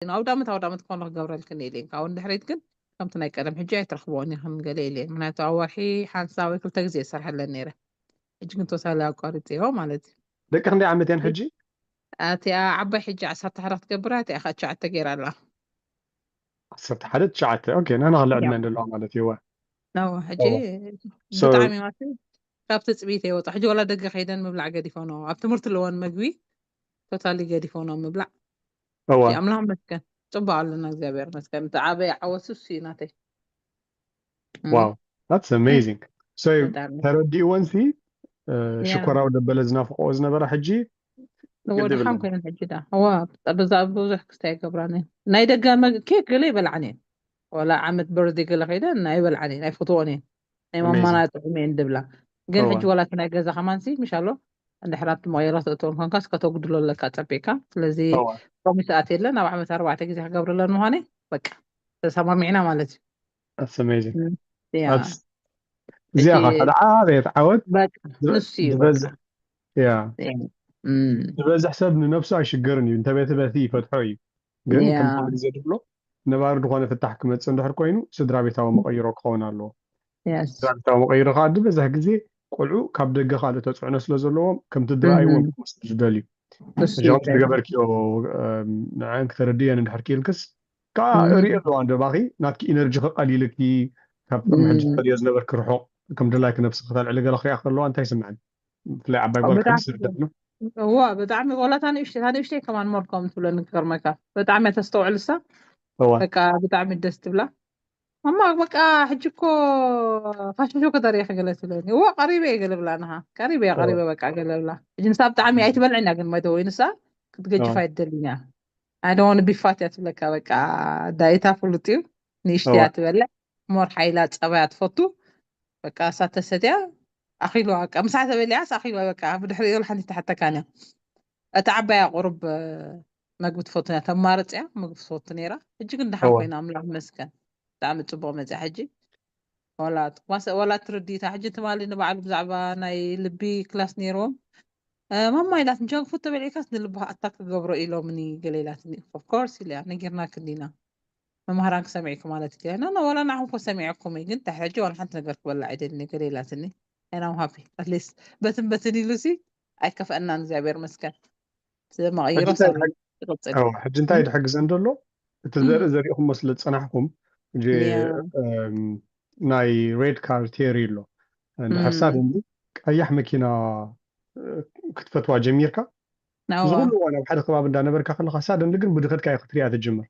ኣውዳመት ኣውዳመት ኮነ ክገብረልክን ኢለ ካብኡ ንድሕሪት ግን ከምቲ ናይ ቀደም ሕጂ ኣይትረኽብኦን ኢኽን ገለ ኢለ ምክንያቱ ኣብ ወርሒ ሓንሳ ወይ ክልተ ግዜ ይሰርሐለን ነይረ። ሕጂ ግን ቶታሊ ኣቋሪፅዮ ማለት እዩ። ደቂ ክንደይ ዓመት እየን ሕጂ? እቲኣ ዓባይ ሕጂ ዓሰርተ ሓደ ክትገብር እቲኣ ከዓ ትሽዓተ ገይራ ኣላ። ዓሰርተ ሓደ ትሽዓተ ኦኬ ናና ክለ ዕድመ ዘለዋ ማለት እዩ። ሕጂ ብጣዕሚ ማለት ካብ ትፅቢት የወጣ ሕጂ ወላ ደገ ከይደን ምብላዕ ገዲፎኖ ኣብ ትምህርቲ ኣለወን መግቢ ቶታሊ ገዲፎኖ ምብላዕ። ኣምላኽ መስገን ፅቡቅ ኣለና እግዚኣብሔር መስገን እቲ ዓበይ ዓወት እሱ እዩ ናተይ። ዋው that's amazing so ተረዲእወን ሲ ሽኮራዊ ደበለ ዝናፍቆ ዝነበራ ሕጂ ወድሓን ኮይነን ሕጂ ዳ እዋ በዛ ብዙሕ ክስታይ ይገብራን እየን ናይ ደገ ኬክ ገለ ይበልዓን እየን ወላ ዓመት በርዚ ገለ ከይደ ኣይበልዓን እየን ኣይፈትዎን እየን ናይ ማማና ጥዑም እየን ድብላ ግን ሕጂ ወላ ናይ ገዛ ከማንሲ ምሻሎ እንድሕር ኣብቲ መቐየሮ ተእትዎም ኮንካስ ከተጉድሎ ኣለካ ፀቢቕካ ስለዚ ፕሮሚስ ኣት የለ ናብ ዓመት ኣርባዕተ ግዜ ክገብርለን ምዃነ በቃ ተሰማሚዕና ማለት እዩ እዚኣ ኸ ሓደ ዓበየት ዓወት ንሱ እዩ ዝበዝሕ ሰብ ንነብሱ ኣይሽገርን እዩ እንተቤተ በቲ ይፈትሖ እዩ ግን ከምቲ ግዜ ድብሎ ነባሪ ዝኾነ ፍታሕ ክመፅእ እንድሕር ኮይኑ ስድራ ቤታዊ መቐይሮ ክኸውን ኣለዎ። ስድራ ቤታዊ መቐይሮ ከዓ ዝበዝሕ ግዜ ቆልዑ ካብ ደገ ካልእ ተፅዕኖ ስለ ዘለዎም ከምቲ ዝረኣይዎም ክወስዱ ዝደልዩ። እዚኦም ዝገበርክዮ ንዐን ክተረድየን እንድሕር ክኢልክስ ከዓ ርእዮ ኣለዋ እንዶ ባኺ ናትኪ ኢነርጂ ክቐሊልኪ ካብ ሕጂ ትኸድዮ ዝነበርኪ ርሑቕ ከም ድላይኪ ነብስኺ ተልዕሊ ገለ ክሪኣ ከለዋ እንታይ ይስምዐን? ብፍላይ ዓባይ ጓል ከም ስርዳእ ነው። እዋ ብጣዕሚ ቆላታ ንእሽተይ እታ ንእሽተይ ከማን ሞር ከም ትብለኒ ክገርመካ ብጣዕሚ ተስተውዕል እሳ በቃ ብጣዕሚ ደስ ትብላ ማማ በቃ ሕጂ እኮ ፋሽን ሾው ከተርኢ ክገለ ትብለኒ እዋ ቀሪበ እየ ገለ ብላ ንሃ ቀሪበ እየ ቀሪበ በቃ ገለ ብላ ሕጂ ንሳ ብጣዕሚ ኣይትበልዕን እያ ግን መደ ወይ ንሳ ክትገጅፍ ኣይትደልን እያ ኣይደሆነ ቢፋት እያ ትብለካ በቃ ዳይታ ፍሉጥ እዩ ንእሽተይ እያ ትበልዕ ሞር ሓይላ ጸባያ ትፈቱ በቃ እሳ ተሰትያ ኣኺልዋ በቃ ምሳ ተበሊዓስ ኣኺልዋ በቃ ብድሕሪኡ ሓንቲ ተሓተካን እያ እታ ዓባያ ቁሩብ መግቢ ትፈቱ እያ ተማርፅ እያ ምግቢ ትፈቱ ነይራ ሕጂ ግን ደሓን ኮይና ኣምላኽ ይመስገን ብጣዕሚ ፅቡቅ መፅያ ሕጂ ዋላ ትርዲታ ሕጂ ትማሊ ንባዕሉ ብዛዕባ ናይ ልቢ ክላስ ነይርዎም ማማ ኢላት ጃንክ ፉድ ተበሊዕካስ ንልብኻ ኣታክ ክገብሮ ኢሎምኒ ገለ ኢላትኒ ኦፍኮርስ ኢለያ ነጊርናክን ዲና መምሃራን ክሰሚዕኪ ማለት ኢለያ ኖ ኖ ዋላ ንዓኹም እኮ ሰሚዐኩም እየ ግን እንታይ ሕጂ ዋላ ሓንቲ ነገር ክበላ ኣይደልን እየ ገለ ኢላትኒ and I'm happy at least በትን በትን ኢሉሲ ኣይከፍአናን እግዚኣብሔር መስገን ስለመቐይሮ ሳሚ ትቕፅል ሕጂ እንታይ ድሕግዘን ዘሎ እቲ ዘርኢ ዘሪእኹሞ ስለ ዝፀናሕኩም ናይ ሬድ ካር ቴሪ ኣሎ እንድሕር ሳደንሊ ቀያሕ መኪና ክትፈትዋ ጀሚርካ ዝኩሉ እዋን ኣብ ሓደ ከባቢ እንዳነበርካ ከለካ ሳደንሊ ግን ብድኸትካ ክትሪያ ትጅምር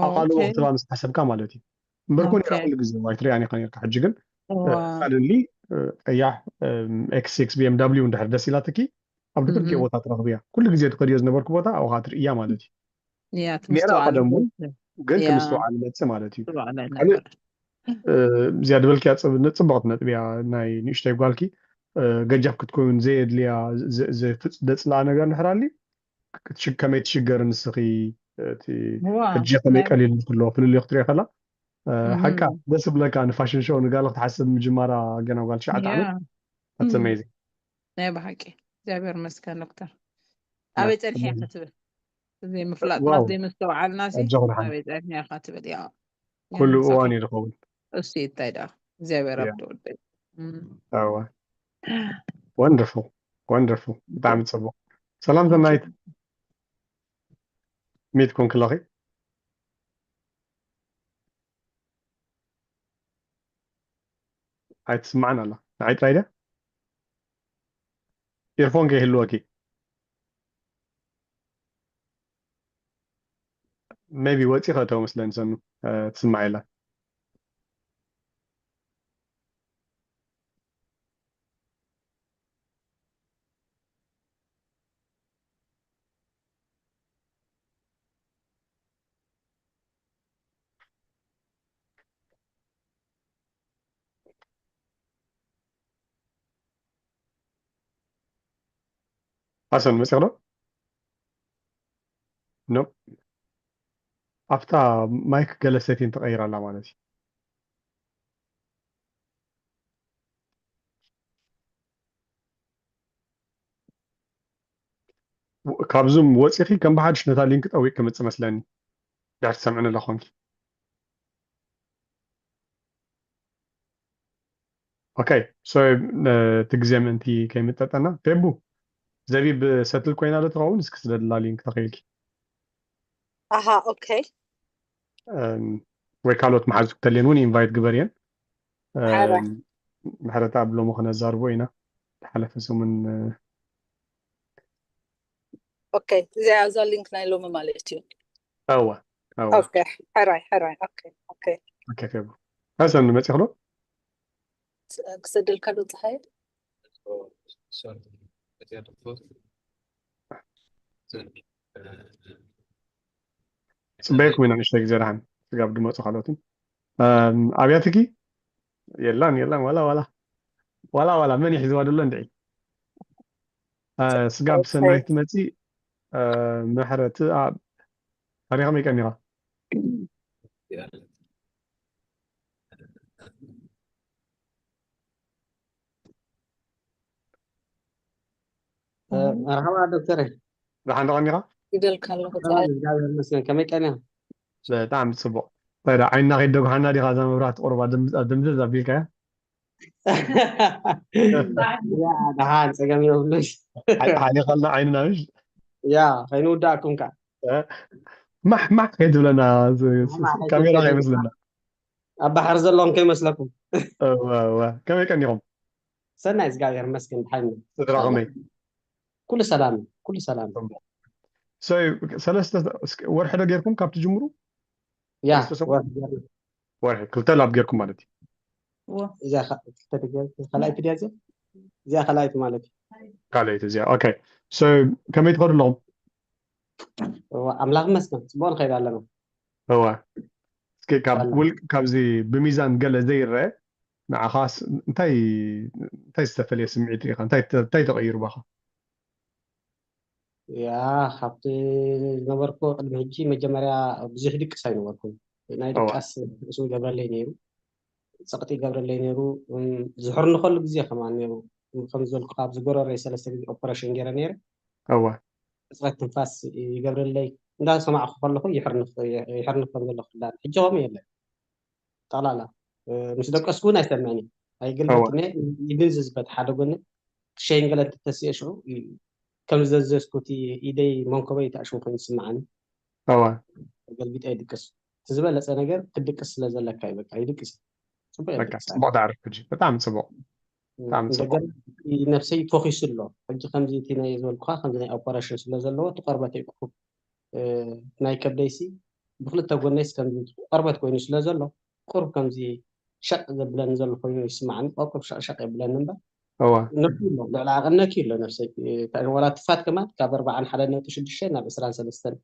ኣቃልቦ ክትባ ምስ ሓሰብካ ማለት እዩ እምበር ኮን ኩሉ ግዜ ኣይትሪያን ኢካ ነርካ ሕጂ ግን ሳደንሊ ቀያሕ ኤክስ ሲክስ ቢኤምዳብሊው እንድሕር ደስ ኢላትኪ ኣብ ድፍርቂ ቦታ ትረኽብያ ኩሉ ግዜ ትኸድዮ ዝነበርኩ ቦታ ኣብካ ትርእያ ማለት እዩ ሜራ ቀደም እውን ግን ክምስተውዓል መፅእ ማለት እዩ እዚኣ ድበልክያ ንፅብቕቲ ነጥብያ ናይ ንእሽተይ ጓልኪ ገጃፍ ክትከውን ዘየድልያ ዘየፅልኣ ነገር ንሕራሊ ከመይ ትሽገር ንስኺ እቲ ሕጂ ከመይ ቀሊል ትብሎ ፍልልዮ ክትሪኦ ከላ ሓቃ ደስ ብለካ ንፋሽን ሾው ንጋል ክትሓስብ ምጅማራ ገና ጓል ትሽዓተ ዓመት ኣትሰመይዚ ናይ ብሓቂ እግዚኣብሔር መስከን ዶክተር ኣበይ ፀኒሐ ክትብል ዘይምፍላጥና ዘይምስተውዓልና ኣበይ ፀኒሐ ክትብል ያ ኩሉ እዋን እዩ ዝኸውን እሱ እንታይ ደኣ እግዚኣብሔር ኣብቲ ወደይ ወንደርፉል ወንደርፉል ብጣዕሚ ፅቡቅ ሰላም ሰናይት ሚት ኮን ክለኺ ኣይትስማዕን ኣላ ንዓይ ጥራይ ድያ ኢርፎን ከይህልወኪ maybe ወፂ ከእተው መስለኒ ሰኑ ትስማዕ የላ ሓሰን መፂቕ ዶ ኖ ኣብታ ማይክ ገለ ሴቲን ተቐይራ ኣላ ማለት እዩ ካብዞም ወፂኺ ከም ብሓድሽ ነታ ሊንክ ጠዊቅ ክምፅእ መስለኒ ድሕር ትሰምዕኒ ኣለኹም። ኦኬ፣ ሶ እቲ ግዜ ምእንቲ ከይምጠጠና፣ ፌቡ ዘቢብ ሰትል ኮይና ዶ ትኸውን? እስኪ ስደድላ ሊንክ ተኸኢልኪ። ኣሃ፣ ኦኬ። ወይ ካልኦት መሓዙ ክተልየን እውን ኢንቫይት ግበርየን። ሓራይ። ምሕረት ኣብ ሎሚ ክነዛርቦ ኢና። ዝሓለፈ ሰሙን ኦኬ፣ እዚኣ እዛ ሊንክ ናይ ሎሚ ማለት እዩ። እወ እወ ኦኬ፣ ሕራይ ሕራይ። ኦኬ ኦኬ። ኦኬ ፌቡ። ሀሰን መፂኽሎ? ክሰደልካ ዶ ፀሓየ? ፅበየኩም ኢና ንእሽተይ ግዜ ደሓን ስጋብ ድመፁ ካልኦትን ኣብያትኪ የላን የላን ዋላ ዋላ ዋላ ዋላ መን ይሕዝዋ ደሎ እንድዒ ስጋብ ሰናይት መፂ ምሕረት ኣሪኻ መይቀኒኻ መርሓባ ዶክተር ደሓን ተቐኒኻ ይደልካ ኣለኹ እግዚኣብሔር ይመስገን ከመይ ቀኒኻ ብጣዕሚ ፅቡቕ ታዲያ ዓይንና ከይደጉሓና ዲኻ እዛ መብራህቲ ቁርባ ድምዘዝ ኣቢልካያ ደሓን ፀገም የብሉን ሓሊኻልና ዓይንና ምሽ ያ ከይንውዳእኩም ከዓ ማሕ ማሕ ከይትብለና ካሜራ ከይመስለና ኣብ ባሕሪ ዘለኹም ከይመስለኩም ከመይ ቀኒኹም ሰናይ እግዚኣብሔር መስገን ድሓን ስድራ ከመይ ኩሉ ሰላም ኩሉ ሰላም ሰለስተ ወርሒ ዶ ጌርኩም ካብ ትጅምሩ ያ ወርሒ ክልተ ላብ ጌርኩም ማለት እዩ እዚኣ ካልኣይቲ ድያ እዚኣ እዚኣ ካልኣይቲ ማለት እዩ ካልኣይቲ እዚኣ ኦኬ ከመይ ትኸዱ ኣለኹም ኣምላኽ መስገን ፅቡቅ ንኸይድ ኣለና እዋ እስኪ ካብ ውል ካብዚ ብሚዛን ገለ ዘይረአ ንዓኻስ እንታይ እንታይ ዝተፈለየ ስምዒት ርኢኻ እንታይ እንታይ ተቐይሩ ባኻ ያ ካብቲ ዝነበርኩ ቅድሚ ሕጂ መጀመርያ ብዙሕ ድቅስ ኣይነበርኩን ናይ ድቃስ ርእሱ ይገብረለይ ነይሩ ፀቕጢ ይገብረለይ ነይሩ ዝሕርንኸሉ ግዜ ከማን ነይሩ ከም ዝበልኩ ካብ ዝጎረረይ ሰለስተ ግዜ ኦፐሬሽን ገይረ ነይረ እዋ ሕፅረት ትንፋስ ይገብረለይ እንዳሰማዕኩ ከለኹ ይሕርንፍ ከም ዘለኹ ሕጂ ከምኡ የለን ጠቕላላ ምስ ደቀስኩ እውን ኣይሰምዕን እዩ ኣይግልበጥኒ ይድንዝዝበት ሓደ ጎኒ ክሸይን ገለ እንትተስየ ሽዑ ከም ዘዘዝኩ እቲ ኢደይ መንኮበይ ተኣሽሙ ኮይኑ ዝስምዓኒ እዋ ገልቢጠ ይድቅስ እቲ ዝበለፀ ነገር ክትድቅስ ስለ ዘለካ እዩ በቃ ይድቅስ እዩ። ፅቡቅ በቃ የድቅስ ፅቡቅ ተዕርፍ ሕጂ ብጣዕሚ ፅቡቅ ብጣዕሚ ፅቡቅ እንደገና እቲ ነብሰይ ፈኺሱ ኣሎ ሕጂ ከምዚ እቲ ናይ ዝበልኩካ ከምዚ ናይ ኦፐሬሽን ስለ ዘለዎ እቲ ቆርበተይ ቁሩብ ናይ ከብደይሲ ብክልተ ጎነይስ ከምዚ ቆርበት ኮይኑ ስለ ዘሎ ቁሩብ ከምዚ ሸቅ ዘብለኒ ዘሎ ኮይኑ ይስማዓኒ ቆቁብ ሸቅሸቅ የብለኒ እምበር እዋ ነኪ ኣሎ ልዕሊ ዓቐን ነኪ ኣሎ ነብሰይ ወላ ትፋት ከማን ካብ ኣርባዓን ሓደ ነጥቢ ሽዱሽተ ናብ ዕስራን ሰለስተን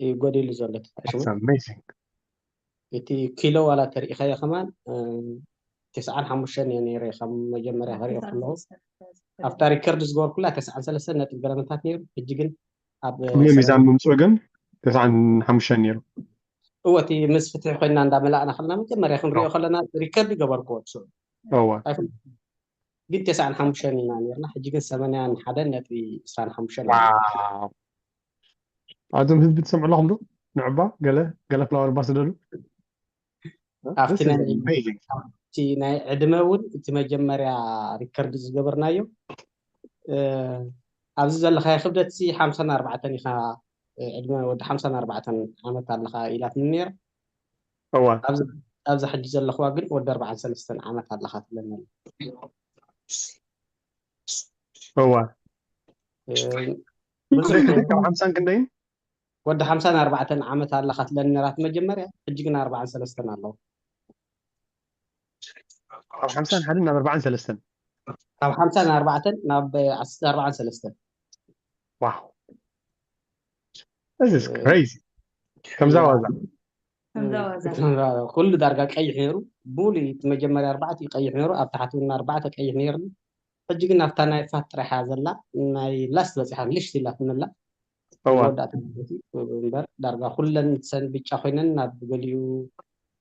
እዩ ጎዲሉ ዘሎ ትፋት ሽሙ That's amazing እቲ ኪሎ ዋላ ተሪኢኻዮ ከማን ተስዓን ሓሙሽተን እየ ነይረ ካብ መጀመርያ ክሪኦ ከለኹ ኣብታ ሪከርድ ዝገበርኩላ ተስዓን ሰለስተን ነጥቢ ገለመታት ነይሩ ሕጂ ግን ኣብ ሚዛን ምምፅኡ ግን ተስዓን ሓሙሽተን ነይሩ እወ እቲ ምስ ፍትሒ ኮይና እንዳመላእና ከለና መጀመርያ ክንሪኦ ከለና ሪከርድ ይገበርክዎ ትስዑ እዋ ግን ተስዓን ሓሙሽተን ኢና ነርና ሕጂ ግን ሰመንያን ሓደን ነጥቢ ዕስራን ሓሙሽተን ኣዞም ህዝቢ ትሰምዑ ኣለኹም ዶ ንዕባ ገለ ገለ ፍላወር ባ ስደዱ ኣብቲ ናይ ዕድመ እውን እቲ መጀመርያ ሪከርድ ዝገበርናዮ ኣብዚ ዘለካዮ ክብደት ሲ ሓምሳን ኣርባዕተን ኢኻ ዕድመ ወዲ ሓምሳን ኣርባዕተን ዓመት ኣለኻ ኢላትኒ ነይራ እዋ ኣብዚ ሕጂ ዘለኽዋ ግን ወዲ ኣርባዓን ሰለስተን ዓመት ኣለኻ ትብለኒ እዋ ካብ ሓምሳን ክንደይን ወዲ ሓምሳን ኣርባዕተን ዓመት ኣለኻ ትብለኒ ነራት መጀመርያ ሕጂ ግን ኣርባዓን ሰለስተን ኣለዉ ካብ ሓምሳን ሓደን ናብ ኣርባዓን ሰለስተን ካብ ሓምሳን ኣርባዕተን ናብ ኣርባዓን ሰለስተን ዋው This is crazy ከምዛ ዋዛ ከምዛ ዋዛ ኩሉ ዳርጋ ቀይሕ ነይሩ ብሙሉ እቲ መጀመርያ ኣርባዕተ ቀይሕ ነይሩ ኣብ ታሕቲ እውን ኣርባዕተ ቀይሕ ነይሩ ሕጂ ግን ኣብታ ናይ ፋት ጥራሕያ ዘላ ናይ ላስት በፂሓ ልሽት ኢላ ትንላ እዋ መወዳእታ እምበር ዳርጋ ኩለን ሰን ብጫ ኮይነን ናብ ገሊኡ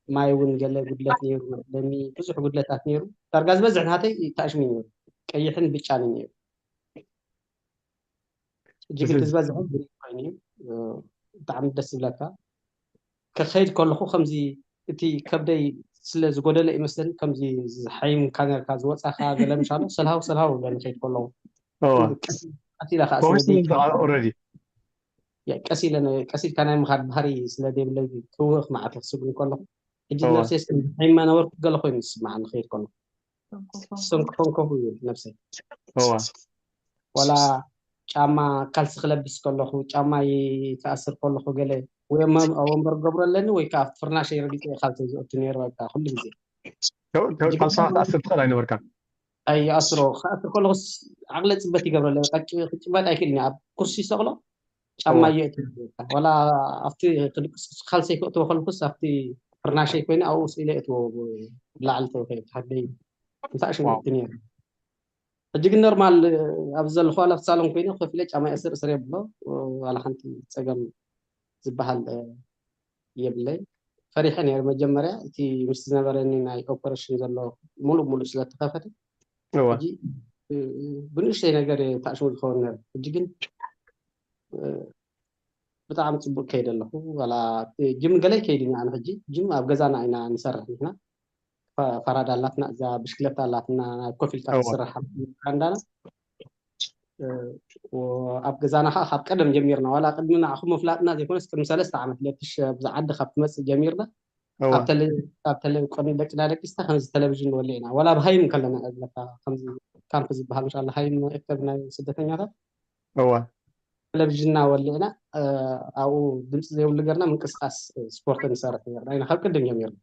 ማይ እውን ገለ ጉድለት ነይሩ መፅለሚ ብዙሕ ጉድለታት ነይሩ ዳርጋ ዝበዝሕ ናተይ ተኣሽሙ ነይሩ ቀይሕን ብጫን እዩ ነይሩ እጅግ እቲ ዝበዝሐ ግሪን ኮይኑ እዩ ብጣዕሚ ደስ ዝብለካ ከኸይድ ከለኹ ከምዚ እቲ ከብደይ ስለ ዝጎደለ ይመስለኒ ከምዚ ዝሓይምካ ነርካ ዝወፃካ ገለ ምሻሎ ሰልሃው ሰልሃው ብለኒ ከይድ ከለኹ እዋ ቀስ ኢለ ከዓ ስለ ተወስኒ ዘይክእል ኦልሬዲ ያ፣ ቀስ ኢለ ነ- ቀስ ኢልካ ናይ ምኻድ ባህሪ ስለ ዘይብለይ ክውኽ መዓት ክስጉን ከለኹ ሕጂ እዋ ነብሰይ ስምዒማ ነበርኩ ገለ ኮይኑ ዝስምዓኒ ክኸይድ ከለኹ ሰንኮፈንኮፉ እዩ ነብሰይ እዋ ወላ ጫማ ካልሲ ክለብስ ከለኹ ጫማ ይተኣስር ከለኹ ገለ ወይ ኣብ ወንበር ገብሮ ኣለኒ ወይ ከዓ ኣብቲ ፍርናሸይ ረጊፀ ካልሲ ዝእቱ ነይሩ በቃ ኩሉ ግዜ ሕጂ ግን ካልሳ ክትኣስር ትኽእል ኣይነበርካን ኣይኣስሮ ክኣስር ከለኹስ ዓቕለ ፅበት ይገብረለ ክጭበጥ ኣይክእልን ኣብ ኩርሲ ሰቕሎ ጫማ እዋ እየእትዎ ዋላ ኣብቲ ክድቅስ ካልሰይ ክእትዎ ከልኩስ ኣብቲ ፍርናሸይ ኮይኑ ኣብኡ ስኢለ እትዎ ላዕሊ ተወፈ ታሕተይ ምሳእ ሽም ዋው እእቱ ነይሩ ሕጂ ግን ኖርማል ኣብዚ ዘለኹ ዋላ ኣብቲ ሳሎን ኮይነ ኮፍ ኢለ ጫማ እስር እስር የብሎ ዋላ ሓንቲ ፀገም ዝበሃል የብለይ ፈሪሐ ነይሩ መጀመርያ እቲ ምስ ዝነበረኒ ናይ ኦፐሬሽን ዘሎ ሙሉእ ሙሉእ ስለተኸፈተ እዋ ሕጂ ብንእሽተይ ነገር ታሽሙ ዝኸውን ነሩ ሕጂ ግን ብጣዕሚ ፅቡቅ ከይደ ኣለኹ ዋላ ጅም ገለ ከይድኒ ኣነ ሕጂ ጅም ኣብ ገዛና ኢና ንሰርሕ ንሕና ፋራዳ ኣላትና እዛ ብሽክለታ ኣላትና ናይ ኮፍ ኢልካ እዋ ትስራሕ እንዳና ኣብ ገዛና ከዓ ካብ ቀደም ጀሚርና ዋላ ቅድሚ ንዓኹም ምፍላጥና ዘይኮነስ ቅድሚ ሰለስተ ዓመት ለትሽ ኣብዚ ዓዲ ካብ ትመፅእ ጀሚርና እዋ ካብ ተለ ካብ ተለ ቅድሚ ደቅና ደቂስና ከምዚ ቴሌቪዥን ንወልዕ ኢና ዋላ ኣብ ሃይም ከለና እያ ዝብለካ ከምዚ ካምፕ ዝበሃል ምሻ ሃይም እከብ ናይ ስደተኛታት እዋ ቴሌቪዥንና ወሊዕና ኣብኡ ድምፂ ዘይብሉ ገርና ምንቅስቃስ ስፖርት ንሰርሕ ኔርና ኢና ካብ ቅድም ጀሚርና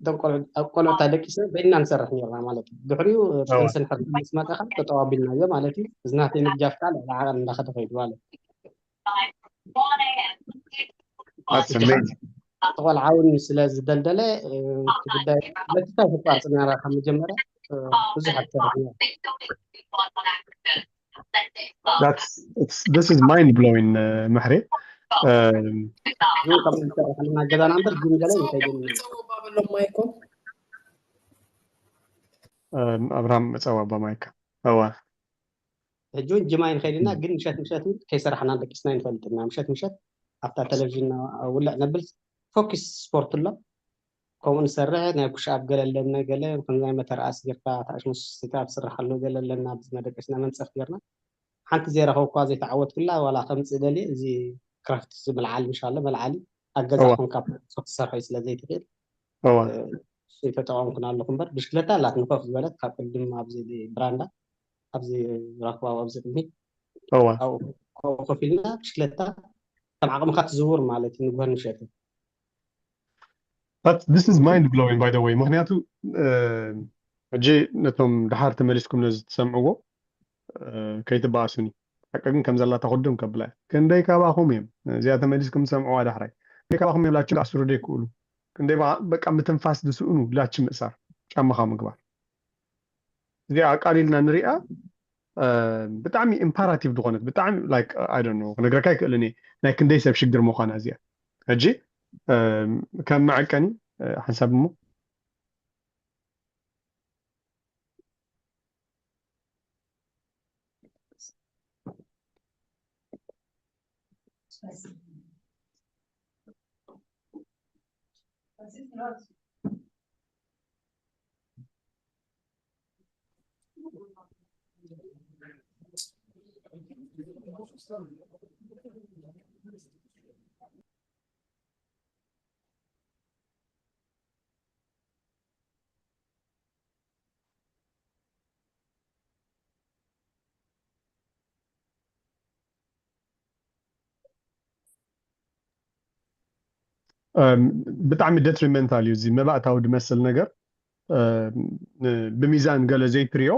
እቶም ቆልዑ- ኣብ ቆልዑታ ደቂስና በይንና ንሰርሕ ኔርና ማለት እዩ ድሕሪኡ እዋ ፔንስን ሕርሲ ምስ መጣ ከዓ ተጠዋቢልናዮ ማለት እዩ እዚ ናተይ ምግጃፍ ከዓ ልዕሊ ዓቐን እንዳኸደ ከይዱ ማለት እዩ That's እቲ ሓደ amazing. እቲ ቆልዓ እውን ስለ ዝደልደለ እቲ ጉዳይ በቲ እንታይ ተቋርፅና ካብ መጀመርያ ብዙሕ ኣትሰርሕ That's it's this is mind blowing, uh, ምሕሬ። Um, ግን ከም እንሰርሕ ዘለና ገዛና እምበር ግን ገለ ይከይድን ጸወባ በሎም ማይኮም um, ኣብርሃም መጸዋ ኣባ ማይካ። እዋ ሕጂ እውን ጅማ ይንኸይድና ግን ምሸት ምሸት እውን ከይሰራሕና ደቂስና ይንፈልጥና ምሸት ምሸት ኣብታ ቴሌቪዥን ውልዕ ነብል ፎኪስ ስፖርት ኣሎ ከምኡ ንሰርሕ ናይ ኩሽኣብ ገለ ኣለና ገለ ከም ናይ መተርኣስ ጌርካ ታሽሙስ ሲታብ ስራሕ ኣሎ ገለ ኣለና ኣብዚ መደቀስና መንፀፍ ጌርና ሓንቲ ዘይረኸብኳ ዘይተዓወትኩላ ዋላ ከምፅእ ደልየ እዚ ክራፍት እዚ መልዓሊ ምሻሎ መልዓሊ ኣብ ገዛ እዋ ኮንካ ክትሰርሖ እዩ ስለ ዘይትኽእል እዋ ተጠቀምኩን ኣለኹ እምበር ብሽክለታ ኣላት ንኮፍ ዝበለት ካብ ቅድም ኣብዚ ብራንዳ ኣብዚ ራክባው ኣብዚ ቅድሚ እዋ ኣብኡ ኮፍ ኢልና ብሽክለታ ከም ዓቕምካ ትዝውር ማለት እዩ ንግሆን ምሸትን But this is mind blowing, by the way. ምክንያቱ ሕጂ ነቶም ድሓር ተመሊስኩም ነዚ ትሰምዕዎ ከይትበኣሱኒ። ሓቂ ግን ከም ዘላታ ክድም ከብላ እየ። ክንደይ ካባኹም እዮም እዚኣ ተመሊስኩም ትሰምዕዋ ዳሕራይ? ክንደይ ካባኹም እዮም ላችን ክኣስሩ ዘይክእሉ? ክንደይ በቃ ምትንፋስ ዝስእኑ ላችን ምእሳር፣ ጫማኻ ምግባር? እዚኣ ኣቃሊልና ንሪኣ። ብጣዕሚ ኢምፓራቲቭ ዝኾነት ብጣዕሚ like I don't know ክነግረካ ይክእልን እየ ናይ ክንደይ ሰብ ሽግር ምዃና እዚኣ። ሕጂ ከም መዐቀኒ ሓንሳብ እሞ ብጣዕሚ ደትሪመንታል እዩ እዚ መባእታዊ ዝመስል ነገር። ብሚዛን ገለ ዘይትሪኦ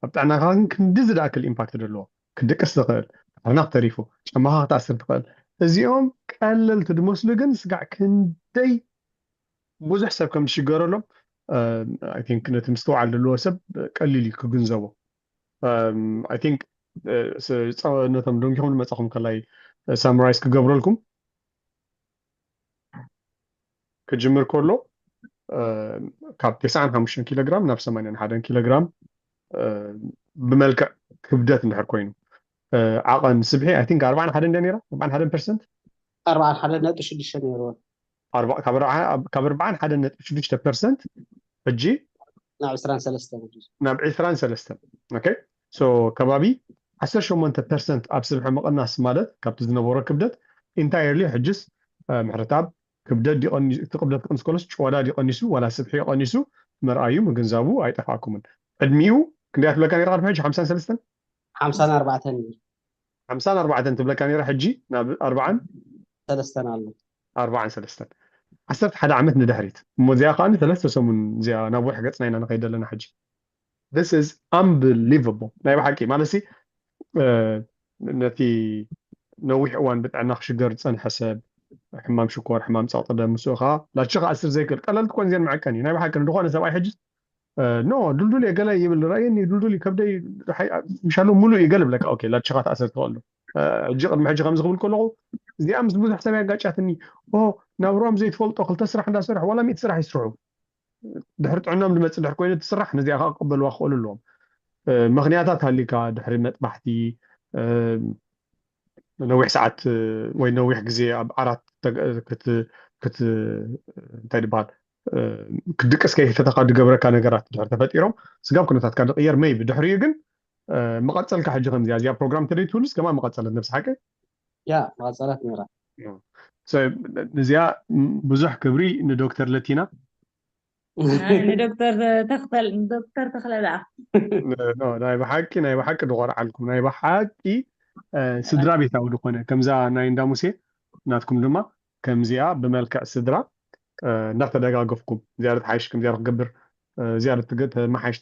ኣብ ጥዕናኻ ግን ክንዲ ዝደኣክል ኢምፓክት ዘለዎ ክትድቅስ ትኽእል፣ ሕርናኽ ተሪፉ ጫማኻ ክትኣስር ትኽእል። እዚኦም ቀለልቲ ዝመስሉ ግን ስጋዕ ክንደይ ብዙሕ ሰብ ከም ዝሽገረሎም I think ነቲ ምስትውዓል ዘለዎ ሰብ ቀሊል እዩ ክግንዘቦ። I think ነቶም ደንጊኹም ዝመጻኹም ከላይ ሳምራይዝ ክገብረልኩም ክጅምር ከሎ ካብ ተስዓን ሓሙሽተን ኪሎ ግራም ናብ ሰማንያን ሓደን ኪሎ ግራም ብመልክዕ ክብደት እንድሕር ኮይኑ ዓቐን ስብሒ I think ኣርባዓን ሓደን እንደ ነይራ ኣርባዓን ሓደን ፐርሰንት ኣርባዓን ሓደ ነጥቢ ሽዱሽተ ነይርዎ። ኣርባ- ካብ ኣርባ- ካብ ኣርባዓን ሓደ ነጥቢ ሽዱሽተ ፐርሰንት ሕጂ ናብ ዕስራን ሰለስተን ሕጂ። ናብ ዕስራን ሰለስተን። ኦኬ፣ ሶ ከባቢ ዓሰርተ ሸሞንተ ፐርሰንት ኣብ ስብሒ ምቕናስ ማለት ካብቲ ዝነበሮ ክብደት ኢንታየርሊ ሕጅስ ምሕረተኣብ ክብደት ድዩ ቀኒ- እቲ ክብደት ክቕንስ ከሎስ ጭዋዳ ድዩ ቀኒሱ ዋላ ስብሒ ቀኒሱ ምርኣዩ ምግንዛቡ ኣይጠፍኣኩምን። ዕድሚኡ ክንደያ ትብለካ ነይራ ቅድሚ ሕጂ ሓምሳን ሰለስተን ሓምሳን ኣርባዕተን ነይሩ። ሓምሳን ኣርባዕተን ትብለካ ነይራ ሕጂ ናብ ኣርባዓን ሰለስተን ኣሎ። ኣርባዓን ሰለስተን ዓሰርተ ሓደ ዓመት ንድሕሪት እሞ እዚኣ ከዓ ሰለስተ ሰሙን እዚኣ ናብ ወርሒ ገፅና ኢና ንኸይድ ዘለና ሕጂ። This is unbelievable ናይ ብሓቂ ማለት ሲ ነቲ ነዊሕ እዋን ብጥዕና ክሽገር ዝፀንሐ ሰብ ሕማም ሽኮር ሕማም ፀቕጢ ደም ምስኡ ከዓ ላቸ ክኣስር ዘይክእል ቀለልቲ ኮን ዜን መዐቀን እዩ ናይ ብሓቂ ንድኾነ ሰብኣይ ሕጂ ኖ ድልዱል እየ ገለ ይብል ርኣየኒ ድልዱል እዩ ከብደይ ምሻሉ ሙሉእ እዩ ገለ ብለካ ኦኬ ላቸኻ ተኣሰር ትኽእሉ ሕጂ ቅድሚ ሕጂ ከምዚ ክብል ከለኹ እዚኣ ምስ ብዙሕ ሰብ ያጋጫትኒ ናብ ሮም ዘይትፈልጦ ክልተ ስራሕ እንዳሰርሑ ዋላ ሚእቲ ስራሕ ይስርሑ ድሕሪ ጥዕኖም ዝመፅእ ድሕሪ ኮይኑ እቲ ስራሕ ነዚኣ ከዓ ክቕበልዋ ክኽእሉ ኣለዎም ምክንያታት ሃሊካ ድሕሪ መጥባሕቲ ነዊሕ ሰዓት ወይ ነዊሕ ግዜ ኣብ ዓራት እንታይ ዝበሃል ክድቅስ ከይፈተካ ዝገብረካ ነገራት ድሕር ተፈጢሮም ስጋብ ኩነታትካ ዝቅየር መይ ብድሕሪኡ ግን መቐፀልካ ሕጂ ከምዚኣ እዚኣ ፕሮግራም ተደይ ትብሉስ ከማ መቐፀለት ነብሲ ሓቂ ያ መቐፀለት ነራ እዚኣ ብዙሕ ክብሪ ንዶክተር ለቲና ንዶክተር ተኽተል ንዶክተር ተኽለ ደኣ ናይ ብሓቂ ናይ ብሓቂ ድኾርዓልኩም ናይ ብሓቂ ስድራ ቤታዊ ዝኾነ ከምዛ ናይ እንዳ ሙሴ ናትኩም ድማ ከምዚኣ ብመልክዕ ስድራ እንዳተደጋገፍኩም እዚኣ ሓይሽ ከምዚኣ ክትገብር እዚኣ መሓይሽ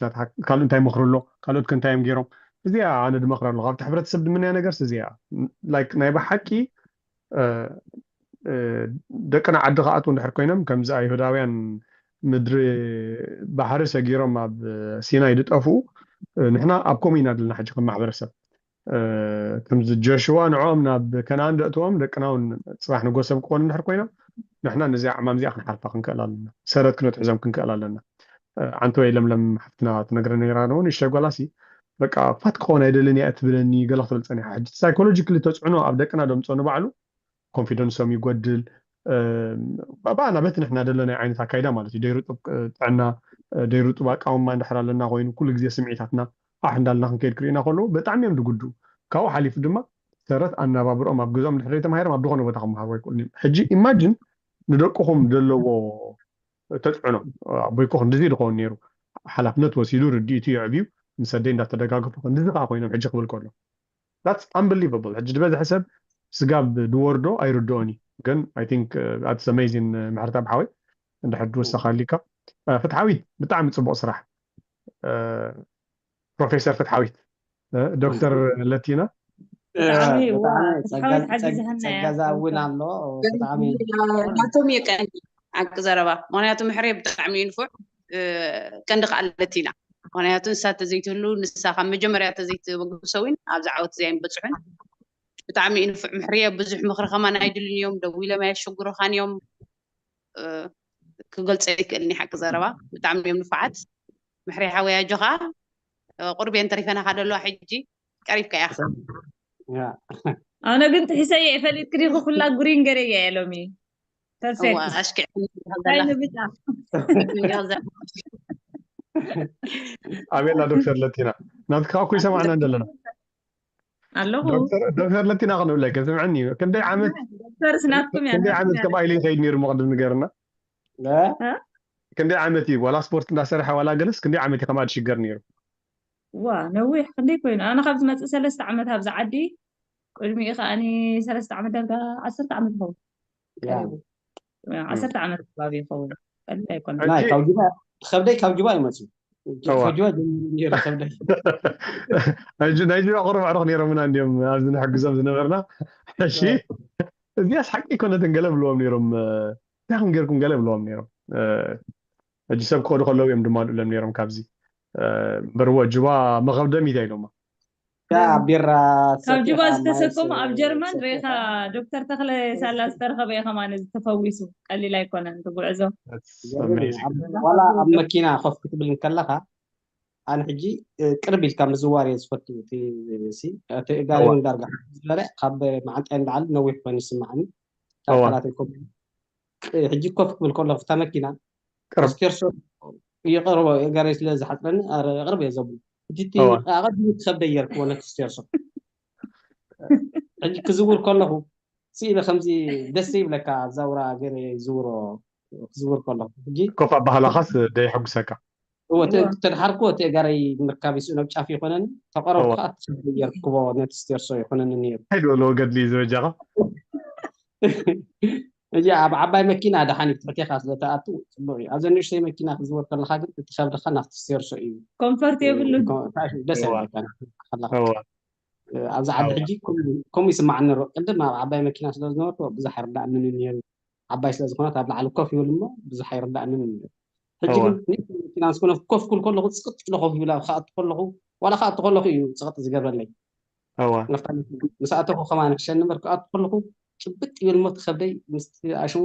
ካልኡ እንታይ መኽሩ ኣሎ ካልኦት ከንታይ እዮም ገይሮም እዚኣ ኣነ ድመኽረ ኣለኹ ኣብቲ ሕብረተሰብ ድምንያ ነገርስ እዚኣ ናይ ብሓቂ ደቅና ዓዲ ክኣትዉ እንድሕር ኮይኖም ከምዚ ኣይሁዳውያን ምድሪ ባሕሪ ሰጊሮም ኣብ ሲናይ ዝጠፍኡ ንሕና ኣብ ከምኡ ኢና ዘለና ሕጂ ከም ማሕበረሰብ ከምዚ ጆሽዋ ንዕኦም ናብ ከነኣን ደእትዎም ደቅና እውን ፅባሕ ንጎሰብ ክኾኑ እንድሕር ኮይኖም ንሕና ነዚኣ ዕማም እዚኣ ክንሓልፋ ክንክእል ኣለና ሰረት ክነትሕዞም ክንክእል ኣለና ዓንተ ወይ ለምለም ሓፍትና ትነግረ ነራ ውን ይሽተ ጓላሲ በቃ ፋት ክኾን ኣይደልን እያ እትብለኒ ገለ ክትብል ፀኒሓ ሕጂ ሳይኮሎጂክሊ ተፅዕኖ ኣብ ደቅና ደምፆ ንባዕሉ ኮንፊደንሶም ይጎድል ባና በቲ ንሕና ደለናይ ዓይነት ኣካይዳ ማለት እዩ ደይርጡብ ጥዕና ደይርጡብ ኣቃውማ እንድሕር ኣለና ኮይኑ ኩሉ ግዜ ስምዒታትና ኣሕ እንዳልና ክንከይድ ክርእና ከለዉ ብጣዕሚ እዮም ድጉዱ ካብኡ ሓሊፉ ድማ ሰረት ኣናባብሮም ኣብ ገዝኦም ድሕሪ ተማሂሮም ኣብ ዝኾነ ቦታ ክመሃሩ ኣይክእሉን እዮም ሕጂ ኢማጅን ንደቅኹም ዘለዎ ተፅዕኖ ኣቦይኮ ክንድዚ ድኸውን ነይሩ ሓላፍነት ወሲዱ ርድኢቱ የዕብዩ ምስ ኣደይ እንዳተደጋገፉ ክንድዚ ከዓ ኮይኖም ሕጂ ክብል ከሎ that's unbelievable ሕጂ ዝበዝሐ ሰብ ስጋብ ድወርዶ ኣይርድኦን እዩ ግን I think that's amazing ምሕረት ኣብ ሓወይ እንድሕር ድወሰኻ ኣሊካ ፍትሓዊት ብጣዕሚ ፅቡቅ ስራሕ ፕሮፌሰር ፍትሓዊት ዶክተር ለቲና ጸጋዛ እውን ኣሎ ብጣዕሚ ናቶም የቀኒ ሓቂ ዘረባ ምክንያቱ ምሕሬ ብጣዕሚ ይንፉዕ ቀንዲ ከዓ ለቲና ምክንያቱ ንሳ ተዘይትህሉ ንሳ ካብ መጀመርያ ተዘይትበግሶ እውን ኣብዚ ዓወት እዚኣ ይንበፅሑን ብጣዕሚ ይንፉዕ ምሕርየ ብዙሕ ምክሪ ከማን ኣይድልን እዮም ደዊሎም ኣየሸግሩኻን እዮም ክገልፆ ይክእልኒ ሓቂ ዘረባ ብጣዕሚ እዮም ንፉዓት ምሕርየ ሓወይ ኣጆኻ ቁርቤን ተሪፈናኻ ደለዋ ሕጂ ቀሪብካ ኢኻ ኣነ ግን ጥሒሰ እየ ፈሊጥክ ዲኹ ኩላ ጉሪን ገረ እየ ሎሚ ኣሽኪዕ ኣቤላ ዶክተር ለቲና ናትካ እኮ ይሰማዕና እንደለና ኣለኹ ዶክተር ለቲና ክንብለከ ስምዐኒ እዩ ክንደይ ዓመት ዶክተርስ ናትኩም እያ ክንደይ ዓመት ከም ኣይሊ ይኸይድ ነይሩ መቕድም ንገርና እ? ክንደይ ዓመት እዩ ዋላ ስፖርት እንዳሰርሐ ዋላ ገለስ ክንደይ ዓመት እዩ ከማድ ሽገር ነይሩ ዋ ነዊሕ ክንደይ ኮይኑ ኣነ ካብ ዝመፅእ ሰለስተ ዓመት ኣብዚ ዓዲ ቅድሚኡ ከዓኒ ሰለስተ ዓመት ዳርጋ ዓሰርተ ዓመት ይኸውን ያ። ቀሪቡ ዓሰርተ ዓመት ከባቢ ይኸውን ቀሊል ኣይኮነ ናይ ካብ ጅባ ከብደይ ካብ ጅባ ይመፅኡ እዋ። ካብ ጅባ ጀሚሩ ነይሩ ከብደይ ናይ ጅ- ናይ ጅባ ቁሩብ ኣዕሩኽ ነይሮምና እንዲዮም ኣብዚ ንሕግዞም ዝነበርና ሕሺ እዚኣስ ሓቂ ኣይኮነትን ገለ ብልዎም ነይሮም እንታይ ከም ገይርኩም ገለ ብልዎም ነይሮም ሕጂ ሰብ ክኸዱ ከለዉ እዮም ድማ ልኡሎም ነይሮም ካብዚ እምበር ወ ጅባ መኸብደም ኢታ ኢሎማ ያ ቢራ ካብ ጅባ ሰቲኻ፣ ዝተሰከሙ ማይ ኣብ ጀርመን ሰቲኻ። ሬኻ ዶክተር ተኽለ ሳላ ዝተረኸበ እዩ ከማን እዚ ተፈዊሱ ቀሊል ኣይኮነን እቲ ጉዕዞ That's amazing. ዋላ ኣብ መኪና ኮፍ ክትብል እንከለኻ ኣነ ሕጂ እ፣ ቅርብ ኢልካ ምዝዋር እየ ዝፈቱ እቲ ሲ እቲ ጋሪ እውን ዳርጋ ዝበለ ካብ መዓንጣይ ንላዕሊ ነዊሕ ኮይኑ ይስማዓኒ ኣካላት ይኮም ሕጂ ኮፍ ክብል ከሎ ፍታ መኪና ስቴርሶ ይቐርቦ የጋረይ ስለ ዝሓፅረኒ ኣረ ቅርብ እየ ዘብሉ ሕጂ ኣቐድሚ ክሰብደ የርክቦ ነቲ ስቴርሶ ሕጂ ክዝውር ከለኹ ስኢለ ከምዚ ደስ ይብለካ ኣብዛ ውራ ገይረ ይዝውሮ ክዝውር ከለኹ ሕጂ ኮፍ ኣባህላኻስ ደየሐጉሰካ እወ ተድሓርኩ እቲ ጋረይ ምርካብ ይስእኖ ጫፍ ይኮነኒ ተቀረብኩ ከዓ ትስብ የርክቦ ነቲ ስቴርሶ ይኮነኒ ነይሩ ሄድ በልዎ ገድሊ ዝበጃኻ እዚ ኣብ ዓባይ መኪና ደሓን እዩ ትሕቴኻ ስለተኣቱ ፅቡቅ እዩ ኣብዘ ንእሽተይ መኪና ክዝወር ከለካ ግን እቲ ከብድካ ናብቲ ስቴርሶ እዩ ኮንፈርት የብሉን ደስ ይብለካ ከለካ ኣብዚ ዓዲ ሕጂ ከምኡ ይስማዓኒ ሮ ቅድም ኣብ ዓባይ መኪና ስለ ዝነበርኩ ብዙሕ ኣይርዳእንን እዩ ነይሩ ዓባይ ስለ ዝኾነት ኣብ ላዕሊ ኮፍ ይብል እሞ ብዙሕ ኣይርዳእንን እዩ ነይሩ ሕጂ ግን ንእሽተይ መኪና ምስ ኮነ ኮፍ ክብል ከለኹ ፅቅጥ ኢለ ኮፍ ይብል ኣብ ክኣቱ ከለኹ ዋላ ክኣቱ ከለኹ እዩ ፅቅጥ ዝገብረለይ እወ ናብታ ምስ ኣተኹ ከማን ክሸኒ እምበር ክኣቱ ከለኹ ጭብጥ ይብል እሞ እቲ ከብደይ ምስቲ ኣሽሙ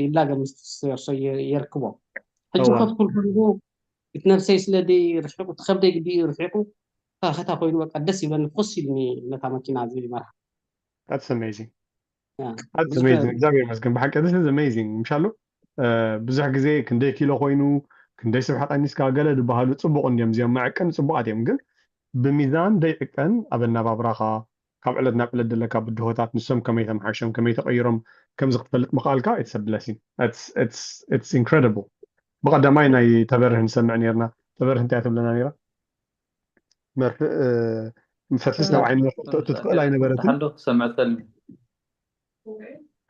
ይላገ ምስቲ ስቴርሶ የርክቦ ሕጂ ኮፍ ክብል ከለኹ እቲ ነብሰይ ስለ ደይ ርሒቁ እቲ ከብደይ ግዲ እዩ ርሒቁ ከታ ኮይኑ በቃ ደስ ይብለኒ ፍኹስ ኢልኒ ነታ መኪና ዝብል ይመርሓ That's amazing. That's amazing. እግዚኣብሔር ይመስገን። ብሓቂ this is amazing። ምሻሉ ብዙሕ ግዜ ክንደይ ኪሎ ኮይኑ ክንደይ ስብሒ ቀኒስካ ገለ ዝበሃሉ ፅቡቅ እንዲዮም እዚኦም መዐቀኒ ፅቡቃት እዮም ግን ብሚዛን ደይዕቀን ኣብ ኣናባብራኻ ካብ ዕለት ናብ ዕለት ዘለካ ብድሆታት ንሶም ከመይ ተመሓይሾም ከመይ ተቀይሮም ከምዚ ክትፈልጥ ምኽኣልካ it's a blessing. It's incredible. ብቀዳማይ ናይ ተበርህ ንሰምዕ ነርና። ተበርህ እንታይ ትብለና ነራ? መርፍእ ፈትስ ናብ ዓይኒ መርፍእ ተእቱ ትኽእል ኣይነበረትን ሓንዶ ክሰምዕ ተልኒ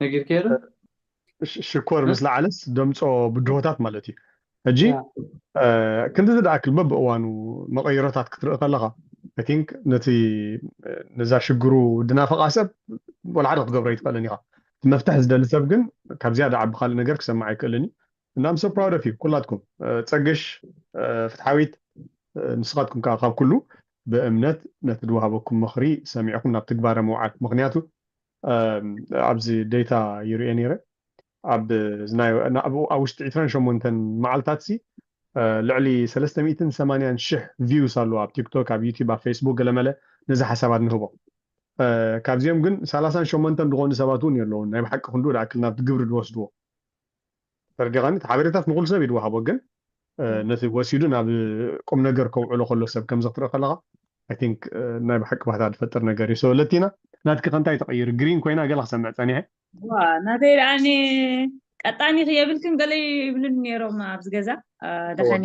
ነጊርካዮ ዶ ሽኮር ምስ ለዓለስ ደምፆ ብድሆታት ማለት እዩ ሕጂ ክንዲ ዝደኣክል በብእዋኑ መቐይሮታት ክትርኢ ከለኻ I think ነቲ ነዛ ሽግሩ ድናፈቓ ሰብ ወላ ሓደ ክትገብሮ ይትኽእልን ኢኻ መፍትሕ ዝደሊ ሰብ ግን ካብ ዝያዳ ዓቢ ካልእ ነገር ክሰምዕ ኣይክእልን እዩ እና I'm so proud of you ኩላትኩም ፀግሽ ፍትሓዊት ንስኻትኩም ከዓ ካብ ኩሉ ብእምነት ነቲ ዝወሃበኩም ምኽሪ ሰሚዕኹም ናብ ትግባረ ምውዓል ምኽንያቱ ኣብዚ ዴታ ይርኤ ነይረ ኣብ ኣብ ውሽጢ ዕስራን ሸሞንተን መዓልታት ሲ ልዕሊ ሰለስተ ሚእትን ሰማንያን ሽሕ views ኣለዎ ኣብ ቲክቶክ ኣብ ዩቲብ ኣብ ፌስቡክ ገለመለ ነዚ ሓሳባት ንህቦ ካብዚኦም ግን ሰላሳን ሸሞንተን ዝኾኑ ሰባት እውን የለውን ናይ ብሓቂ ክንዱ ዝኣክል ናብቲ ግብሪ ዝወስድዎ ተረዲኻኒ እቲ ሓበሬታት ንኩሉ ሰብ ይድወሃቦ ግን ነቲ ወሲዱ ናብ ቁም ነገር ከውዕሎ ከሎ ሰብ ከምዚ ክትርኢ ከለካ I think ናይ ብሓቂ ባህታ ዝፈጥር ነገር እዩ so ለቲና ናትኪ ከንታይ ተቀይሩ ግሪን ኮይና ገለ ክሰምዕ ፀኒሐ ናተይ ደኣኒ ቀጣኒ ክየብልክን ገለ ይብሉን ነይሮም ኣብዚ ገዛ ደሓን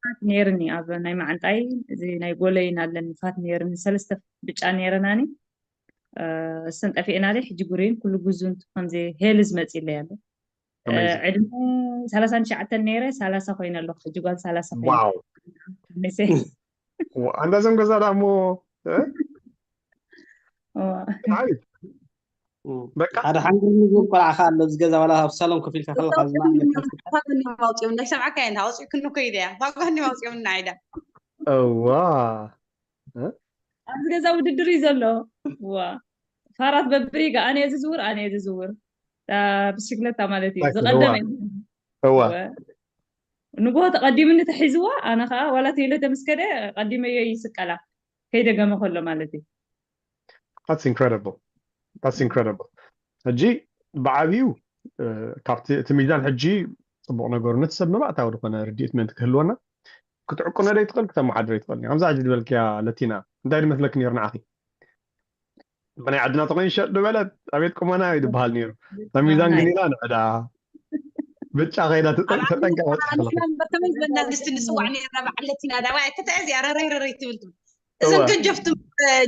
ፋት ነይርኒ ኣብ ናይ መዓንጣይ እዚ ናይ ጎለይን ኣለኒ ፋት ነይርኒ ሰለስተ ብጫ ነይረናኒ እሰን ጠፊእናለይ ሕጂ ጉሪን ኩሉ ጉዙን ከምዚ ሄል ዝመፅለይ ኣሎ ዕድመ ሰላሳን ትሽዓተን ነይረ ሰላሳ ኮይነ ኣለኩ ሕጂ ጓል ሰላሳ ኮይነ ዋው ንሴ ኣንዳዞም ገዛ ዳሞ እዋ። ሓሪፍ በቃ ሓደ ሓንግር ዝብል ቆልዓ ከዓ ኣሎ ኣብዚ ገዛ ዋላ ኣብ ሳሎን ኮፍ ኢልካ ከለካ ዝማዕነ ማውፅኦም እንዳይሰምዓካ እየ ኣውፅእክኒ እኮ ኢለ እያ ፋጓኒ ማውፅኦም እናዓይዳ እዋ ኣብዚ ገዛ ውድድር እዩ ዘሎ ዋ ፋራት በብሪጋ ኣነ እየ ዝዝውር ኣነ እየ ዝዝውር እታ ብሽክለታ ማለት እዩ ታክሲ፣ ዝቀደመ እዋ። እዋ ንጎ ተቀዲምኒ ተሒዝዋ ኣነ ከዓ ዋላ ተይለ ተምስከደ ቀዲመዮ ይስቀላ ከይደገመ ከሎ ማለት እዩ That's incredible. That's incredible. ሕጂ ብዓብዩ እ፣ ካብቲ እቲ ሚዛን ሕጂ ፅቡቅ ነገሩ ነቲ ሰብ መባእታዊ ዝኾነ ርድኢት ምእንቲ ክህልወና ክትዕቁነ ዶ ይትኽእል ክተመሓድሮ ይትኽእል ከምዛ ሕጂ ዝበልክያ ለቲና እንታይ ድመስለክ ነይሩ ንዓኺ ብናይ ዓድና ተኮይኑ ሸጥ ዝበለት ኣቤት ቁመና እዩ ዝበሃል ነይሩ እታ ሚዛን ግን ኢላ ንዕዳ ብጫ ከይዳ ተጠንቀቀ ንሕና እምበር ከመይ ዝበልና ድስቲ ንፅዋዕ ነርና በዓል ለቲና ዳዋ ከተያ እዚኣ ረረይ ረረይ ትብል ትብል እዘን እዋ። ገጀፍቲ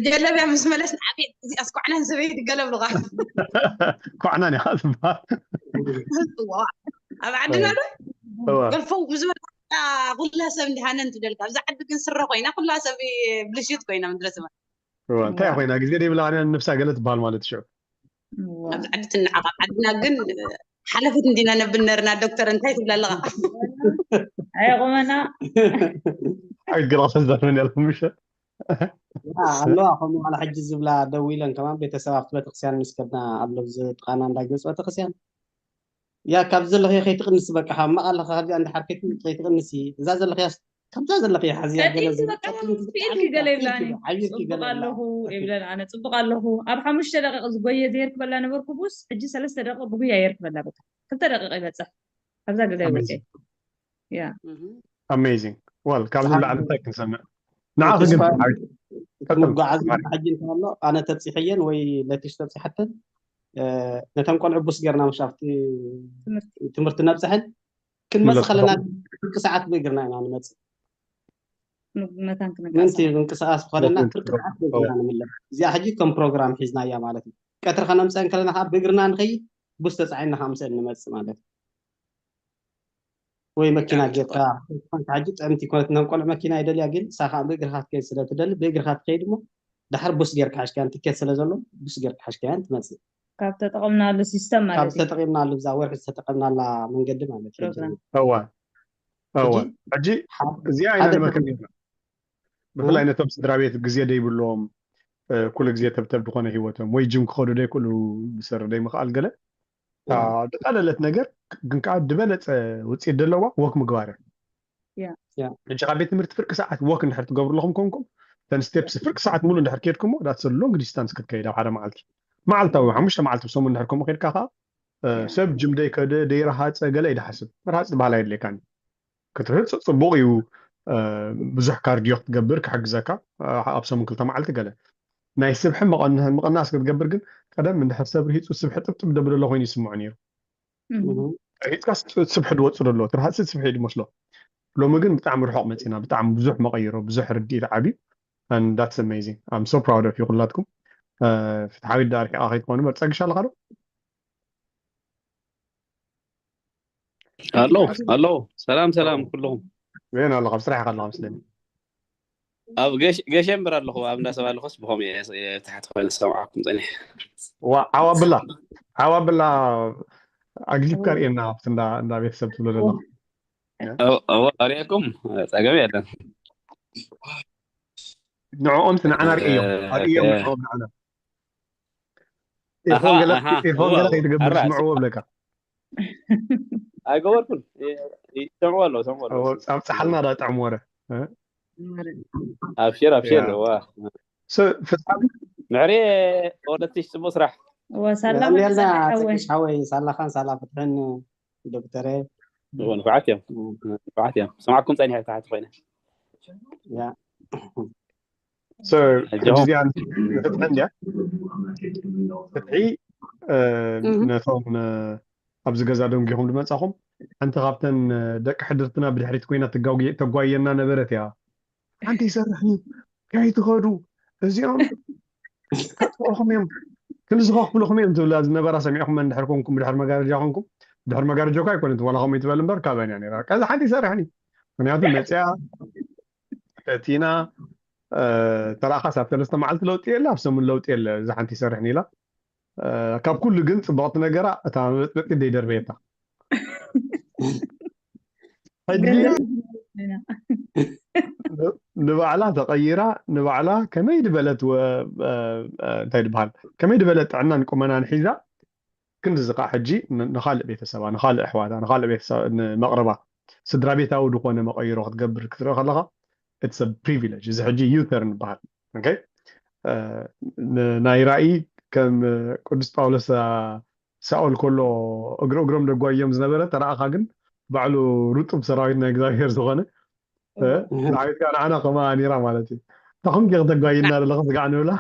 ጀለብያ ምስ መለስ ንዓቤት እዚኣስ ኳዕናን ሰበይቲ ገለ ብሉኻ ኳዕናን ኢኻ ዝበሃል እዋ። ኣብ ዓድና ዶ እዋ። ገርፈው ምስ በልካ ኩላ ሰብ እንዲሃነን ትደልካ ኣብዚ ዓዲ ግን ስረ ኮይና ኩላ ሰብ ብልሽት ኮይና ምድረ ስማ እዋ፣ እንታይ ኮይና ግዜ ደይብላ ነብሳ ገለ ትበሃል ማለት ሽዑ ኣብዚ ዓዲ ትንዓቕ ኣብ ዓድና ግን ሓለፈት እንዲና ነብል ነርና ዶክተር እንታይ ትብላ ኣለኻ ኣየቆመና ሓይት ገለ ክተዛረበኒ ኣለኩም ምሸ ኣለዋ ከምኡ ዋላ ሕጂ ዝብላ ደው ኢለን ከማን ቤተሰብ ኣብቲ ቤተክርስትያን ምስ ከድና ኣሎ እዚ ጥቃና እንዳ ግብፅ ቤተክርስትያን ያ ካብ ዘለኸ ከይትቅንስ በቃ ካብ ማቅ ኣለካ ካብዚኣ እንድሓር ከይትቅንስ እዛ ዘለኸ ከምዛ ዘለኺ ሓዝያ ገለ ቀጢንቲ ዝብል በቃ ቀጢንቲ ስኢልኪ ብጣዕሚ ገለ ቀጢንቲ ይብላኒ። ሓቢርኪ ጽቡቕ ገለ ኣለኹ ይብላ። ይብለን። ኣነ ጽቡቕ ኣለኹ። ኣብ ሓሙሽተ ደቂቕ ዝጎየ ዘይርክበላ ነበርኩ ቡስ፣ ሕጂ ሰለስተ ደቂቕ ብጉያ የርክበላ። በቃ ክልተ ደቂቕ ይበጽሕ። ኣብዛ ገዛ ይወጽእ። Amazing. ያ Amazing. Well፣ ካብዚ ብሓቂ ንላዕሊ እንታይ ክንሰምዕ? ንዓኺ ግን ተስፋ ሓቢር ቀጥል። መጓዓዚ ማሪ። ሓጂ እንተሎ ኣነ ተብፂሐየን ወይ ለቲሽ ተብፂሓተን፣ እ፣ ነተን ቆልዑ ቡስ ጌርና ምሽ ኣብቲ ትምህርቲ ትምህርቲ ነብፅሐን። ክንመፅእ ምለስ ከለና ተፈቕዶ። ፍርቂ ሰዓት ብእግርና ኢና ንመፅእ። ን- መታን ምንቲ ክንንቀሳቐስ ምንቅስቃስ ከለና ሞክን ፍርቂ ትፈቕዶ። ሰዓት ብእግርና ንምለስ። እዚኣ ሕጂ ከም ፕሮግራም ሒዝናያ ማለት እዩ። ቀትሪ ከነምፅአን ከለና ከዓ ብእግርና ንኸይድ፣ ቡስ ተፃዒንና ከዓ ምስአን ንመፅእ ማለት እዩ። ወይ መኪና ብጣዕሚ ጌርካ ጽቡቕ። ኮንካ ሕጂ ጥዕምቲ ኮነት፣ ነን ቆልዑ መኪና ይደልያ፣ ግን ንሳ ከዓ ብእግርኻ ክትከይድ ስለ ትደሊ ብእግርኻ ትከይድ እሞ፣ ድሓር ቡስ ጌርካ ሓሽካያን ትኬት ስለ ዘሎ ቡስ ጌርካ ሓሽካያን ትመፅእ። ካብ ተጠቐምናሉ ሲስተም ካብ ማለት እዩ። ዝተጠቂምናሉ፣ እዛ ወርሒ ዝተጠቀምናላ መንገዲ ማለት እዩ። ፕሮግራም እዋ እዋ ሕጂ ሕጂ ሓደ እዚኣ ኢና ሓደ ንመክር ክፍሊ ነርና። ብፍላይ ነቶም ስድራ ቤት ግዜ ደይብሎም፣ እ፣ ኩሉ ግዜ ተብተብ ዝኾነ ህይወቶም ወይ ጅም ክኸዱ ደይክእሉ፣ ብሰሪ ደይምኽኣል ገለ፣ እታ ዝቐለለት ነገር ግን ከዓ ዝበለፀ ውፅኢት ዘለዋ ወክ ምግባር እያ። ያ ያ ሕጂ ካብ ቤት ትምህርቲ ፍርቂ ሰዓት ወክ እንድሕር ትገብሩ ኣለኹም ኮንኩም፣ እተን ስቴፕስ ፍርቂ ሰዓት ሙሉ እንድሕር ከድኩሞ፣ that's a long distance ክትከይድ ኣብ ሓደ መዓልቲ። መዓልታዊ ሓሙሽተ መዓልቲ ብሰሙን እንድሕር ከምኡ ከድካ ከዓ፣ እ፣ ያ ሰብ ጅም ደይከደ ደይረሃፀ ገለ እዩ ድሓስብ። መርሃፂ ዝበሃል ኣየድልየካን እዩ። ክትርህፅ ፅቡቕ እዩ። እ፣ ብዙሕ ካርዲዮ ክትገብር ክሕግዘካ፣ እ፣ ኣብ ሰሙን ክልተ መዓልቲ ገለ። ናይ ስብሒ መቐን-፣ ምቕናስ ክትገብር ግን፣ ቀደም እንድሕር ሰብ ርሂፁ ስብሒ ጥብጥብ ደብለሎ ኮይኑ ይስምዖ ነይሩ። እም። እህ። ርሂፅካ ስ-፣ ስብሒ ድወፁ ደሎ፣ ትርሃፅ ስብሒ እዩ ድመስሎ። ሎሚ ግን ብጣዕሚ ርሑቕ መፂና፣ ብጣዕሚ ብዙሕ መቐይሮ፣ ብዙሕ ርድኢት ዓብዩ። And that's amazing. I'm so proud of you ኩላትኩም። እ፣ ፍትሓዊት ዳ ርሒቓ ከይትኾኑ እምበር፣ ፀግሽ ኣለኻ ዶ? ኣሎ ኣሎ። ሰላም ሰላም ኩልኹም። ወይን ኣለኻ? ኣብ ስራሕ ኢኻ ኣለኻ መስለኒ። ኣብ ገሽ- ገሸ እምበር ኣለኹ፣ ኣብ እንዳሰብ ኣለኹስ ብኸም እየ እየ ታሕቲ ኮይነ ዝሰምዓኩም ፀኒሐ። ዋ፣ ዓዋብላ ዓዋብላ ኣግሊብካ ርእየና ኣብቲ እንዳ እንዳ ቤተሰብ ትብሎ ዘለኻ። እዎ፣ እዎ፣ ኣርእየኩም። ፀገም የለን። ንዕኦም እቲ ንዓና ርእዮም ኣርእዮም እ፣ ንዕኦም ንዓና። ኣሃ ኢርፎን ገለ ኣሃ ኢርፎን እዎ ገለ እዎ ከይትገብር ኣራ ይስምዕዎ ብለካ። ኣይገበርኩን። ይ- ይሰምዑ ኣለዉ፣ ይሰምዑ ኣለዉ። ኣብ ጻሕልና ዳ ጥዕም ወረ። እ? ኣብሽር ኣብሽር። ያ። እዋ ሶ ፍጻሜ ምዕሬ ወለትሽ ጽቡቅ ስራሕ። እወ ሳላ የቐንየልና መድሰና ሓወይ። ጸግሽ ሓወይ፣ ሳላኻን ሳላ ፍትሕን ዶክተረ። እዎ ንፉዓት እዮም፣ ንፉዓት እዮም። ሰማዕኩም ጸኒሐ ታሕቲ ኮይነ። ያ ሶ ኣጆኹም። ሕጂ እዚኣ ንፍትሒ እንድያ። ፍትሒ እ፣ እህ። ነቶም እ፣ ኣብዚ ገዛ ደንጊኹም ዝመጻኹም ሓንቲ ካብተን እ፣ ደቂ ሕድርትና ብድሕሪት ኮይና ትጋጉየ- ተጓየና ነበረት እያ። ሓንቲ ይሰርሕን እዩ ከይትኸዱ እዚኦም ከጥቕኹም እዮም፣ ክንዚ ከኽፍልኹም እዮም ትብላ ዝነበራ ሰሚዕኹም እንድሕር ኮንኩም፣ ብድሕሪ መጋረጃ ኮንኩም፣ ድሕሪ መጋረጃ እኳ ኣይኮነትን ዋላ ከምኡ ትበል እምበር ካብን እያ ነይራ። ከዚ ሓንቲ ይሰርሕን እዩ ምክንያቱ መፅያ ፈቲና እ፣ ተረኣኻስ ኣብ ሰለስተ መዓልቲ ለውጢ የለ፣ ኣብ ሰሙን ለውጢ የለ፣ እዚ ሓንቲ ይሰርሕን ኢላ። እ፣ ካብ ኩሉ ግን ፅብቕቲ ነገራ እታ መበጥበጢ ደይደርበየታ። ሕጂ ገንዘብ ኢና። ን- ንባዕላ ተቐይራ፣ ንባዕላ ከመይ ዝበለት ወ- እ፣ እ፣ እንታይ ዝበሃል፣ ከመይ ዝበለት ጥዕናን ቁመናን ሒዛ ክንድዚ ከዓ ሕጂ ን- ንኻልእ ቤተሰባ፣ ንኻልእ ኣሕዋታ፣ ንኻልእ ቤተሰብ ንመቕረባ ስድራ ቤታዊ ዝኾነ መቐይሮ ክትገብር ክትርኢ ከለኻ it's a privilege። እዚ ሕጂ ዩተርን ይበሃል። ኦኬ፣ እ፣ ን- ናይ ራእይ ከም ቅዱስ ጳውሎስ እ፣ ሳኦል ከሎ እግሪ እግሮም ደጓዮም ዝነበረ ተረኣኻ ግን ባዕሉ ርጡብ ሰራዊት ናይ እግዚኣብሔር ዝኾነ እ፣ ሰራዊት ከዓ ንዓና ከምኣ ነይራ ማለት እዩ። ታኹም ጌ ክተጓይና ዘለኹ ስጋዕ ንብላ።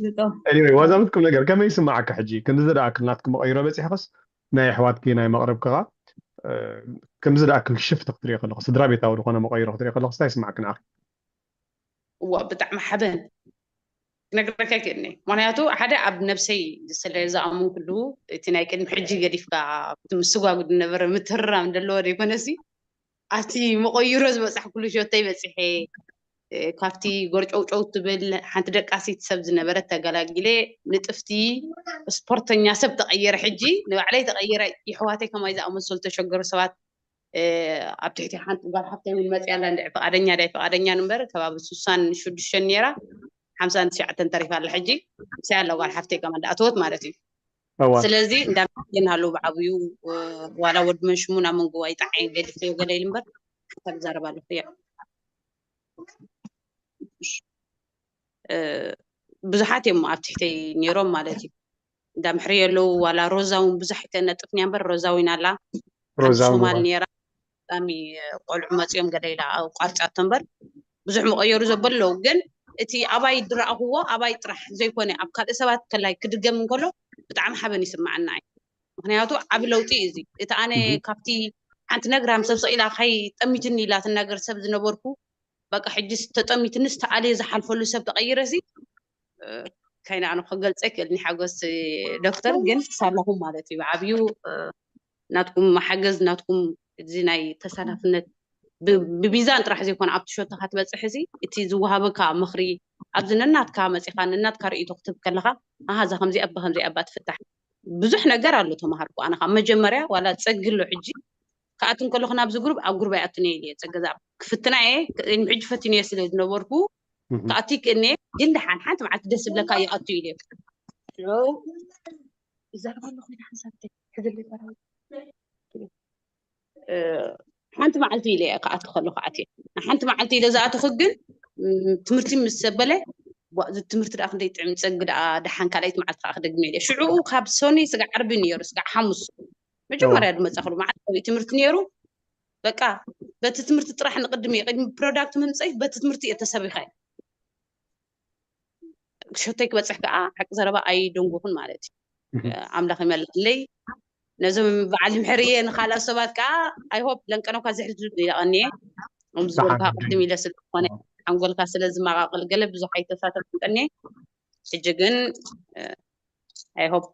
ዝጦ ኤኒወይ ዋዛ ምትኩም ነገር ከመይ ይስምዓካ ሕጂ? ክንዲ ዝደኣክል ናትኩም መቐይሮ በፂሕኽስ ናይ ኣሕዋትኪ ናይ መቕረብክኻ እ፣ ከምዚ ደኣክል ሽፍት ክትሪኦ ከለኹ ስድራ ቤታዊ ዝኾነ መቐይሮ ክትሪኦ ከለኹ እንታይ ይስምዓክ ንዓኺ? እዋ ብጣዕሚ ሓበን ክነግረካ ይክእልኒ። ምክንያቱ ሓደ ኣብ ነብሰይ ስለ ዝኣመንኩሉ እቲ ናይ ቅድሚ ሕጂ ገዲፍካ እቲ ምስጓጉ ዝነበረ ምትርራም ዘለዎ ዘይኮነሲ ኣብቲ መቆይሮ ዝበፃሕኩሉ ሸቶይ በፂሐ። እ፣ ካብቲ ጎርጨውጨው ትብል ሓንቲ ደቃሲት ሰብ ዝነበረት ተገላጊለ ንጥፍቲ ስፖርተኛ ሰብ ተቐየረ። ሕጂ ንባዕለይ ተቐይረ። የሕዋተይ ከማይ ዝኣመሰሉ ተሸገሩ ሰባት እ፣ ኣብ ትሕቲ ሓንቲ ጓል ሓፍተይ እውን መፅያ ኣላ እንድዒ ፍቓደኛ ዳይ ፍቓደኛ እምበር ከባቢ ስሳን ሽዱሽተን ነይራ ሓምሳን ትሽዓተን ተሪፋ ኣላ። ሕጂ ምሳይ ኣላ ጓል ሓፍተይ ከማን ዳኣተወት ማለት እዩ። እዋ ስለዚ እንዳመሰገን ሃለዉ ብዓብዩ እ፣ ዋላ ወዲ መንሽሙ ናብ መንጎ ኣይጣዓይን ገዲፈዮ ገለ ኢሉ እምበር ሓሳብ ይዛረብ ኣለኹ። ያ ብዙሓት እዮም ኣብ ትሕተይ ነይሮም ማለት እዩ። እንዳ ምሕሪ ኣለዉ፣ ዋላ ሮዛ እውን ብዙሕ ኣይተነጥፍንያ እምበር፣ ሮዛ እውን ኣላ። ሓንቲ ሶማል ነይራ፣ ብጣዕሚ ቆልዑ መፂኦም ገለ ኢላ ኣቋርፃቶ እምበር ብዙሕ መቐየሩ ዘበሎ። ግን እቲ ኣባይ ዝረኣኽዎ ኣባይ ጥራሕ ዘይኮነ ኣብ ካልእ ሰባት ከላይ ክድገም እንከሎ ብጣዕሚ ሓበን ይስማዓና እዩ። ምክንያቱ ዓብ ለውጢ እዩ እዚ። እቲ ኣነ ካብቲ ሓንቲ ነግራም ሰብ ሰቕ ኢላ ከይጠሚትኒ ኢላ ትናገር ሰብ ዝነበርኩ በቃ ሕጂ ተጠሚትንስ ተኣልየ ዝሓልፈሉ ሰብ ተቐይረ ሲ ካይና ኣነ ክገልፀ ይክእልኒ ሓጎስ ዶክተር ግን ሳላኹም ማለት እዩ ብዓብዩ ናትኩም ሓገዝ ናትኩም እዚ ናይ ተሳታፍነት ብቢዛን ጥራሕ ዘይኮነ ኣብቲ ሸቶካ ትበፅሕ እዚ እቲ ዝወሃበካ ምክሪ ኣብዚ ነናትካ መፂኻ ነናትካ ርእይቶ ክትብ ከለካ ኣሃ እዛ ከምዚኣ ብከምዚኣ ባ ትፍታሕ ብዙሕ ነገር ኣሎ ተምሃርኩ ኣነ ካብ መጀመርያ ዋላ ፀግሎ ሕጂ ክኣትን ከለኹ ናብዚ ግሩብ ኣብ ግሩብ ኣይኣትን እየ ኢለ ፀገዛ ክፍትና እየ ሕጂ ፈትንዮ ስለ ዝነበርኩ ክኣቲ ክእኒ ግን ደሓን ሓንቲ መዓልቲ ደስ ዝብለካ ይኣቱ ኢለ ይዛረብ ኣለኹ ሓንቲ መዓልቲ ኢለ እየ ክኣቲ ከለኹ ኣትየ ሓንቲ መዓልቲ ኢለ ዝኣተኹ ግን ትምህርቲ ምስ ዘበለ ትምህርቲ ዳ ክንደይ ጥዕም ፀግ ዳ ደሓን ካልኣይቲ መዓልቲ ከዓ ክደግም ኢለ ሽዑኡ ካብ ሶኒ ስጋ ዓርቢ ነይሩ ስጋ ሓሙስ መጀመርያ ዝመፃኽሉ መዓልታዊ ትምህርቲ ነይሩ በቃ በቲ ትምህርቲ ጥራሕ ንቅድሚ ቅድሚ ፕሮዳክት ምምፀይ በቲ ትምህርቲ እየ ተሰቢኸ ሸቶይ ክበፅሕ ከዓ ሓቂ ዘረባ ኣይደንጎኹን ማለት እዩ ኣምላኽ ይመልእለይ ነዞም በዓል ምሕርየ ንካልኣት ሰባት ከዓ ኣይሆፕ ለንቀኖካ ዝሕል ዝብል ይለቀኒ እየ ከም ዝበልካ ቅድም ኢለ ስለዝኮነ ሓንጎልካ ስለ ዝመቃቀል ገለ ብዙሕ ኣይተሳተፍኩን ቀኒ ሕጂ ግን ኣይሆፕ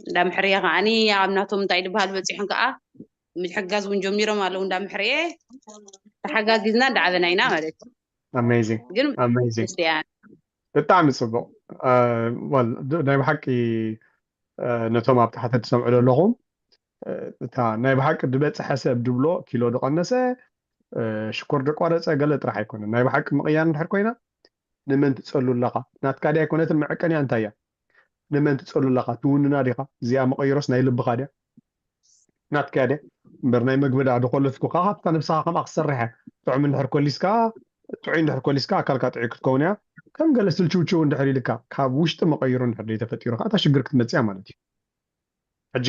እንዳ ምሕርየ ከዓኒ ኣብ ናቶም እንታይ ዝበሃል በፂሖም ከዓ ምሕጋዝ እውን ጀሚሮም ኣለዉ እንዳ ምሕርየ ተሓጋጊዝና እንዳዓበና ኢና ማለት እዩ amazing ግን amazing ክርስቲያን ብጣዕሚ ፅቡቅ ናይ ብሓቂ ነቶም ኣብ ታሕቲ ትሰምዑ ዘለኹም እታ ናይ ብሓቂ ዝበፅሐ ሰብ ድብሎ ኪሎ ዝቀነሰ ሽኮር ደቋረፀ ገለ ጥራሕ ኣይኮነን ናይ ብሓቂ ምቕያር እንድሕር ኮይና ንመን ትፀሉ ኣለኻ ናትካ ድያ ኣይኮነትን መዐቀንያ እንታይ እያ ንመን ትፀሉ ኣለኻ ትውንና ዲኻ እዚኣ መቐይሮስ ናይ ልብኻ ድያ ናትካ ድያ እምበር ናይ መግቢ ድኣ ድኮለትኩ ካብታ ነብስኻ ከምኣ ክሰርሕ ጥዑም እንድሕር ኮሊስካ ጥዑይ እንድሕር ኮሊስካ ኣካልካ ጥዑይ ክትከውን እያ ከም ገለ ስልችውችው እንድሕር ኢልካ ካብ ውሽጢ መቐይሮ እንድሕር ተፈጢሩ ከዓ እታ ሽግር ክትመፅእ እያ ማለት እዩ ሕጂ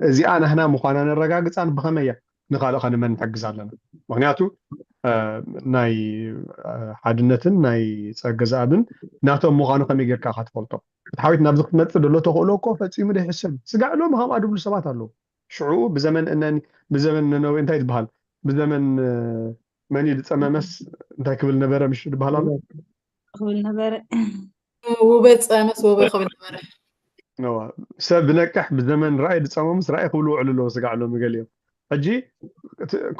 እዚኣ ናህና ምዃና ነረጋግፃን ብኸመይ እያ ንካልእ ከ ንመን ንሕግዝ ኣለና ምክንያቱ ናይ ሓድነትን ናይ ፀገ ዝኣብን ናቶም ምዃኑ ከመይ ጌርካ ኢካ ትፈልጦ እቲ ሓዊት ናብዚ ክትመፅእ ደሎ ተኽእሎ እኮ ፈፂሙ ደይሕሰብ ስጋዕ ሎሚ ከምኣ ድብሉ ሰባት ኣለዉ ሽዑ ብዘመን እነኒ ብዘመን ነነዊ እንታይ ዝበሃል ብዘመን መን እዩ ዝፀመመስ እንታይ ክብል ነበረ ምሽ ዝበሃል ኣሎ ክብል ነበረ ውበ ጸመስ ወበ ክብል ነበረ ሰብ ዝነቅሕ ብዘመን ራእይ ዝፀመሙስ ራእይ ክብሉ ውዕሉ ኣለዎ ስጋዕ ሎሚ ገሊኦም ሕጂ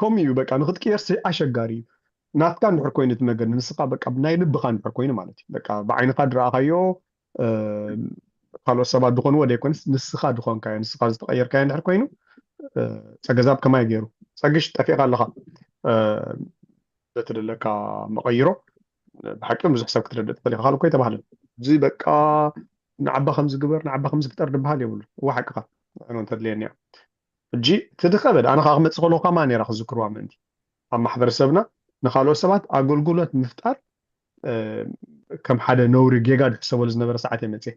ከምኡ እዩ በቃ ንክትቅየር ኣሸጋሪ እዩ ናትካ እንድሕር ኮይኑ እቲ ነገር ንስኻ በቃ ናይ ልብኻ እንድሕር ኮይኑ ማለት እዩ በቃ ብዓይንኻ ዝረኣኻዮ ካልኦት ሰባት ዝኾንዎ ዘይኮነስ ንስኻ ዝኾንካዮ ንስኻ ዝተቐየርካዮ እንድሕር ኮይኑ ፀገዛብ ከማይ ገይሩ ፀግሽ ጠፊእካ ኣለኻ በቲ ዘለካ መቐይሮ ብሓቂ ብዙሕ ሰብ ክትረድእ ትኽእል ኢኻ ካልኮ ኣይተባህለን እዚ በቃ ንዓባ ከምዚ ግበር ንዓባ ከምዚ ፍጠር ዝበሃል የብሉ እዋ ሓቅኻ ንዕኖ እንተድልየኒ እያ ሕጂ እቲ ድኸበድ ኣነ ከዓ ክመፅእ ከለኹ ከማ ነራ ክዝክርዋ ምእንቲ ኣብ ማሕበረሰብና ንካልኦት ሰባት ኣገልግሎት ምፍጣር ከም ሓደ ነውሪ ጌጋ ዝሕሰበሉ ዝነበረ ሰዓት እየ መፅእ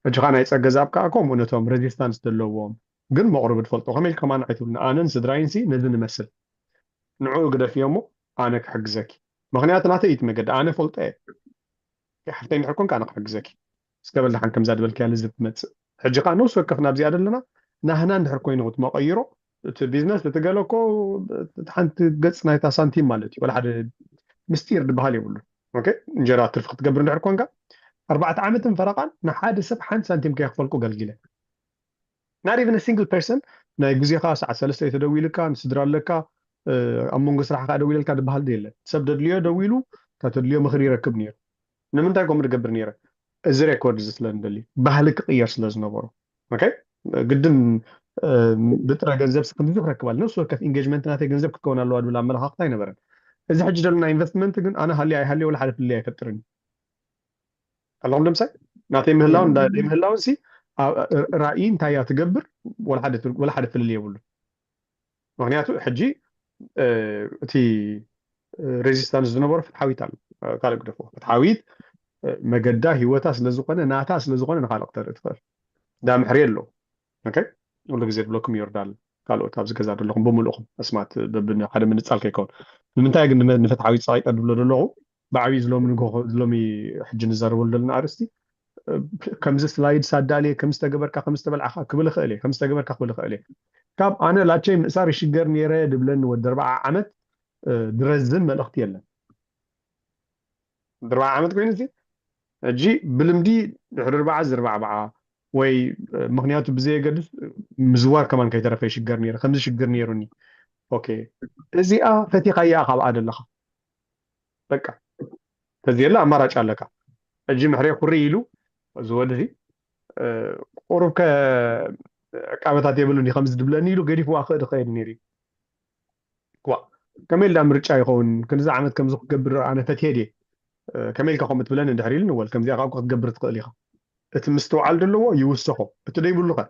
ሕጂ ከዓ ናይ ፀገዛብ ከዓ ከምኡ ነቶም ሬዚስታንስ ዘለዎም ግን መቕርቢ ትፈልጦ ከመይ ኢልካ ማን ኣይትብሉኒ ኣነን ስድራይንሲ ነዚ ንመስል ንዕኡ ግደፍዮ እሞ ኣነ ክሕግዘኪ ምክንያቱ ናተይ እዩ እቲ መገዲ ኣነ ፈልጦ እየ ሓፍተይ እንድሕር ኮንካ ኣነ ክሕግዘኪ እስከ በል ደሓን ከምዛ ዝበልክያ ልዝብ ትመፅእ ሕጂ ከዓ ነብሲ ወከፍ ናብዚኣ ዘለና ናህና እንድሕር ኮይኑ ክትመቀይሮ እቲ ቢዝነስ እቲ ገለ እኮ ሓንቲ ገፅ ናይታ ሳንቲም ማለት እዩ ወላ ሓደ ምስጢር ዝበሃል የብሉ እንጀራ ትርፊ ክትገብር እንድሕር ኮንካ ኣርባዕተ ዓመትን ፈረቃን ንሓደ ሰብ ሓንቲ ሳንቲም ከየክፈልኩ ገልጊለ not even single person ናይ ግዜኻ ሰዓት ሰለስተ ተደዊልካ ንስድራ ኣለካ ኣብ መንጎ ስራሕ ከዓ ደዊለልካ ዝበሃል የለን ሰብ ደድልዮ ደዊሉ እታ ተድልዮ ምክሪ ይረክብ ነይሩ ንምንታይ ከምኡ ዝገብር ነይረ እዚ ሬኮርድ እዚ ስለ ንደሊ ባህሊ ክቅየር ስለ ዝነበሮ ግድን ብጥረ ገንዘብ ስክን ብዙሕ ረክባል ነብሲ ወከፍ ኢንጌጅመንት ናተይ ገንዘብ ክትከውን ኣለዋ ዝብል ኣመለካክታ ኣይነበረን እዚ ሕጂ ዘለና ኢንቨስትመንት ግን ኣነ ሃልየ ኣይሃልየ ወላ ሓደ ፍልይ ኣይፈጥርን ኣለኹም ንምሳይ ናተይ ምህላውን ምህላውን ሲ ራእይ እንታይ እያ ትገብር ወላ ሓደ ፍልል የብሉ ምክንያቱ ሕጂ እቲ resistance ዝነበሮ ፍትሓዊት ኣሎ። ካልእ ግደፎ፣ ፍትሓዊት መገዳ ህይወታ ስለዝኾነ፣ ናታ ስለዝኾነ ንኻልእ ክተርኢ ትኽእል። ዳ ምሕሪ ኣሎ። ኦኬ፣ ኩሉ ግዜ ዝብለኩም ይወርዳል። ካልኦት ኣብዚ ገዛ ዘለኹም ብምልእኹም ኣስማት በብን ሓደ ምንጻል ከይከውን። ንምንታይ ግን ንመ- ንፍትሓዊት ጸቒጠ ዝብሎ ዘለኹ? ብዓብዩ ዝሎሚ ንግሆ ሎሚ ሕጂ ንዛረበሉ ዘለና ኣርእስቲ ከምዚ ስላይድ ሳዳልየ ከምዚ ተገበርካ ከምዚ ተበልዓኻ ክብል እኽእል እየ ከምዚ ተገበርካ ክብል እኽእል እየ። ካብ ኣነ ላቸይ ምእሳር ይሽገር ነይረ ድብለኒ ወዲ ኣርባዓ ዓመት ድረዝን መልእኽቲ የለን። ድርባዓ ዓመት ኮይኑ እዚ ሕጂ ብልምዲ ድሕሪ ርባዓ ዝርባዕባዓ ወይ ምክንያቱ ብዘየገድስ ምዝዋር ከማን ከይተረፈ ይሽገር ነይረ ከምዚ ሽግር ነይሩኒ። ኦኬ፣ እዚኣ ፈቲኻያ ካብኣ ደለኻ በቃ ተዝየለ ኣማራጭ ኣለካ። ሕጂ ምሕሬ ኩሪ ኢሉ እዚ ወዲ እዚ ቁሩብ ከ ዕቃበታት የብሉን ከምዚ ድብለኒ ኢሉ ገዲፍዋ ክእድ ኸየድ ነይሩ። ዋ፣ ከመይ ኢልዳ ምርጫ ይኸውን? ክንዚ ዓመት ከምዚ ክገብር ኣነ ፈትየ ድየ? ከመይ ኢልካ ከምኡ ትብለኒ እንድሕር ኢሉ ንወል ከምዚኣ ካብ ክትገብር ትኽእል ኢኻ። እቲ ምስትውዓል ዘለዎ ይውሰኾ፣ እቲ ደይብሉ ኸ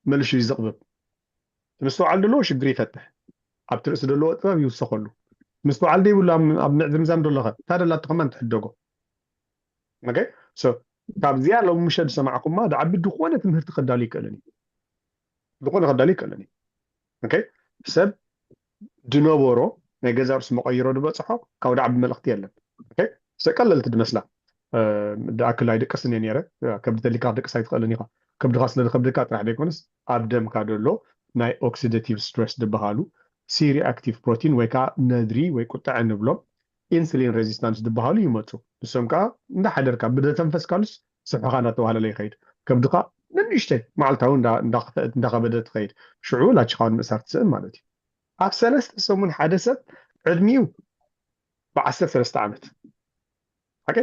መልሹ እዩ ዘቕብብ። እቲ ምስትውዓል ዘለዎ ሽግር ይፈትሕ፣ ኣብቲ ርእሲ ዘለዎ ጥበብ ይውሰኸሉ። ምስትውዓል ደይብሉ ኣብ ኣብ ምዕዝምዛም ደሎ ኸ እታ ደላቶ ከማን ትሕደጎ። ኦኬ፣ ሶ ካብዚኣ ሎሚ ምሸት ዝሰማዕኩማ ድዓቢ ዝኾነ ትምህርቲ ከዳሉ ይክእልን እዩ። ዝኾነ ከዳሉ ይክእልን እዩ። ኦኬ፣ ሰብ ድነበሮ ናይ ገዛ ርእሱ መቐይሮ ድበፅሖ ካብ ድዓቢ መልእኽቲ የለን። ኦኬ፣ ሰቀለልቲ ድመስላ ድኣክል ኣይደቀስን እየ ነይረ። ከብዲ ተሊካ ክደቅስ ኣይትኽእልን ኢኻ። ከብድኻ ስለ ዝከብደካ ጥራሕ ዘይኮነስ ኣብ ደምካ ደሎ ናይ ኦክሲደቲቭ ስትረስ ዝበሃሉ ሲ ሪኣክቲቭ ፕሮቲን ወይ ከዓ ነድሪ ወይ ቁጥዐ ንብሎም ኢንሱሊን ሬዚስታንስ ዝበሃሉ ይመፁ። ንሶም ከዓ እንዳሓደርካ ብደተንፈስካሉስ ስብሕኻ እንዳተዋህለለ ይኸይድ። ከብድኻ ንንእሽተይ መዓልታዊ እንዳ- እንዳኸፈአት እንዳኸበደት ትኸይድ። ሽዑ ላችኻውን ምእሳር ትስእን ማለት እዩ። ኣብ ሰለስተ ሰሙን ሓደ ሰብ ዕድሚኡ ብዓሰርተ ሰለስተ ዓመት ሓቀ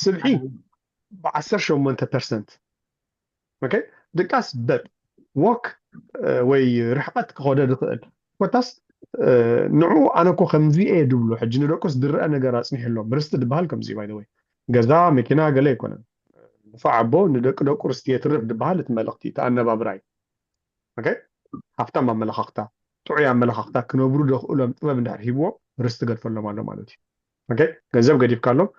ስብሒ ብዓሰርተ ሸሞንተ ፐርሰንት ድቃስ በጥ ወክ ወይ ርሕቀት ክኸዶ ዝኽእል ኮታስ ንዑ ኣነ እኮ ከምዚ እየ ድብሉ ሕጂ ንደቁስ ዝረአ ነገር ኣፅኒሕሎም ርስቲ ዝበሃል ከምዚ ባይ ወይ ገዛ መኪና ገለ ኣይኮነን። ንፋዕ ኣቦ ንደቂ ደቁ ርስቲ የትርፍ ዝበሃል እቲ መልእኽቲ እቲ ኣነባብራ እዩ። ሃፍታም ኣመለኻኽታ ጥዑይ ኣመለኻኽታ ክነብሩ ዘኽእሎም ጥበብ እንድሕር ሂብዎም ርስቲ ገድፈሎም ኣሎ ማለት እዩ። ገንዘብ ገዲፍካሎም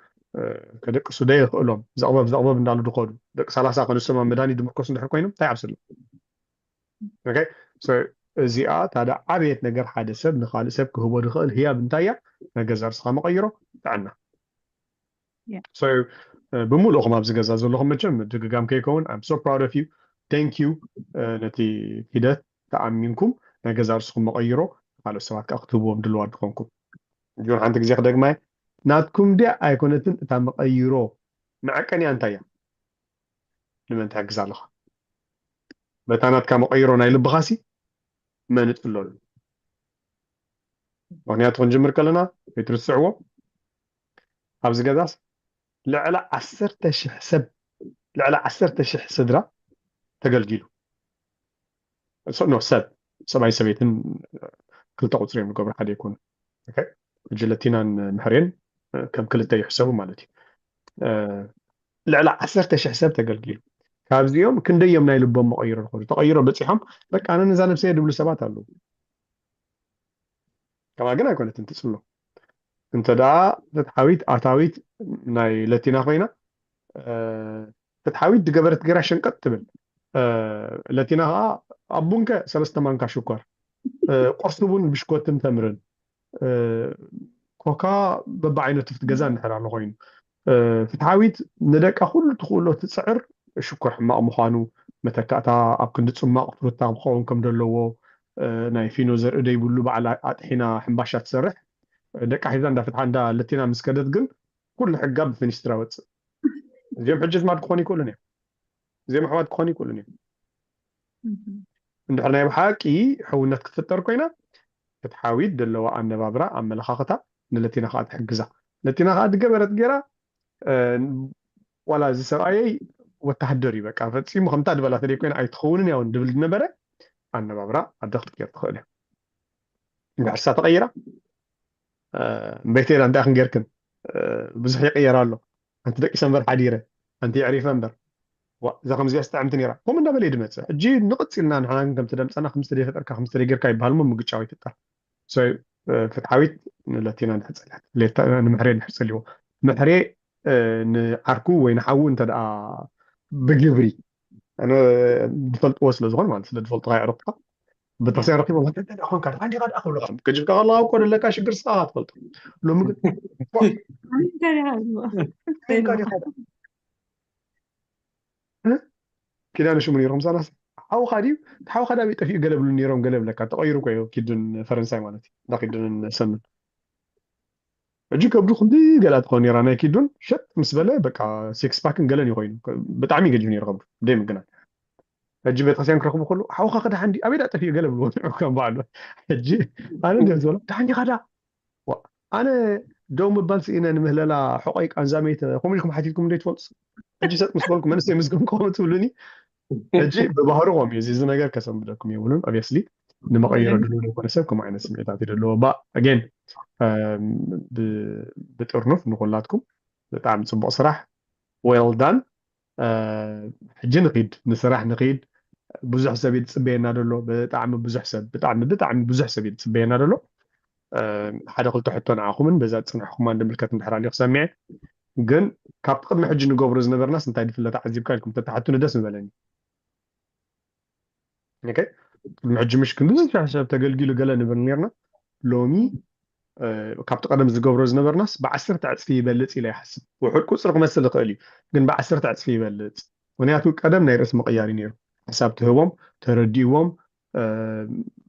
ከደቅሱ ደየኽእሎም ዘቕበብ ዘቕበብ እንዳሉ ድኸዱ ደቂ ሰላሳ ከንሶም ኣብ መድሃኒት ድምርኮስ እንድሕር ኮይኖም እንታይ ዓብስሎም። እዚኣ ታደ ዓብየት ነገር ሓደ ሰብ ንካልእ ሰብ ክህቦ ዝኽእል ህያብ እንታይ እያ? ናይ ገዛ ርስኻ መቐይሮ ጥዕና። ብምሉእኹም ኣብዚ ገዛ ዘለኹም መቸም ድግጋም ከይከውን I'm so proud of you, thank you። ነቲ ሂደት ተኣሚንኩም ናይ ገዛ ርስኹም መቐይሮ ካልኦት ሰባት ከዓ ክትህብዎም ድልዋት ዝኾንኩም ጆን ሓንቲ ግዜ ክደግማይ ናትኩም ድያ ኣይኮነትን እታ መቐይሮ መዐቀንያ እንታይ እያ? ንመን ትሕግዝ ኣለኻ? በታ ናትካ መቐይሮ ናይ ልብኻሲ መን እጥለሉ? ምክንያቱ ክንጅምር ከለና ከይትርስዕዎ ኣብዚ ገዛስ ልዕሊ ዓሰርተ ሽሕ ሰብ ልዕሊ ዓሰርተ ሽሕ ስድራ ተገልጊሉ። ኖ ሰብ ሰብኣይ ሰበይትን ክልተ ቁፅሪ እዮም ዝገብሩ ሓደ ይኮኑ። ሕጂ ለቲናን ምሕሬን ከም ክልተ ይሕሰቡ ማለት እዩ። ልዕሊ ዓሰርተ ሽሕ ሰብ ተገልጊሉ። ካብዚኦም ክንደዮም ናይ ልቦም መቐይሮ ዝኮኑ ተቐይሮ በፂሖም በቃ ኣነ ነዛ ነብሰየ ድብሉ ሰባት ኣለዉ። ከማ ግን ኣይኮነትን ትፅሎ እንተ ደኣ ፍትሓዊት ኣታዊት ናይ ለቲና ኮይና ፍትሓዊት ድገበረት ገራ ሸንቀጥ ትብል ለቲና ከዓ ኣቡንከ ሰለስተ ማንካ ሽኮር ቁርሲ ቡን ብሽኮትን ተምርን ኮካ በብዓይነቱ ፍት ገዛ እንድሕር ኣሎ ኮይኑ ፍትሓዊት ንደቃ ኩሉ ትኽእሎ ትፅዕር ሽኮር ሕማቕ ምዃኑ መተካእታ ኣብ ክንዲ ፅማቕ ፍሩታ ክኸውን ከም ዘለዎ ናይ ፊኖ ዘርኢ ደይብሉ በዓል ኣጥሒና ሕምባሻ ትሰርሕ ደቃ ሒዛ እንዳ ፍትሓ እንዳ ለቲና ምስ ከደት ግን ኩሉ ሕጋ ብፊኒስትራ ወፅእ። እዚኦም ሕጂ ኣሕዋት ክኾኑ ይክእሉን እዮም። እዚኦም ኣሕዋት ክኾኑ ይክእሉን እዮም። እንድሕር ናይ ብሓቂ ሕውነት ክትፍጠር ኮይና ፍትሓዊት ደለዋ ኣነባብራ ኣመለኻኽታ ንለቲና ከዓ ትሕግዛ። ለቲና ከዓ ድገበረት ገይራ ዋላ እዚ ሰብኣየይ ወታሃደር እዩ በቃ ፈፂሙ ከምታ ድበላ ተደይ ኮይና ኣይትኸውንን ያውን ድብል ዝነበረ ኣነባብራ ኣደ ክትቀየር ትኽእል እያ። እንድሕር ሳ ተቐይራ እምበይተይላ እንታይ ክንጌርክን ብዙሕ ይቕየር ኣሎ። ኣንቲ ደቂሰ እምበር ሓዲረ ኣንቲ የዕሪፈ እምበር እዛ ከምዚኣ ስጥዕምቲ ነይራ ከምኡ እንዳበለ እዩ ድመፅእ። ሕጂ ንቕፅ ኢልና ንሕና ግን ከምቲ ደምፀና ከምዚ ተደይፈጠርካ ከምዚ ተደይጌርካ ይበሃል እሞ ምግጫው ይፍጠር። ፍትሓዊት ንለቲና ድሕር ፀልያት፣ ሌታ ንምሕሬ ድሕር ፀልዎ፣ ምሕሬ ንዓርኩ ወይ ንሓዉ እንተ ደኣ ብግብሪ፣ ኣነ ዝፈልጥዎ ስለ ዝኾን ማለት ስለ ዝፈልጥካ የዕርፍካ፣ ቤተክርስትያን ረኪቦም፣ "እንታይ ደኣ ኾንካ? ደሓን ዲኻ ደኣ?" ክብሉኻ። ገጅፍካ ከለኻ እኮ ዘለካ ሽግር ስኻ ትፈልጦ። ሎሚ ግን፣ "ዲኻ ዲኻ ደኣ?" እ? ኪዳነ ሽሙ ነይሮም ሳናስ፣ "ሓውኻ ድዩ? ሓውኻ ዳ ኣበይ ጠፊኡ?" ገለ ብሉ ነይሮም፣ ገለ ብለካ፣ ተቐይሩ እኮ እዩ ኪዱን ፈረንሳይ ማለት እዩ። እንዳ ኪዱንን ሰኑን። ሕጂ ከብዱ ክንዲ ገላ ትኸውን ነይራ ናይ ኪዱን፣ ሸጥ ምስ በለ በቃ ሴክስ ፓክን ገለን እዩ ኮይኑ። ብጣዕሚ ገጅፍ ነይሩ ከብዱ፣ ብደይ ምግናን። ሕጂ ቤተክርስትያን ክረኽቡ ከሉ፣ "ሓውኻ ከ ደሓን ድዩ? ኣበይ ዳ ጠፊኡ?" ገለ ብልዎ ነይሮም ከም በዓሉ። ሕጂ ኣነ እንዲየ ዝበሎ፣ "ደሓን ዲኻ ዳ?" ዋ፣ ኣነ ደው ምባል ስኢነ ንምህለላ ሕቆይ ቃንዛ መይተ፣ ከምኡ ኢልኩም ሓቲትኩም እንዶ ትፈልጡ? ሕጂ ሰጥ ምስ በልኩ መንእሰይ ምስ ገምኩ ከምኡ ትብሉኒ? ሕጂ ብባህሩ ከምኡ እዩ። እዚ፣ እዚ ነገር ከሰንብደኩም የብሉን። ኦብቪየስሊ ንመቐይሮ ድሉው ዘይኮነ ሰብ ከምኡ ዓይነት ስምዒታት እዩ ዘለዎ። ባ ኣጌን ብጥርኑፍ ንኹላትኩም ብጣዕሚ ጽቡቕ ስራሕ። ዌል ዳን። ሕጂ ንኺድ፣ ንስራሕ ንኺድ። ብዙሕ ሰብ እዩ ዝጽበየና ዘሎ፣ ብጣዕሚ ብዙሕ ሰብ፣ ብጣዕሚ፣ ብጣዕሚ ብዙሕ ሰብ እዩ ዝጽበየና ዘሎ። ሓደ ክልተ ሕቶ ንዓኹምን በዛ ዝጽናሕኩማን ድምልከት እንድሕር ኣልዩ ክሰምዐ። ግን ካብቲ ቅድሚ ሕጂ ንገብሮ ዝነበርናስ እንታይ ድፍለ ተዓዚብካ ኢልኩም ተተሓቱኒ ደስ ምበለኒ። ኦኬ? ቅድሚ ሕጂ ምሽ ክንዲ ብዙሕ ሰብ ተገልጊሉ ገለ ንብል ነርና። ሎሚ፣ እ፣ ካብቲ ቀደም ዝገብሮ ዝነበርናስ ብዓሰርተ ዕጽፊ ይበልጽ ኢለ ይሓስብ። ውሑድ ቁጽሪ ክመስል ይኽእል እዩ፣ ግን ብዓሰርተ ዕጽፊ ይበልጽ። ምኽንያቱ ቀደም ናይ ርእሲ ምቕያር እዩ ነይሩ። ሓሳብ ትህቦም፣ ተረዲእዎም፣ እ፣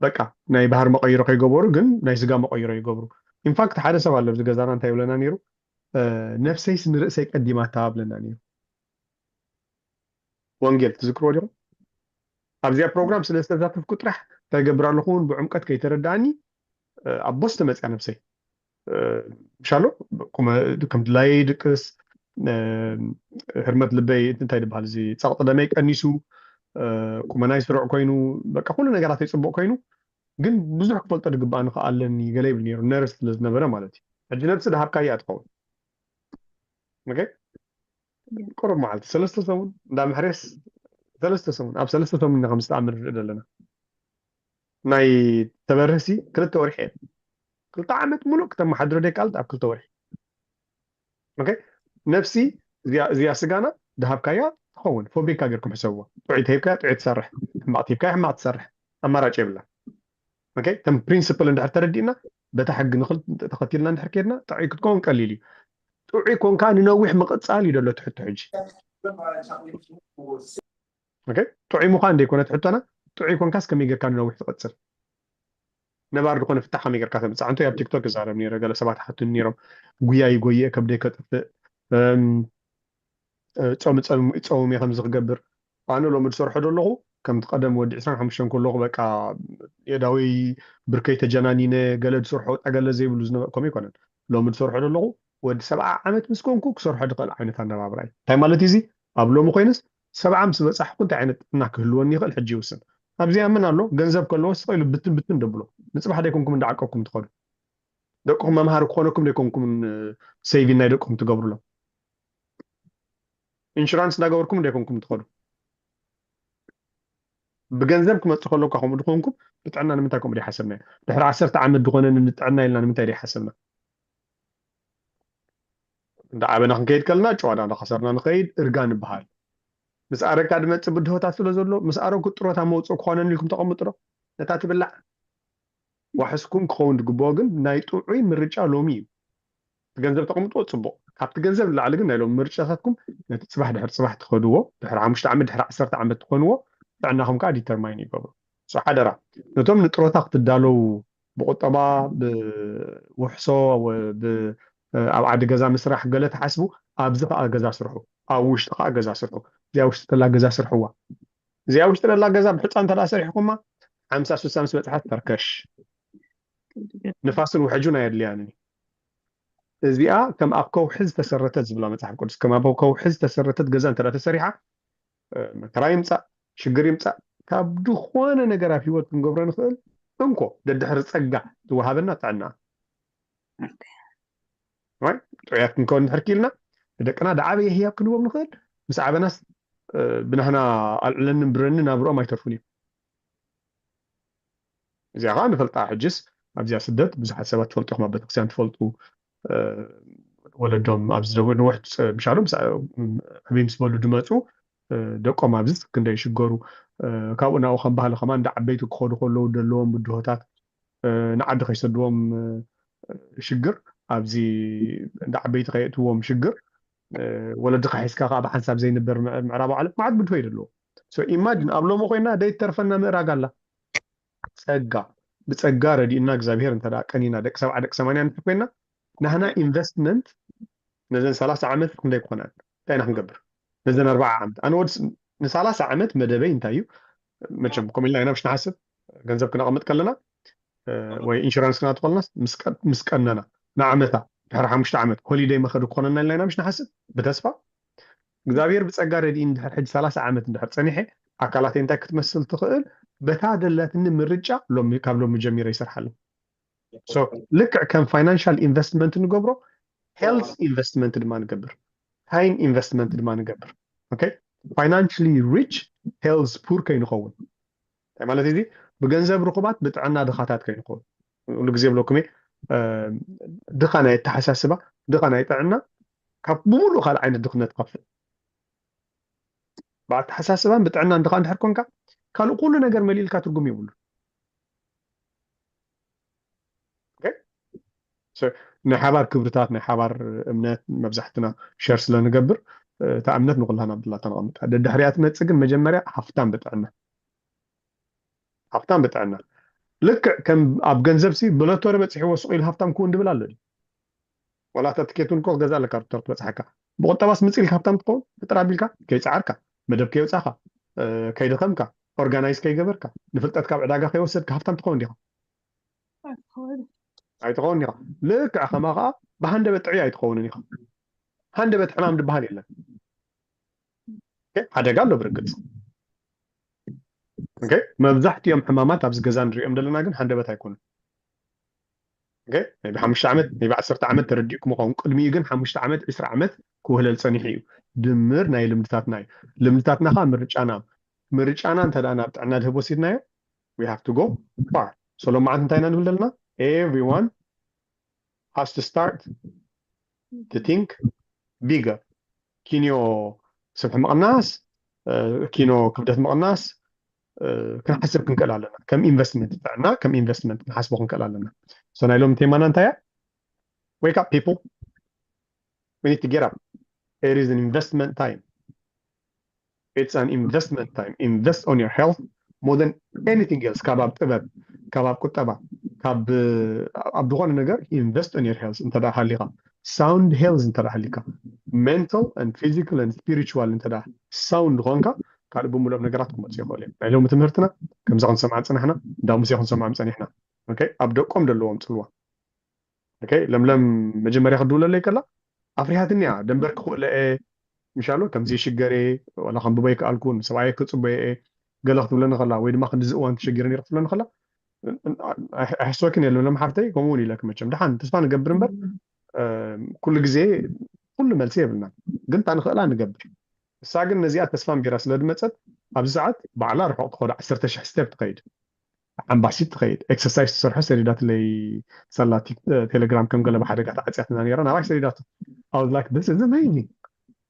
በቃ ናይ ባህሪ መቐይሮ ከይገበሩ፣ ግን ናይ ስጋ መቐይሮ ይገብሩ። ኢንፋክት ሓደ ሰብ ኣሎ ኣብዚ ገዛና እንታይ ይብለና ነይሩ? እ፣ "ነፍሰይስ ንርእሰይ ቀዲማታ" ብለና ነይሩ። ወንጌል ትዝክርዎ ዲኹም? ኣብዚኣ ፕሮግራም ስለ ዝተሳተፍኩ ጥራሕ እንታይ ገብር ኣለኹ እውን ብዕምቀት ከይተረድኣኒ፣ እ፣ ኣብ ቦስት መፅያ ነብሰይ። እ፣ ምሻሎ፣ ቁመ-፣ ከም ድላየ ይድቅስ፣ እ፣ ህርመት ልበይ እንታይ ድበሃል፣ እዚ ጸቕጢ ደመይ ቀኒሱ፣ እ፣ ቁመናይ ስሩዕ ኮይኑ፣ በቃ ኩሉ ነገራተይ ጽቡቕ ኮይኑ፣ ግን ብዙሕ ክፈልጦ ዝግባእ ንኸኣ ኣለኒ ገለ ይብል ነይሩ፣ ነርስ ስለ ዝነበረ ማለት እዩ። ሕጂ ነብሲ ድሃብካያ ትኸውን። ኦኬ? ቁሩብ መዓልቲ፣ ሰለስተ ሰሙን፣ እንዳ ምሕሬስ ሰለስተ ሰሙን፣ ኣብ ሰለስተ ሰሙን ኢና ከም ዝተኣምር ንርኢ ዘለና። ናይ ተበርህሲ ክልተ ወርሒ እየ። ክልተ ዓመት ሙሉእ ክተመሓድሮ ደይከኣልት ኣብ ክልተ ወርሒ። ኦኬ? ነፍሲ እዚኣ፣ እዚኣ ስጋና ድሃብካያ ትኸውን። ፎቢካ ጌርኩም ሕሰብዋ። ጥዑይ ተሂብካያ ጥዑይ ትሰርሕ፣ ሕማቕ ተሂብካያ ሕማቕ ትሰርሕ። ኣማራጭ የብላ። ኦኬ? ከም ፕሪንስፕል እንድሕር ተረዲእና፣ በታ ሕጊ ንኽል-፣ ተኸቲልና እንድሕር ከድና፣ ጥዑይ ክትከውን ቀሊል እዩ። ጥዑይ ኮንካ ንነዊሕ ምቕጻል እዩ ደሎ ትሕቶ ሕጂ። ኦኬ? ጥዑይ ምዃን ዘይኮነ ትሕቶና፣ ጥዑይ ኮንካስ ከመይ ጌርካ ንነዊሕ ትቕጽል? ነባር ዝኾነ ፍታሕ ከመይ ጌርካ ተምጽእ? ኣንቶይ ኣብ ቲክቶክ እዛረብ ነይረ፣ ገለ ሰባት ሓቱኒ ነይሮም፣ ጉያ ይጎየ፣ ከብደይ ከጥፍእ፣ እም፣ እ፣ ጾም ጸም-፣ ጸውም እየ ከምዚ ክገብር። ኣነ ሎሚ ዝሰርሖ ዘለኹ፣ ከምቲ ቀደም ወዲ ዕስራን ሓሙሽተን ከለኹ፣ በቃ፣ የእዳወይ ብርከይ ተጀናኒነ፣ ገለ ዝሰርሖ ወጣ ገለ ዘይብሉ ዝነበ-፣ ከምኡ ኣይኮነን። ሎሚ ዝሰርሖ ዘለኹ፣ ወዲ ሰብዓ ዓመት ምስ ኮንኩ ክሰርሖ ዝኽእል ዓይነት ኣነባብራ እዩ። እንታይ ማለት እዩ እዚ? ኣብ ሎሚ ኮይነስ፣ ሰብዓ ምስ በጻሕኩ እንታይ ዓይነት ጥዕና ክህልወኒ ይኽእል ሕጂ ይውስን። ኣብዚኣ መን ኣሎ? ገንዘብ ከለዎስ ተኽኢሉ ብትን ብትን ደብሎ። ንጽባሕ ደይኮንኩም እንዳዓቀብኩም ትኸዱ። ደቅኹም መምሃሪ ክኾነኩም ደይኮንኩም፣ እ፣ ሴቪን ናይ ደቅኹም ትገብሩሎም። ኢንሹራንስ እንዳገበርኩም ደይኮንኩም ትኸዱ። ብገንዘብ ክመጽእ ከሎ እኳ ከምኡ ድኾንኩም፣ ብጥዕና ንምንታይ ከምኡ ደይሓሰብናዮ? ድሕሪ ዓሰርተ ዓመት ድኾነኒ ንጥዕና ኢልና ንምንታይ ደይሓሰብና? እንዳዓበና ክንከይድ ከለና ጨዋዳ እንዳኸሰርና ንኸይድ እርጋ ንበሃል። ምስ ኣረግካ ድመጽእ ብድሆታት ስለ ዘሎ፣ ምስ ኣረግኩ ጥሮታ መውጽእ ክኾነኒ ኢልኩም ተቐምጡ ዶ? ነታ ትብላዕ ዋሕስኩም ክኸውን ዝግብኦ ግን ናይ ጥዑይ ምርጫ ሎሚ እዩ። እቲ ገንዘብ ተቐምጥዎ ጽቡቕ። ካብቲ ገንዘብ ንላዕሊ ግን ናይ ሎሚ ምርጫታትኩም ነቲ ጽባሕ ድሕሪ ጽባሕ ትኸድዎ፣ ድሕሪ ሓሙሽተ ዓመት፣ ድሕሪ ዓሰርተ ዓመት ትኾንዎ፣ ጥዕናኹም ከኣ ዲተርማይን ይገብሮ። ሶ ሓደራ፣ ነቶም ንጥሮታ ክትዳለዉ ብቁጠባ፣ ብውሕሶ፣ ወ-፣ ብ-፣ ኣብ ዓዲ ገዛ ምስራሕ ገለ ትሓስቡ፣ ኣብዚ ከኣ ገዛ ስርሑ፣ ኣብ ውሽጢ ከኣ ገዛ ስርሑ። እዚኣ ውሽጢ ተላ ገዛ ስርሕዋ። እዚኣ ውሽጢ ተላ ገዛ ብሑጻ እንተ ደኣ ሰሪሕኩማ፣ ሓምሳ ስሳ ምስ በጽሓት ተርከሽ። ንፋስን ውሕጁን ኣየድልያንን እዩ። እዚኣ ከም ኣብ ከውሒ ዝተሰረተት ዝብላ መጽሓፍ ቅዱስ፣ ከም ኣብ ከውሒ ዝተሰረተት ገዛ እንተ ደኣ ተሰሪሓ፣ እ፣ መከራ ይምጻእ፣ ሽግር ይምጻእ፣ ካብ ዝኾነ ነገር ኣብ ህይወት ክንገብሮ ንኽእል እንኮ ደድሕሪ ጸጋ ዝወሃበና ጥዕና። ራይት? ጥዑያት ክንከውን እንድሕር ክኢልና፣ ንደቅና ዝዓበየ ህያብ ክንህቦም ንኽእል፣ ምስ ዓበናስ፣ እ፣ ብናህና ኣልዕለንን ብረንን ናብርኦም ኣይተርፉን እዮም። እዚኣ ኸዓ ንፈልጣ። ሕጅስ ኣብዚኣ ስደት ብዙሓት ሰባት ትፈልጡ ኢኹም፣ ኣብ ቤተክርስትያን ትፈልጡ፣ እ፣ ወለዶም ኣብዚ ደቡብ ነዊሕ ፅ-፣ ምሻሉ ምስ፣ እ፣ ዕብይ ምስ በሉ ድመፁ፣ እ፣ ደቆም ኣብዚ ክንደይ ይሽገሩ፣ እ፣ ካብኡ ናብኡ ከም ባህሊ ከማን እንዳ ዓበይቲ ክኸዱ ከለዉ ዘለዎም ብድሆታት፣ እ፣ ንዓዲ ከይሰድዎም፣ እ፣ ሽግር፣ ኣብዚ እንዳ ዓበይቲ ከየእትዎም ሽግር፣ እ፣ ወለድኻ ሒዝካ ከዓ ብሓንሳብ ዘይንበር ምዕ-፣ ምዕራብ ዓለም መዓት ብድሆ እዩ ዘለዎ። So imagine ኣብ ሎሚ ኮይና ደይትተርፈና ምእራግ ኣላ። ጸጋ፣ ብጸጋ ረዲኡና እግዚኣብሔር እንተ ደኣ ቀኒና ደቂ ሰብዓ ደቂ ሰማንያ እንተ ኮይና፣ ናህና ኢንቨስትመንት ነዘን ሰላሳ ዓመት ክንደይ ክኾና? እንታይ ኢና ክንገብር? ነዘን ኣርባዓ ዓመት። ኣነ ወዲ ስ-፣ ንሰላሳ ዓመት መደበይ እንታይ እዩ? መቸም ከምኡ ኢልና ኢና ምሽ ንሓስብ፣ ገንዘብ ክነቐምጥ ከለና፣ እ፣ ወይ ኢንሹራንስ ክነኣቱ ከለና ምስ ቀ-፣ ምስ ቀነና፣ ንዓመታ፣ ድሕሪ ሓሙሽተ ዓመት፣ ሆሊደይ መኸዲ ክኾነና ኢልና ኢና ምሽ ንሓስብ፣ ብተስፋ። እግዚኣብሔር ብጸጋ ረድኢኒ እንድሕር ሕጂ ሰላሳ ዓመት እንድሕር ጸኒሐ፣ ኣካላተይ እንታይ ክትመስል ትኽእል፣ በታ ደላትኒ ምርጫ ሎሚ፣ ካብ ሎሚ ጀሚረ ይሰርሓሉ። So፣ ልክዕ ከም ፋይናንሻል ኢንቨስትመንት ንገብሮ፣ ሄልዝ ኢንቨስትመንት ድማ ንገብር፣ ታይም ኢንቨስትመንት ድማ ንገብር። ኦኬ? ፋይናንሽሊ ሪች፣ ሄልዝ ፑር ከይንኸውን። እንታይ ማለት እዚ? ብገንዘብ ርኹባት፣ ብጥዕና ድኻታት ከይንኸውን። ኩሉ ግዜ ብለኩም እየ፣ እ፣ ድኻ ናይ ኣተሓሳስባ፣ ድኻ ናይ ጥዕና፣ ካብ ብምሉእ ካልእ ዓይነት ድኽነት ከፍል። ብኣተሓሳስባን ብጥዕናን ድኻ እንድሕር ኮንካ፣ ካልእ ኩሉ ነገር መሊእልካ ትርጉም የብሉን። ኦኬ? So፣ ናይ ሓባር ክብርታት፣ ናይ ሓባር እምነት መብዛሕትና ሸር ስለ ንገብር፣ እ፣ እታ እምነት ንኹላና ብላታ ነቐምጣ። ደድሕሪያ ትመጽእ ግን መጀመርያ ሃፍታም ብጥዕና። ሃፍታም ብጥዕና። ልክዕ ከም ኣብ ገንዘብ ሲ ብሎቶሪ በጺሕዎ ስቕ ኢሉ ሃፍታም ክውን ድብል ኣሎ ድዩ? ዋላ እታ ትኬት እውን እኮ ክገዛ ኣለካ፣ ሎቶሪ ክትበጽሓካ። ብቁጠባስ ምጽእ ኢልካ ሃፍታም ትኸውን? ፍጥር ኣቢልካ፣ ከይጸዓርካ፣ መደብ ከየውጻእካ፣ እ፣ ከይደኸምካ፣ ኦርጋናይዝ ከይገበርካ፣ ንፍልጠት ካብ ዕዳጋ ከይወሰድካ ሃፍታም ትኸውን ዲኻ? ኣይትኸውን። ኣይትኸውን ኢኻ። ልክዕ ከማ ኸዓ ብሃንደበት ጥዑይ ኣይትኸውንን ኢኻ። ሃንደበት ሕማም ዝበሃል የለን። ኦኬ፣ ሓደጋ ኣሎ ብርግጽ። ኦኬ፣ መብዛሕትኦም ሕማማት ኣብዚ ገዛ ንሪኦም ዘለና ግን ሃንደበት ኣይኮኑን። ኦኬ፣ maybe ሓሙሽተ ዓመት፣ maybe ዓሰርተ ዓመት ተረዲእኩም ይኸውን። ቅድሚኡ ግን ሓሙሽተ ዓመት፣ ዕስራ ዓመት ክውህለል ጸኒሑ እዩ። ድምር ናይ ልምድታትና እዩ። ልምድታትና ኸዓ ምርጫና። ምርጫና እንተ ደኣ ናብ ጥዕና ድህብ ወሲድናዮ፣ we have to go far። So ሎማዓንቲ እንታይ ኢና ንብል ዘለና? Everyone has to start to think bigger። ኪንዮ ስብሒ ምቕናስ፣ እ፣ ኪኖ ክብደት ምቕናስ፣ እ፣ ክንሓስብ ክንክእል ኣለና። ከም ኢንቨስትመንት፣ ጥዕና ከም ኢንቨስትመንት ክንሓስቦ ክንክእል ኣለና። So ናይ ሎሚ ቴማና እንታይ እያ? Wake up, people. We need to get up. It is an investment time. It's an investment time. Invest on your health more than anything else. ካብ ኣብ ጥበብ፣ ካብ ኣብ ቁጠባ፣ ካብ፣ እ፣ ኣብ ዝኾነ ነገር invest on your health እንተ ደኣ ሃሊኻ፣ ሳውንድ ሄልዝ እንተ ደኣ ሃሊካ፣ ሜንታል and ፊዚካል and ስፒሪቹዋል እንተ ደኣ ሳውንድ ኾንካ፣ ካልእ ብምልኦም ነገራት ክመፁ ይኽእሉ እዮም። ናይ ሎሚ ትምህርትና ከምዚ ክንሰምዓ ዝፀናሕና፣ እንዳ ሙሴ ክንሰምዖም ፀኒሕና። ኦኬ፣ ኣብ ደቆም ዘለዎም ፅልዋ። ኦኬ፣ ለምለም መጀመርያ ክድውለለይ ከላ ኣፍሪሃትኒ እያ። ደንበር ክኽእለ እየ፣ ምሻሎ ከምዚ ይሽገር እየ፣ ዋላ ከንብቦ ኣይከኣልኩን፣ ሰብኣየ ክጽበዮ እየ፣ ገለ ክትብለኒ ከላ፣ ወይ ድማ ክንድዚ እዋን ተሸጊረ ነይረ ክትብለኒ ከላ፣ ኣሕ-፣ ኣሕስወክን እየ ለምለም ሓፍተይ፣ ከምኡ እውን ኢለክ መቸም። ደሓን ተስፋ ንገብር እምበር፣ እ፣ ኩሉ ግዜ ኩሉ መልሲ የብልናን። ግን እታ ንኽእላ ንገብር። እሳ ግን ነዚኣ ተስፋ ኣንቢራ ስለ ዝመጸት፣ ኣብዚ ሰዓት ባዕላ ርሑቕ ትኸዶ፣ ዓሰርተ ሽሕ ስቴፕ ትኸይድ። ሓምባሲት ትኸይድ፣ ኤክሰርሳይዝ ትሰርሖ ሰዲዳትለይ ሳላ ቲክ-፣ ቴሌግራም ከም ገለ ብሓደጋ ተዓጽያትና ነይራ፣ ናባይ ሰዲዳቶ። I was like, this is amazing።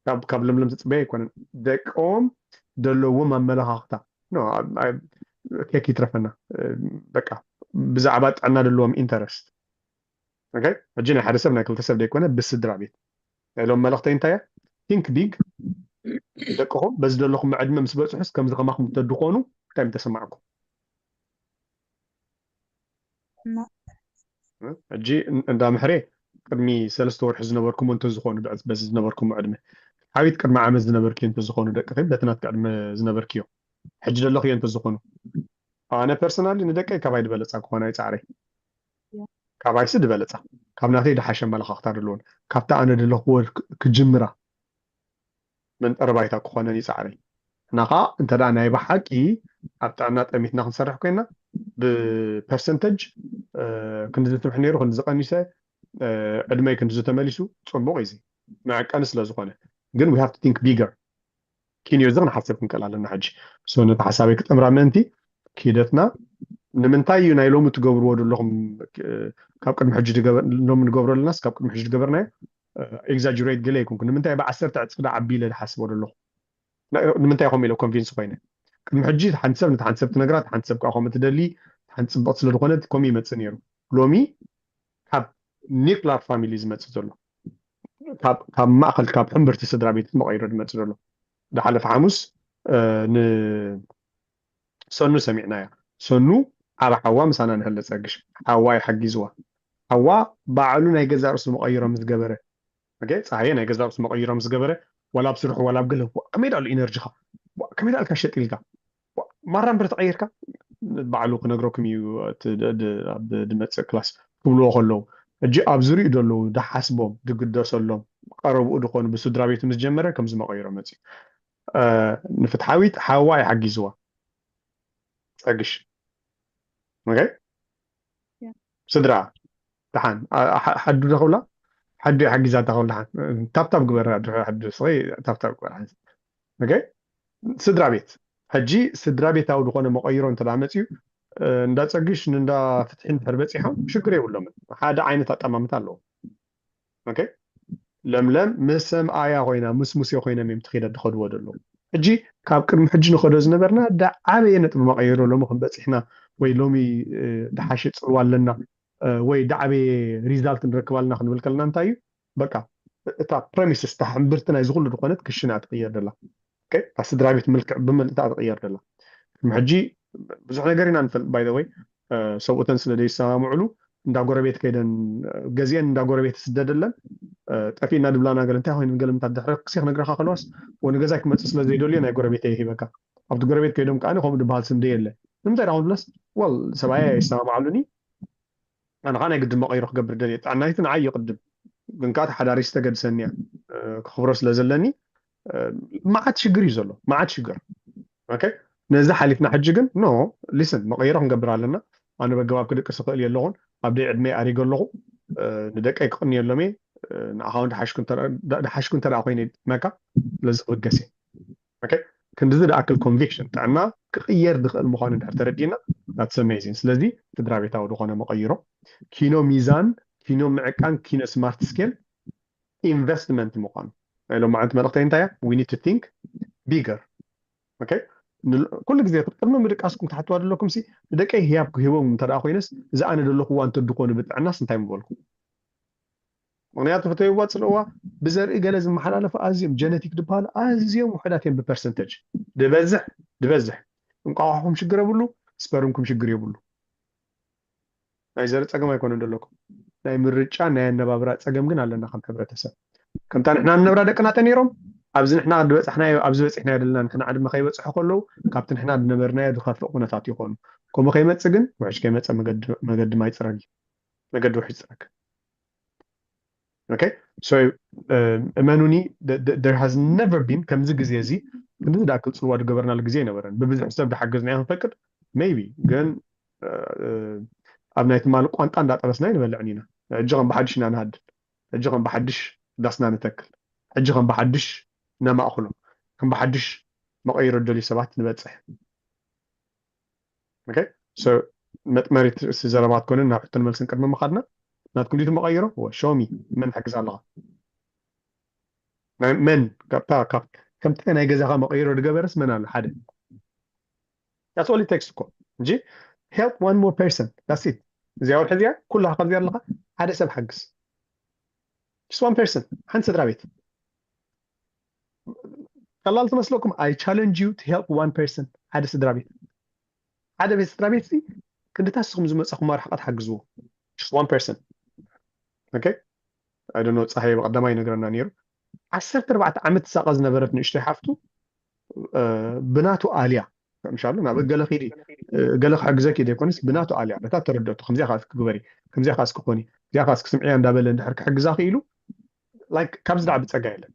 ካብ፣ ካብ ለምለም ዝጽበየ ኣይኮነን። ደቆም ዘለዎም ኣመለኻኽታ። No፣ I፣ I፣ ኬክ ይትረፈና። በቃ፣ ብዛዕባ ጥዕና ዘለዎም ኢንተረስት። ኦኬ? ሕጂ ናይ ሓደ ሰብ፣ ናይ ክልተ ሰብ ደይኮነ፣ ብስድራ ቤት። ናይ ሎም መልእኽተይ እንታይ እያ? ቲንክ ቢግ። ደቅኹም በዚ ዘለኹም ዕድመ ምስ በጽሑስ ከምዚ ከማኹም እንተድኾኑ እንታይ ምተሰማዕኩም? ሕጂ እን-፣ እንዳ ምሕሬ ቅድሚ ሰለስተ ወርሒ ዝነበርኩሞ እንተዝኾኑ፣ በ-፣ በዚ ዝነበርኩሞ ዕድመ፣ ሓዊት ቅድሚ ዓመት ዝነበርክዮ እንተዝኾኑ፣ ደቅኺ በቲ ናትኪ ዕድመ ዝነበርክዮ፣ ሕጂ ዘለኽዮ እንተዝኾኑ፣ ኣነ ፐርሰናሊ ንደቀይ ካባይ ዝበለጻ ክኾና ይጻዕረይ። ካባይሲ ዝበለጻ፣ ካብ ናተይ ዝሓሸ ኣመለኻኽታ ዘለወን፣ ካብታ ኣነ ዘለኽዎ ክ-፣ ክጅምራ መንጠሪ ባይታ ክኾነን ይጻዕረይ። ንኻ እንተ ደኣ ናይ ብሓቂ ኣብ ጥዕና ጠሚትና ክንሰርሕ ኮይና፣ ብፐርሰንተጅ፣ እ፣ ክንዲ ዝትምሕ ነይሩ፣ ክንዲ ዝቐኒሰ፣ እ፣ ዕድመይ ክንዲ ዝተመሊሱ፣ ጽቡቕ እዩ እዚ። መዐቀኒ ስለ ዝኾነ። ግን we have to think bigger። ኪንዮ እዚ ክንሓስብ ክንክእል ኣለና ሕጂ። So ነቲ ሓሳበይ ክጠምራ ምእንቲ ኪደትና ንምንታይ እዩ ናይ ሎሚ ትገብርዎ ዘለኹም ካብ ቅድሚ ሕጂ ሎሚ ንገብሮ ኣለናስ ካብ ቅድሚ ሕጂ ዝገበርናዮ? ኤግዛጅሬት ገለ ይኩንኩ ንምንታይ ብዓሰርተ ዕፅፊ ዳ ዓቢ ኢለ ዝሓስቦ ዘለኹ? ንምንታይ ከምኡ ኢለ ኮንቪንስ ኮይነ? ቅድሚ ሕጂ ሓንቲ ሰብ ነቲ ሓንቲ ሰብ ትነግራ ሓንቲ ሰብ ከዓ ከምኡ ትደሊ ሓንቲ ፅብቕቲ ስለ ዝኾነት ከምኡ ይመፅእ ነይሩ። ሎሚ ካብ ኒክላር ፋሚሊ ዝመፅእ ዘሎ ካብ ማእኸል ካብ ሕምብርቲ ስድራ ቤት መቐይሮ ዝመፅእ ዘሎ ዝሓለፈ ሓሙስ ንሰኑ ሰሚዕናያ። ሰኑ ዓብ ሓዋ ምሳና ንህለ ፀግሽ ሓዋ ይሓጊዝዋ። ሓዋ ባዕሉ ናይ ገዛ ርእሱ መቐይሮ ምስ ገበረ ፀሃየ ናይ ገዛ ርእሱ መቐይሮ ምስ ገበረ ዋላ ኣብ ስርሑ ዋላ ኣብ ገለ ከመይ ዳሉ ኢነርጂኻ ከመይ ዳልካ ሸጢልካ ማራ ምበር ተቐይርካ ባዕሉ ክነግረኩም እዩ። ድመፅእ ክላስ ክብልዎ ከለዉ እጂ ኣብ ዝሪኡ ዘለዉ ዝሓስቦም ዝግደሰሎም ቀረብኡ ዝኾኑ ብስድራ ቤቱ ምስ ጀመረ ከምዚ መቐይሮ መፅዩ። ንፍትሓዊት ሓዋ ይሓጊዝዋ ፀግሽ ስድራ ደሓን ሓዱ ደኸብላ ሓዱ ይሓጊዛ ተኸብላ ደሓን ታብታብ ግበር ሓዱ ስኸይ ታብታብ ግበር ስድራ ቤት ሕጂ ስድራ ቤታዊ ዝኾነ መቐይሮ እንተ መፅዩ እንዳ ፀግሽ ንእንዳ ፍትሒ እንድሕር በፂሖም ሽግር የብሎምን። ሓደ ዓይነት ኣጠማምታ ኣለዎ። ለምለም ምስ ሰምኣያ ኮይና ምስ ሙሴ ኮይኖም እዮም ትኸደ ዝኸድዎ ዘለዉ። ሕጂ ካብ ቅድሚ ሕጂ ንኸዶ ዝነበርና ዳዓበየ ነጥቢ መቐየሮ ሎሚ ክንበፂሕና ወይ ሎሚ ዳሓሸ ፅልዋ ኣለና ወይ ዳዓበየ ሪዛልት ንረክብ ኣለና ክንብል ከለና እንታይ እዩ በቃ እታ ፕረሚስስ እታ ሕምብርቲ ናይ ዝኩሉ ዝኾነት ክሽና ትቕየር ደላ እታ ስድራ ቤት ምልክዕ ብምልእታ ትቕየር ደላ። ሕጂ ብዙሕ ነገር ኢና ንፈልጥ ባይ ወይ ሰብኡተን ስለ ዘይሰማምዕሉ እንዳ ጎረቤት ከይደን ገዚአን እንዳ ጎረቤት ስደደለን ጠፊእና ድብላና ገለ እንታይ ኮይኑ ገለ ምታት ድሕረ ክሲ ክነግረካ ከለዋስ ወ ንገዛይ ክመፅእ ስለ ዘይደልዮ ናይ ጎረቤት ሂበካ ኣብቲ ጎረቤት ከይዶም ከዓ ከምኡ ድበሃል ስም ደየለ ንምንታይ ዳ ብለስ ወል ሰብኣየ ይሰማምዓሉኒ ኣነ ከዓ ናይ ግድን መቐይሮ ክገብር ደልየ ጥዕናይቲ ንዓይ እዩ ቅድም ግን ከዓ ተሓዳሪት ዝተገድሰኒ እያ ክኽብሮ ስለ ዘለኒ መዓት ሽግር እዩ ዘሎ መዓት ሽግር ነዚ ሓሊፍና ሕጂ ግን ኖ ሊስን መቐይሮ ክንገብር ኣለና ኣነ በገባብ ክድቅስ ይኽእል ኣለኹን ኣብ ደይ ዕድመ ኣሪገ ኣለኹ ንደቀይ ክቕንየሎም እየ ንዓኻ እውን ድሓሽኩ እንተ ኮይነ መካ ስለዚ ክብገስ እየ ክንድዚ ድኣክል ኮንቪክሽን ጥዕና ክቕየር ዝኽእል ምዃኑ እንድሕር ተረዲእና that's amazing ስለዚ ስድራ ቤታዊ ዝኾነ መቐይሮ ኪኖ ሚዛን ኪኖ ምዕቃን ኪኖ ስማርት ስኬል ኢንቨስትመንት ምዃኑ ናይ ሎማዓንቲ መልእኽተይ እንታይ እያ we need to think bigger ኩሉ ግዜ ቅድሚ ምድቃስኩም ትሓትዋ ዘለኩም ሲ ንደቀይ ህያብ ክህቦም እንተ ኮይነስ እዚ ኣነ ዘለኹዋ እንተ ድኾኑ ብጥዕናስ እንታይ ምበልኩ ምክንያቱ ፍተይዋ ፅልእዋ ብዘርኢ ገለ ዝመሓላለፉ ኣዝዮም ጀነቲክ ዝበሃሉ ኣዝዮም ውሕዳት እዮም ብፐርሰንተጅ ድበዝሕ ድበዝሕ እንቋቋሕኩም ሽግር የብሉ ስፐርምኩም ሽግር የብሉ ናይ ዘርኢ ፀገም ኣይኮነን ዘለኩም ናይ ምርጫ ናይ ኣነባብራ ፀገም ግን ኣለና ከም ሕብረተሰብ ከምታ ንሕና ንነብራ ደቅና ተነይሮም ኣብዚ ንሕና ድበፃሕናዮ ኣብዚ በፂሕናዮ ዘለና ንሕና ዕድመ ከይበፅሑ ከለዉ ካብቲ ንሕና ዝነበርናዮ ዝኸፍእ ኩነታት ይኾኑ ከምኡ ከይመፅእ ግን ውሕጅ ከይመፀ መገዲ ማይ ፅረግ መገዲ ውሕጅ ፅረግ okay so እመኑኒ there has never been ከምዚ ግዜ እዚ ክንዲ ዝዳክል ፅልዋ ዝገበርናሉ ግዜ ኣይነበረን ብብዝሒ ሰብ ዝሓገዝና ክንፈቅድ maybe ግን ኣብ ናይ ትማሊ ቋንጣ እንዳጠበስና ይንበልዕን ኢና ሕጂ ከም ብሓድሽ ኢና ንሃድን ሕጂ ከም ብሓድሽ ዳስና ንተክል ሕጂ ከም ብሓድሽ ነማእክሎ ከም ብሓድሽ መቐይሮ ደልዩ ሰባት ንበፅሕ መጥመሪት ርእሲ ዘረባት ኮነ ናብ ሕቶን መልስን ቅድሚ ምኻድና ናትኩም ዲቱ መቐይሮ ሾሚ መን ሕግዝ ኣለኻ መን ካብታ ከምቲ ናይ ገዛኻ መቐይሮ ዝገበረስ መን ኣሎ ሓደ that's all it takes እኮ እንጂ help one more person that's it እዚኣ ወርሒ እዚኣ ኩላኻ ካብዚኣ ኣለኻ ሓደ ሰብ ሓግዝ just one person ሓንቲ ስድራ ቤት ቀላል ትመስለኩም I challenge you to help one person ሓደ ስድራ ቤት ሓደ ቤት ስድራ ቤት ክንድታት ስኹም ዝመፀኹም ኣርሓቃ ትሓግዝዎ just one person okay I don't know ፀሃየ ብቀዳማይ ይነግረና ነይሩ ዓሰርተ ኣርባዕተ ዓመት ትሳቐ ዝነበረት ንእሽተይ ሓፍቱ ብናቱ ኣልያ ምሻሉ ናብ ገለ ኪዲ ገለ ክሕግዘኪ ዘይኮነስ ብናቱ ኣልያ በታ ተረደቱ ከምዚኣ ከዓ እስኪ ግበሪ ከምዚኣ ከዓ እስኪ ኮኒ እዚኣ ከዓ እስኪ ስምዕያ እንዳበለ እንድሕር ክሕግዛ ክኢሉ ካብዚ ዳዕቢ ፀጋ የለን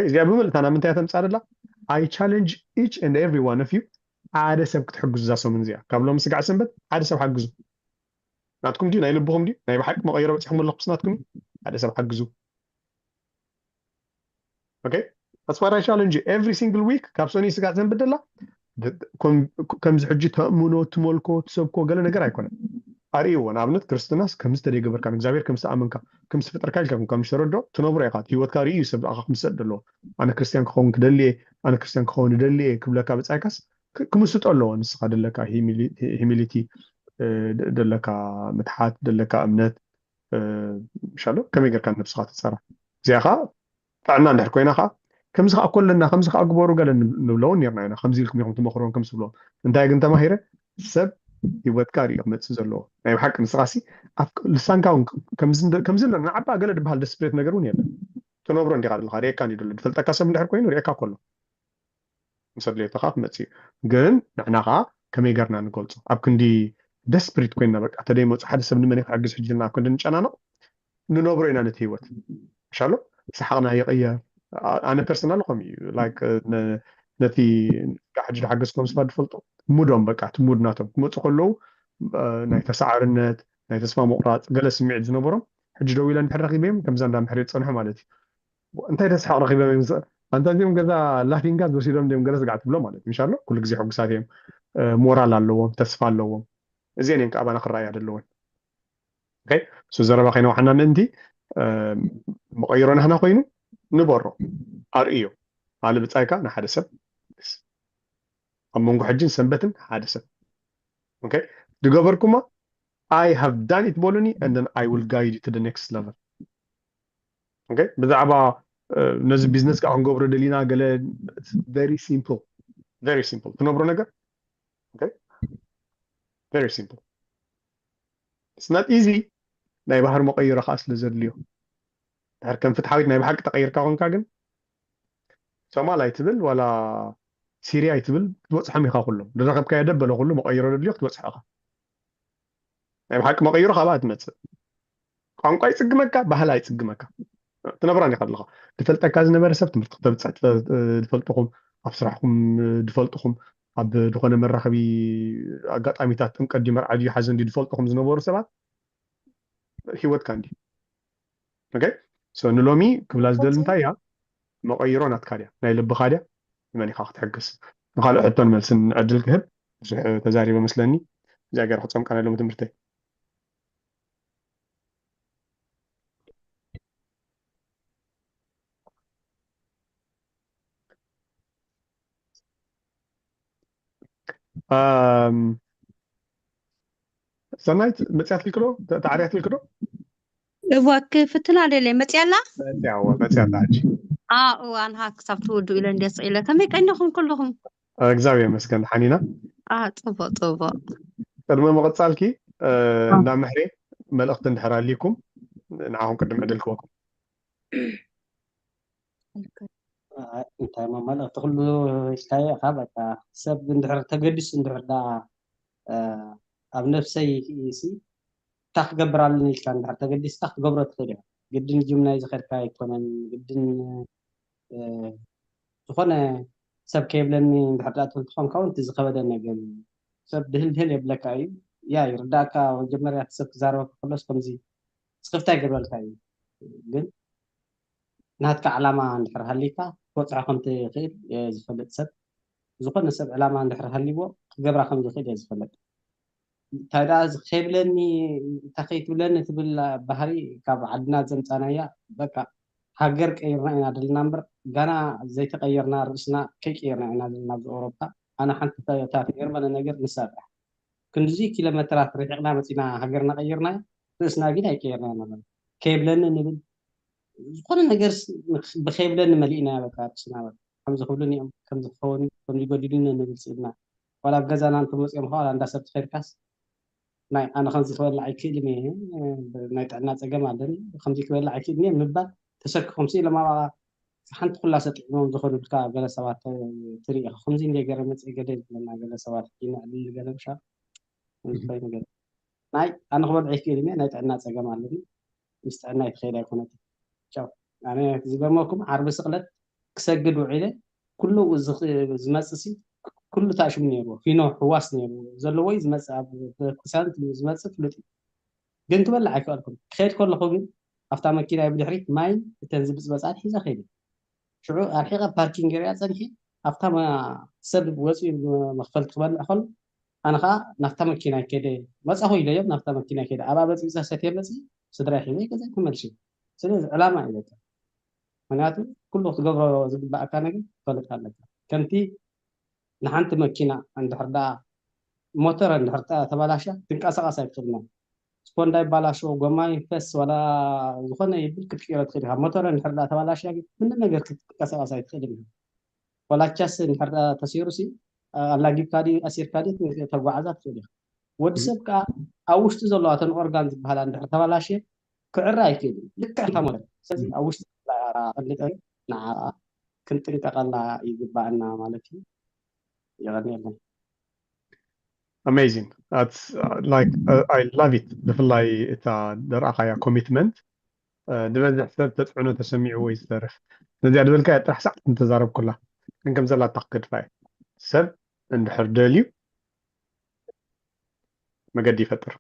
እዚኣ ብምልእታ ናብ ምንታይ ተምፃ ደላ I challenge each and every one of you ሓደ ሰብ ክትሕግዙ እዛ ሰሙን እዚኣ ካብ ሎሚ ስጋዕ ሰንበት ሓደ ሰብ ሓግዙ ናትኩም ድዩ ናይ ልብኹም ድዩ ናይ ብሓቂ መቐየሮ በፂኹም ኣለኹምስ ናትኩም ሓደ ሰብ ሓግዙ okay that's what I challenge you every single week ካብ ሰኒ ስጋዕ ዘንብደላ ከምዚ ሕጂ ተእምኖ፣ ትመልኮ፣ ትሰብኮ ገለ ነገር ኣይኮነን። ኣርእይዎ። ንኣብነት ክርስትናስ ከምዚ ተደይገበርካ፣ ንእግዚኣብሔር ከም ዝተኣመንካ፣ ከም ዝተፈጠርካ ኢልካ ከም ዝተረዶ ትነብሮ ኢኻ። ህይወትካ ርእዩ ሰብ ኣኻ ክምሰጥ ደለዎ። ኣነ ክርስትያን ክኸውን ክደልየ፣ ኣነ ክርስትያን ክኸውን ይደልየ ክብለካ ብጻይካስ ክምስጦ ኣለዎ። ንስኻ ደለካ ሂሚሊቲ፣ ደለካ ምትሓት፣ ደለካ እምነት፣ ምሻሎ ከመይ ጌርካ ንነብስኻ ትጸራ? እዚኣ ኸዓ ጥዕና እንድሕር ኮይና ኸዓ፣ ከምዚ ኸዓ እኮ ኣለና፣ ከምዚ ኸዓ ግበሩ ገለ ንብለውን ኔርና ኢና። ከምዚ ኢልኩም ኢኹም ትመኽርዎም ከም ዝብልዎም። እንታይ ግን ተማሂረ፣ ሰብ ህይወትካ ርእዩ ክመጽእ ዘለዎ። ናይ ብሓቂ ንስኻሲ ኣብ ልሳንካ እውን ከምዚ ኣሎ ንዓባ ገለ ዝበሃል ደስፕሬት ነገር እውን የለን። ትነብሮ እንዲኻ ዘለኻ፣ ርእየካ እንዲ ዘሎ። ዝፈልጠካ ሰብ እንድሕር ኮይኑ ርእየካ ከሎ ምስ ኣድለየቶ ከዓ ክመፅእ እዩ። ግን ንሕና ከዓ ከመይ ገርና ንገልፆ? ኣብ ክንዲ ደስፕሪት ኮይና በቃ ተደይመፁ ሓደ ሰብ ንመን ክሕግዝ ሕጂ ኢልና ኣብ ክንዲ ንጨናነቕ ንነብሮ ኢና ነቲ ህይወት። ምሻሎ ሰሓቕና ይቕየር። ኣነ ፐርሰናል ከምኡ እዩ። ላይክ ነቲ ሕጂ ዝሓገዝኩም ሰባት ዝፈልጡ ሙዶም በቃ እቲ ሙድ ናቶም ክመፁ ከለዉ ናይ ተሳዓርነት ናይ ተስፋ ምቑራፅ ገለ ስምዒት ዝነበሮም ሕጂ ደው ኢለ እንድሕር ረኪበዮም ከምዛ እንዳ ምሕር ዝፀንሑ ማለት እዩ። እንታይ ተስሓቕ ረኪበም እዮም። ኣንታ እዚኦም ገዛ ላፊንጋ ዝወሲዶም እንዲም ገለ ስጋዕ ትብሎ ማለት ምሻሎ ኩሉ ግዜ ሕጉሳት እዮም። ሞራል ኣለዎም፣ ተስፋ ኣለዎም። እዚአን እየን ከኣባና ክረኣያ ዘለወን። ሶ ዘረባ ከይነዋሓና ምእንቲ መቐይሮ ናህና ኮይኑ ንበሮ ኣርእዮ። ኣለ ብጻይካ ንሓደ ሰብ ኣብ መንጎ ሕጅን ሰንበትን ሓደ ሰብ ድገበርኩማ I have done it በሉኒ and then I will guide you to the next level። ብዛዕባ ነዚ ቢዝነስ ከዓ ክንገብሮ ደሊና ገለ very simple very simple ትነብሮ ነገር very simple it's not easy። ናይ ባህር መቀይሮ ከዓ ስለ ዘድልዮ ድሕር ከም ፍትሓዊት ናይ ብሓቂ ተቀይርካ ኮንካ ግን ሶማል ኣይትብል ዋላ ሲርያ ኣይትብል ክትበፅሖም ኢካ ኩሎም ዝረከብካዮ ደበለ ኩሉ መቀይሮ ደድልዮ ክትበፅሖ ኢካ። ናይ ብሓቂ መቐይሮ ካብኣ ትመፅእ። ቋንቋ ይፅግመካ፣ ባህላ ይፅግመካ። ትነብራ እንዲኻ ኣለኻ። ዝፈልጠካ ዝነበረ ሰብ ትምህርቲ ክተብፅሕ ዝፈልጥኹም፣ ኣብ ስራሕኩም ዝፈልጥኹም፣ ኣብ ዝኾነ መራኸቢ ኣጋጣሚታት ጥምቀት ድዩ መርዓ ድዩ ሓዘን ድዩ ዝፈልጥኹም ዝነበሩ ሰባት ህይወትካ እንዲ ንሎሚ ክብላ ዝደሊ እንታይ እያ? መቐይሮ ናትካ ድያ ናይ ልብኻ ድያ ንመን ኢኻ ክትሕግዝ? ንካልእ ሕቶን መልስን ዕድል ክህብ ብዙሕ ተዛሪበ መስለኒ። እዚኣ ገይረ ክፀምቃ ናይ ሎሚ ትምህርተይ። ሰናይት መፅያትልክዶ? ተዓርያትልክዶ? እዋ ክፍትና ደለ መፅያላ መፅያዋ መፅያላ ሕጂ እዋ ንሃ ክሳብ ትውዱ ኢለ እንደ ስኢለ ከመይ ቀኒኹም ኩልኹም? እግዚኣብሔር ይመስገን ሓኒና። ጽቡቅ ጽቡቅ። ቅድሚ ምቕጻልኪ እንዳ ምሕሬ መልእኽቲ እንድሕር ኣልይኩም ንዓኹም ቅድም ዕድል ክበኩም። እንታይ ሞ መልእኽቲ ኩሉ ኢልካዮ ኢኻ። በቃ ሰብ እንድሕር ተገዲሱ እንድሕር ደኣ ኣብ ነብሰይ ሲ እንታይ ክገብር ኣለኒ ኢልካ እንድሕር ተገዲስካ ክትገብሮ ትኽእል ኢኻ። ግድን ጅም ናይ ዝኸድካ ኣይኮነን። ግድን ዝኾነ ሰብ ከይብለኒ እንድሕር ደኣ ትብል ትኾንካ እውን እቲ ዝኸበደ ነገር እዩ። ሰብ ድህልድህል የብለካ እዩ። ያ ይርዳእካ። መጀመርያ እቲ ሰብ ክዛረበካ ከሎስ ከምዚ ስኽፍታ ይገብረልካ እዩ። ግን ናትካ ዕላማ እንድሕር ሃሊካ ክትበፅሖ ከም ትኽእል እየ ዝፈልጥ። ሰብ ዝኾነ ሰብ ዕላማ እንድሕር ሃሊዎ ክገብራ ከም ዝኽእል እየ ዝፈልጥ። እንታይ ደኣ እዚ ከይብለኒ እንታይ ከይትብለኒ ትብል ባህሪ ካብ ዓድና ዘምፃናያ በቃ ሃገር ቀይርና ኢና ዘለና እምበር ጋና ዘይተቀየርና ርእስና ከይቀየርና ኢና ዘለና ኣብዚ ኣውሮፓ። ኣነ ሓንቲ እታ ትገርመኒ ነገር ንሳ ጥራሕ ክንድዚ ኪሎ መትራት ርሒቕና መፂና ሃገርና ቀይርና ርእስና ግን ኣይቀየርና ኢና ዘለና ከይብለኒ ንብል ዝኾነ ነገር ብኸይብለኒ መሊእና በቃ ርእስና በቃ ከምዚ ክብሉኒ እዮም ከምዚ ክኸውን እዩ ከምዚ ይጎዲሉኒ ንብል ስኢልና ዋላ ኣብ ገዛና እንተመፅኦም ከ ዋላ እንዳ ሰብ ትኸድካስ ናይ ኣነ ከምዚ ክበልዕ ኣይክእልን እየ ናይ ጥዕና ፀገም ኣለኒ ከምዚ ክበልዕ ኣይክእልን እየ ምባል ተሰኪፎም ስኢሎም ኣብኣ ሓንቲ ኩላ ሰጢዕሞም ዝኸዱልካ ገለ ሰባት ትርኢ ኢኻ ከምዚ እንደ ገይረ መፅእ ገለ ዝብለና ገለ ሰባት ይነዕልል ገለ ምሻ ከምዚ ኮይኑ ገለ ናይ ኣነ ክበልዕ ኣይክእልን እየ ናይ ጥዕና ፀገም ኣለኒ ምስ ጥዕና ይትኸይድ ኣይኮነትን ቻው ኣነ ዝገርመኩም ዓርቢ ስቕለት ክሰግድ ውዒለ ኩሉ ዝመፅእ ሲ ኩሉ ታሽሙ ነይርዎ ፊኖ ሕዋስ ነይርዎ ዘለዎ እዩ ዝመፅእ ኣብ ቤተክርስትያን ዝመፅእ ፍሉጥ እዩ ግን ክበልዕ ኣይክኣልኩን ክኸይድ ከለኹ ግን ኣብታ መኪና ብድሕሪት ማይ እተን ዝብፅበፃት ሒዘ ከይደ ሽዑ ኣርሒቐ ፓርኪንግ ርያ ፀኒሐ ኣብታ መ- ሰብ ወፂኡ መክፈልቲ ክበልዕ ከሎ ኣነ ከዓ ናብታ መኪና ከደ መፃኹ ኢለዮም ናብታ መኪና ከደ ኣብኣ በፂብፃ ሰትየ መፂ ስድራ ሒዘ ገዛ ተመልሽ። ስለዚ ዕላማ እዩ በቃ። ምክንያቱ ኩሉ ክትገብሮ ዝግባእካ ነገር ክፈልጥ ኣለካ። ከምቲ ንሓንቲ መኪና እንድሕር ደኣ ሞተር እንድሕር ደኣ ተባላሽያ ትንቀሳቐስ ኣይትኽእልን እያ። ስፖንዳ ይባላሾ፣ ጎማ ይንፈስ፣ ዋላ ዝኾነ ይብል ክትቅይሮ ትኽእል ኢኻ። ሞተር እንድሕር ደኣ ተባላሽያ ግን ምንም ነገር ክትንቀሳቐስ ኣይትኽእልን ኢኻ። ዋላ ቻስ እንድሕር ደኣ ተሰይሩ ሲ ኣላጊብካ ድዩ ኣሲርካ ድዩ ተጓዓዛ ትኽእል ኢኻ። ወዲ ሰብ ከዓ ኣብ ውሽጢ ዘለዋ እተን ኦርጋን ዝበሃላ እንድሕር ተባላሽየ ክዕረ ኣይክእልን። ልክዕ እታ ሞተር። ስለዚ ኣብ ውሽጢ ኣቐምጠ ንዓ ክንጥንቀቐላ ይግባእና ማለት እዩ። ይቐንየለይ። Amazing. That's uh, like uh, I love it. ብፍላይ እታ ደርኣኻያ ኮሚትመንት ንበዝሕ ሰብ ተፅዕኖ ተሰሚዑ ወይ ዝተርፍ ነዚኣ ዝበልካያ ጥራሕ ሰዓት እንተዛረብኩላ ግን ከም ዘላታ ክገድፋ እየ። ሰብ እንድሕር ደልዩ መገዲ ይፈጥር።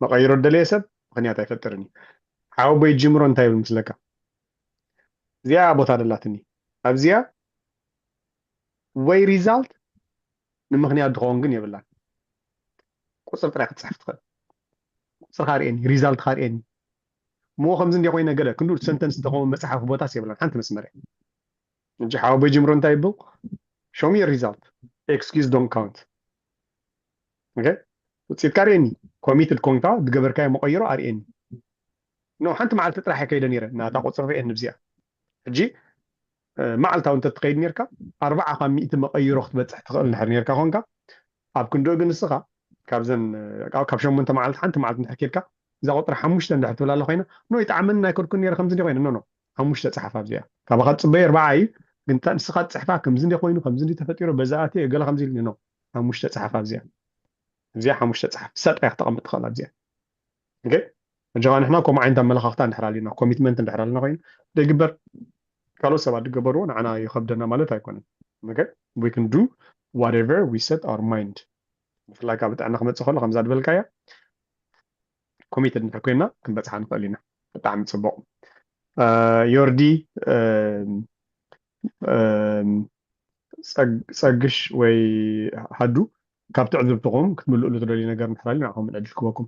መቐይሮ ደለየ ሰብ ምኽንያት ኣይፈጥርን እዩ። ሓወቦይ ጅምሮ እንታይ ይብል ምስለካ? እዚኣ ቦታ ደላትኒ ኣብዚኣ ወይ ሪዛልት ንምኽንያት ዝኸውን ግን የብላን። ቁፅር ጥራይ ክትፅሕፍ ትኽእል። ቁፅርካ ርእየኒ፣ ሪዛልትካ ርእየኒ። እሞ ከምዚ እንደ ኮይነ ገለ ክንዱ ሰንተንስ ዝኸውን መፅሓፍ ቦታስ የብላን። ሓንቲ መስመር እያ። እንጂ ሓወቦይ ጅምሮ እንታይ ይብል? Show me your result. Excuse don't count. Okay? ውፅኢትካ ርእየኒ። ኮሚትድ ኮንካ ዝገበርካዮ መቐይሮ ኣርእየኒ። ኖ ሓንቲ መዓልቲ ጥራሕ ከይደ ነይረ ናታ ቁፅሪ ርእየኒ ብዚኣ። ሕጂ መዓልታዊ እንተትኸይድ ነርካ ኣርባዓ ካብ ሚእቲ መቐይሮ ክትበፅሕ ትኽእል እንድሕር ነርካ ኮንካ ኣብ ክንድኡ ግን ንስኻ ካብዘን ካብ ሸሞንተ መዓልቲ ሓንቲ መዓልቲ እንድሕር ከድካ እዛ ቁፅሪ ሓሙሽተ እንድሕር ትብል ኣላ ኮይና ኖ ይጣዕመኒ ኣይከድኩን ነይረ ከምዚ እንዲ ኮይነ ኖ ኖ ሓሙሽተ ፀሓፍ ኣብዚኣ ካባኻ ትፅበዮ ኣርባዓ እዩ ግን ንስኻ ትፅሕፋ ከምዚ እንዲ ኮይኑ ከምዚ እንዲ ተፈጢሩ በዛ ኣትየ ገለ ከምዚ ኢልኒ ኖ ሓሙሽተ ፀሓፍ ኣብዚኣ እዚኣ ሓሙሽተ ፀሓፍ ሰጥ እያ ክተቐምጥ ትኽእል ኣብዚኣ ሕጂ ንሕና ከምኡ ዓይነት ኣመለኻኽታ እንድሕር ኣልና ኮሚትመንት እንድሕር ኣልና ኮይኑ ዘይግበር ካልኦት ሰባት ዝገበርዎ ንዓና ይኸብደና ማለት ኣይኮነን we can do whatever we set our mind ብፍላይ ካብ ጥዕና ክመፅእ ከሎ ከምዛ ዝበልካያ ኮሚትድ እንድሕር ኮይና ክንበፅሓ ንኽእል ኢና ብጣዕሚ ፅቡቕ ዮርዲ ፀግሽ ወይ ሃዱ ካብ ትዕዝብትኹም ክትምልእሉ ትደልዩ ነገር እንድሕር ኣልዩ ንዓኹም ዕድል ክበኩም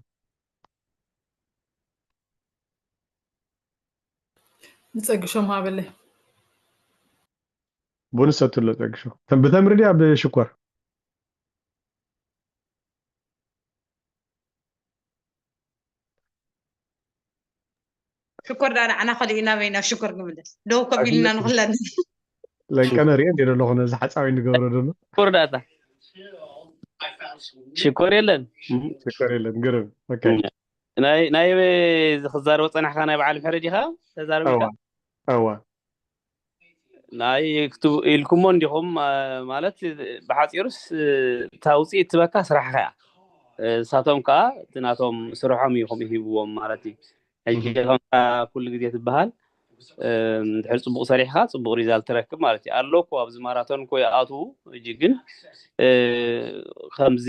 ንፀግሾም ሃበለይ ቡን ሰትሎ ፀግሾ ብተምሪ ድያ ብሽኮር ሽኮር ዳ ንዓና ከሊእና በይና ሽኮር ንምልስ ደው ከቢልና ንክለን ለንቀነ ሪኤ እንዲ ደለኹ ነዚ ሓፃዊ ንገብሮ ደሎ ሽኮር ዳታ ሽኮር የለን ሽኮር የለን ግርም ናይ ናይ ዝክዛረቦ ፀናሕካ ናይ በዓል ምሕረ ዲካ ተዛረብካ እዋ ናይ ኢልኩሞ እንዲኹም ማለት ብሓፂሩስ እታ ውፅኢት ትበካ ስራሕካ እያ እሳቶም ከዓ እቲ ናቶም ስርሖም እዩ ከምኡ ሂብዎም ማለት እዩ ሕጂ ከምታ ኩሉ ግዜ ትበሃል ድሕር ፅቡቅ ሰሪሕካ ፅቡቅ ሪዛልት ትረክብ ማለት እዩ ኣሎ እኮ ኣብዚ ማራቶን እኮ ይኣትዉ ሕጂ ግን ከምዚ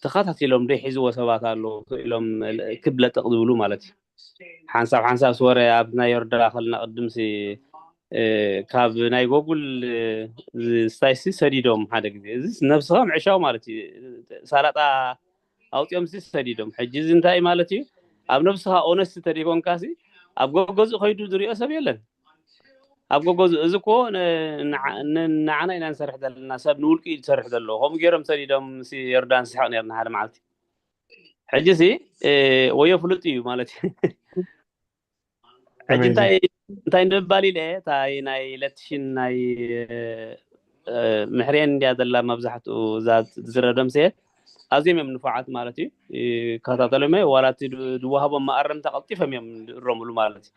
ተኸታቲሎም ዘይሒዝዎ ሰባት ኣሎ ኢሎም ክብ ለጠቕ ዝብሉ ማለት እዩ ሓንሳብ ሓንሳብ ስወረ ኣብ ናይ ዮርዳ ከልና ቅድምሲ ካብ ናይ ጎጉል ስታይሲ ሰዲዶም ሓደ ግዜ እዚ ነብስኻ ምዕሻው ማለት እዩ ሳላጣ ኣውፅኦም ሲ ሰዲዶም ሕጂ እዚ እንታይ ማለት እዩ ኣብ ነብስኻ ኦነስቲ ተደይኮንካ ሲ ኣብ ጎጎ ዝኸይዱ ዝሪኦ ሰብ የለን ኣብ ጎጎ እዚ እኮ ንዓና ኢና ንሰርሕ ዘለና ሰብ ንውልቂ እዩ ዝሰርሕ ዘሎ ከምኡ ገይሮም ሰዲዶም ዮርዳን ስሕቕ ነርና ሓደ መዓልቲ ሕጂ ሲ ወዮ ፍሉጥ እዩ ማለት እዩ ሕጂ እንታይ እንታይ ንምባል ኢለ እታይ ናይ ለትሽን ናይ ምሕርየን እንድያ ዘላ መብዛሕትኡ እዛ ዝረደም ስየ ኣዝዮም እዮም ንፉዓት ማለት እዩ ይከታተሎም እየ ዋላ እቲ ዝወሃቦም መኣረምታ ቀልጢፎም እዮም ዝእረምሉ ማለት እዩ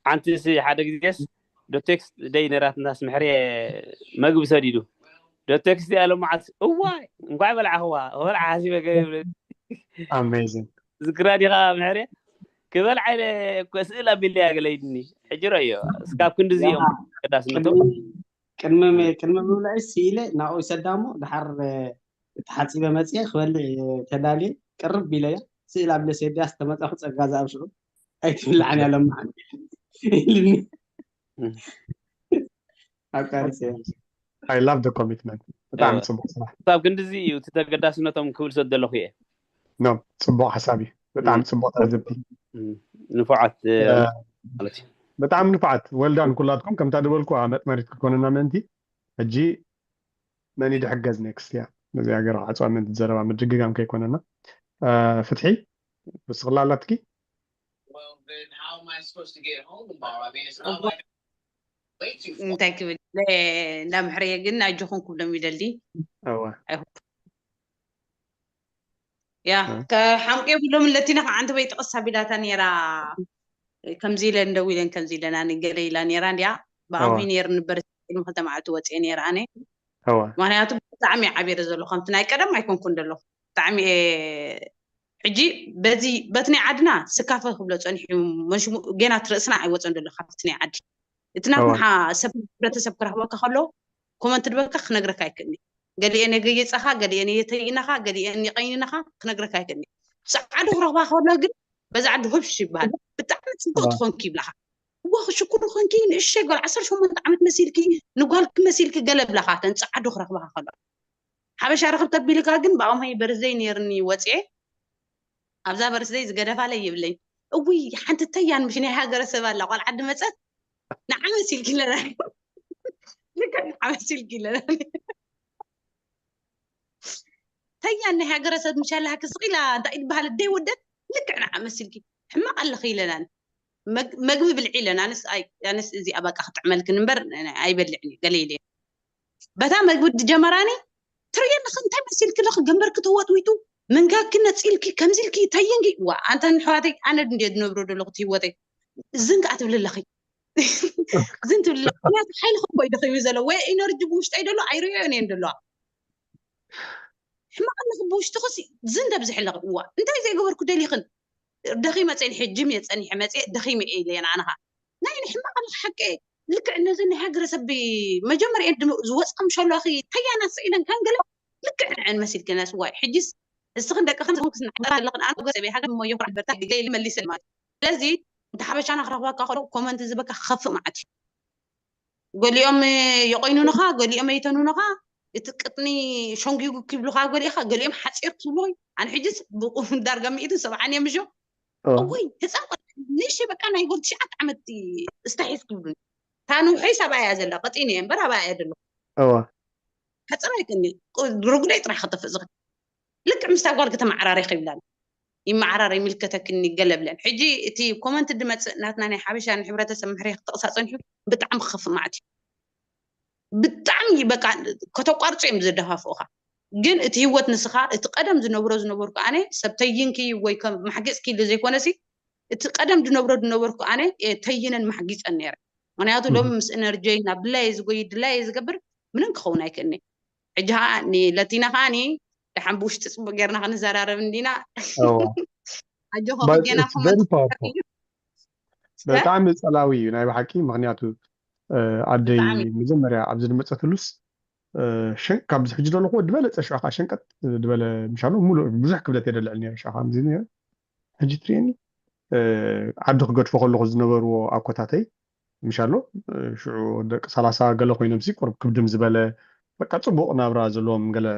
ሓንቲ ሲ ሓደ ግዜስ ዶቴክስ ደይ ነራትናስ ምሕርየ መግቢ ሰዲዱ ዶቴክስ እዚኣ ሎማዓት እዋይ እንኳዕ በልዓኽዋ በልዓ ሓሲበ Amazing ዝክራ ዲኻ ምሕርየ ክበልዓ ኢለ እኮ ስእል ኣቢለያ ገለ ኢድኒ ሕጂ ረእዮ እስካብ ክንድዚ እዮም ቀዳስነቶም ቅድሚ ቅድሚ ምብልዐይ ስኢለ ናብኡ ይሰዳ እሞ ድሓር ተሓፂበ መፅየ ክበልዕ ተዳልየ ቅርብ ኢለያ ስእል ኣቢለ ሰድያ ዝተመፀኹ ፀጋ ዝኣብ ሽዑ ኣይትብልዓን እያ ለማዓን ኢልኒ ኣቋሪፀ I love the commitment። ብጣዕሚ ጽቡቅ ስራሕ። ክሳብ ክንድዚ እዩ እቲ ተገዳስነቶም ክብል ሰደለኹ እየ። ኖ ጽቡቅ ሓሳብ እዩ። ብጣዕሚ ጽቡቅ ትዕዝብቲ። ንፉዓት ማለት እዩ። ብጣዕሚ ንፉዓት። Well done ኩላትኩም። ከምታ ዝበልኩ መጥመሪት ክትኮነና ምእንቲ ሕጂ መን ድሕገዝ ኔክስት እያ ነዚ ሃገር ዓፅዋ ምእንቲ ዘረባ ምድግጋም ከይኮነና። ፍትሒ ውስኽላ ኣላትኪ። እንታይ ክብል እንዳ ምሕረየ ግን ኣጆኹም ክብሎም ይደሊ። ያ ከሓምቀ ብሎም ለቲና ከዓ ኣንተ ወይ ጥቕስ ኣቢላታ ነይራ። ከምዚ ኢለን ደው ኢለን ከምዚ ኢለን ኣነ ገለ ኢላ ነይራ እንዲያ። ብኣምሂ ነይር ንበር ክልተ መዓልቲ ወፅየ ነይረ ኣነ። ምክንያቱ ብጣዕሚ ዓቢረ ዘሎ ከምቲ ናይ ቀደም ኣይኮንኩን ዘሎ ብጣዕሚ ሕጂ በዚ በቲ ናይ ዓድና ስካፈ ክብሎ ፀኒሑ መሽሙ ጌና ትርእስና ኣይወፀን ዘሎ ካብቲ ናይ ዓዲ እቲ ናትና ሰብ ሕብረተሰብ ክረክበካ ከሎ ኮመንት ድበካ ክነግረካ ኣይክእልኒ ገሊአን የገየፀኻ ገሊአን የተይእነኻ ገሊአን የቀይንነኻ ክነግረካ ኣይክእልኒ ፃዓዱ ክረክባ ከሎ ግን በዛ ዓዲ ህብሽ ይበሃል ብጣዕሚ ፅቡቅ ትኾንኪ ይብላኻ እዋ ሽኩር ኮንኪ ንእሸይ ጓል ዓሰርተ ሸሞንተ ዓመት መሲልኪ ንጓልኪ መሲልኪ ገለ ብላኻ ተን ፃዓዱ ክረክባኻ ከሎ ሓበሻ ረኽብ ተቢልካ ግን ብኣምሃይ በርዝደይ ነይርኒ ወፅኤ ኣብዛ በርዝደይ ዝገደፋለይ ይብለኝ እውይ ሓንቲ ተያን ምሽ ናይ ሃገረ ሰብ ኣላ ቆል ዓዲ መፀት ንዓ መሲልኪ ኣለና ልክዕ ንዓ መሲልኪ ኣለና ተያን ናይ ሃገረ ሰብ ምሽ ኣላ ክስቕ ኢላ እንታይ ዝበሃል ደይ ወደት ልክዕ ንዓ መሲልኪ ሕማቕ ኣለኺ ኢለናን መግ- መግቢ ብልዒ ኢለን ኣነስ ኣይ- ኣነስ እዚኣ በቃ ክጥዕመልክን እምበር ኣይበልዕን እዩ ገለ ኢለ በታ መግቢ ድጀመራኒ ትርእየ ኣለኺ እንታይ መሲልኪ ኣለኺ ገንበርኪ ተወጥዊጡ መንጋኪ ነፂልኪ ከምዚ ኢልኪ ተይንጊ ዋ ኣንተ ንሕዋተይ ኣነ እንደ ዝነብሮ ዘለኹ እቲ ህይወተይ ዝን ከዓ ትብሊ ኣለኺ ዝን ትብሊ ኣለኺ ምክንያቱ ሓይሊ ክቦይ ደኺቡ ዘሎ ወይ ኢነርጂ ብውሽጠይ ደሎ ኣይርእዮን እየን ደለዋ ሕማቕ ኣለኺ ብውሽጥኽስ ዝን ደብዝሕ ኣለኺ እዋ እንታይ ዘይገበርኩ ደሊኽን ደኺመ ፀኒሐ ጅም እየ ፀኒሐ መፅየ ደኺመ እየ ኢለየን ኣነኻ ናይ ንሕማቕ ኣለኺ ሓቂ ልክዕ ነዚ ናይ ሃገረሰብ መጀመርያ ዝወፅኣ ምሸለኺ ተያና ስኢለን ከንገለ ልክዕ ንዐን መሲልክን ኣስዋይ ሕጂስ እስኽን ደቅኽን ክስናዕራ ኣለኽን ኣነ ገፀ ቤት ሃገር ሞ የኹርዓ በርታ ገለ ኢለ መሊሰ ማለት ስለዚ እንተ ሓበሻና ክረኽበካ ከሎ ኮመንት ዝበካ ክኸፍእ ማለት እዩ ገሊኦም የቆይኑንኻ ገሊኦም ኣይተኑንኻ እቲ ቅጥኒ ሸንጊጉ ክብሉኻ ገሊኻ ገሊኦም ሓፂር ክብሉ ኣነ ሕጅስ ብቁም ዳርጋ ሚእትን ሰብዓን እዮም ምሾ እወይ ህፃን ቆልዓ ንእሽተይ በቃ ናይ ጎል ትሽዓተ ዓመት እስታሒዝ ክብሉኒ እታ ንውሐይ ሰብኣያ ዘላ ቀጢነ እየ እምበር ኣባያ ዘሎ እዋ ሕፅር ኣይቅኒ ርጉደይ ጥራሕ ክጠፍእ ዝኽእል ልክዕ ምስታ ጓል ከተመዓራሪ ከይብላኒ ይመዓራር ይምልከተክኒ ገለ ብለን ሕጂ እቲ ኮመንት ድመፅእ ናትና ናይ ሓበሻ ንሕብረተሰብ ምሕሪ ክጠቕሳ ፀኒሑ ብጣዕሚ ክኸፍእ ማለት እዩ ብጣዕሚ በቃ ከተቋርፁ እዮም ዝደፋፍኡኻ ግን እቲ ህይወት ንስኻ እቲ ቀደም ዝነብሮ ዝነበርኩ ኣነ ሰብ ተይንኪ ወይ ከም ማሕገፅኪ ኢሉ ዘይኮነሲ እቲ ቀደም ድነብሮ ድነበርኩ ኣነ እየ ተይነን ማሕጊፀን ነይረ ምክንያቱ ሎም ምስ ኤነርጀይ ናብ ድላየ ዝጎይ ድላየ ዝገብር ምንም ክኸውን ኣይክእልኒ ሕጂ ከዓ ንለቲና ከዓኒ ደሓን ብውሽጢ ፅቡቅ ጌርና ክንዘራረብ እንዲና ኣጆኻ ጌና ብጣዕሚ ፀላዊ እዩ ናይ ብሓቂ ምክንያቱ ኣደይ መጀመርያ ኣብዚ ዝመፀትሉስ ሸንቅ ካብዚ ሕጂ ዘለኹ ዝበለፀ ሽዑ ከዓ ሸንቀጥ ዝበለ ምሻሎ ሙሉእ ብዙሕ ክብደት የደልዕል ነረ ሽዑ ከምዚ ነረ ሕጂ ትርእየኒ ዓዲ ክገድፎ ከለኹ ዝነበርዎ ኣኮታተይ ምሻሎ ሽዑ ደቂ ሰላሳ ገለ ኮይኖም ሲ ቁርብ ክብድም ዝበለ በቃ ፅቡቅ ናብራ ዘለዎም ገለ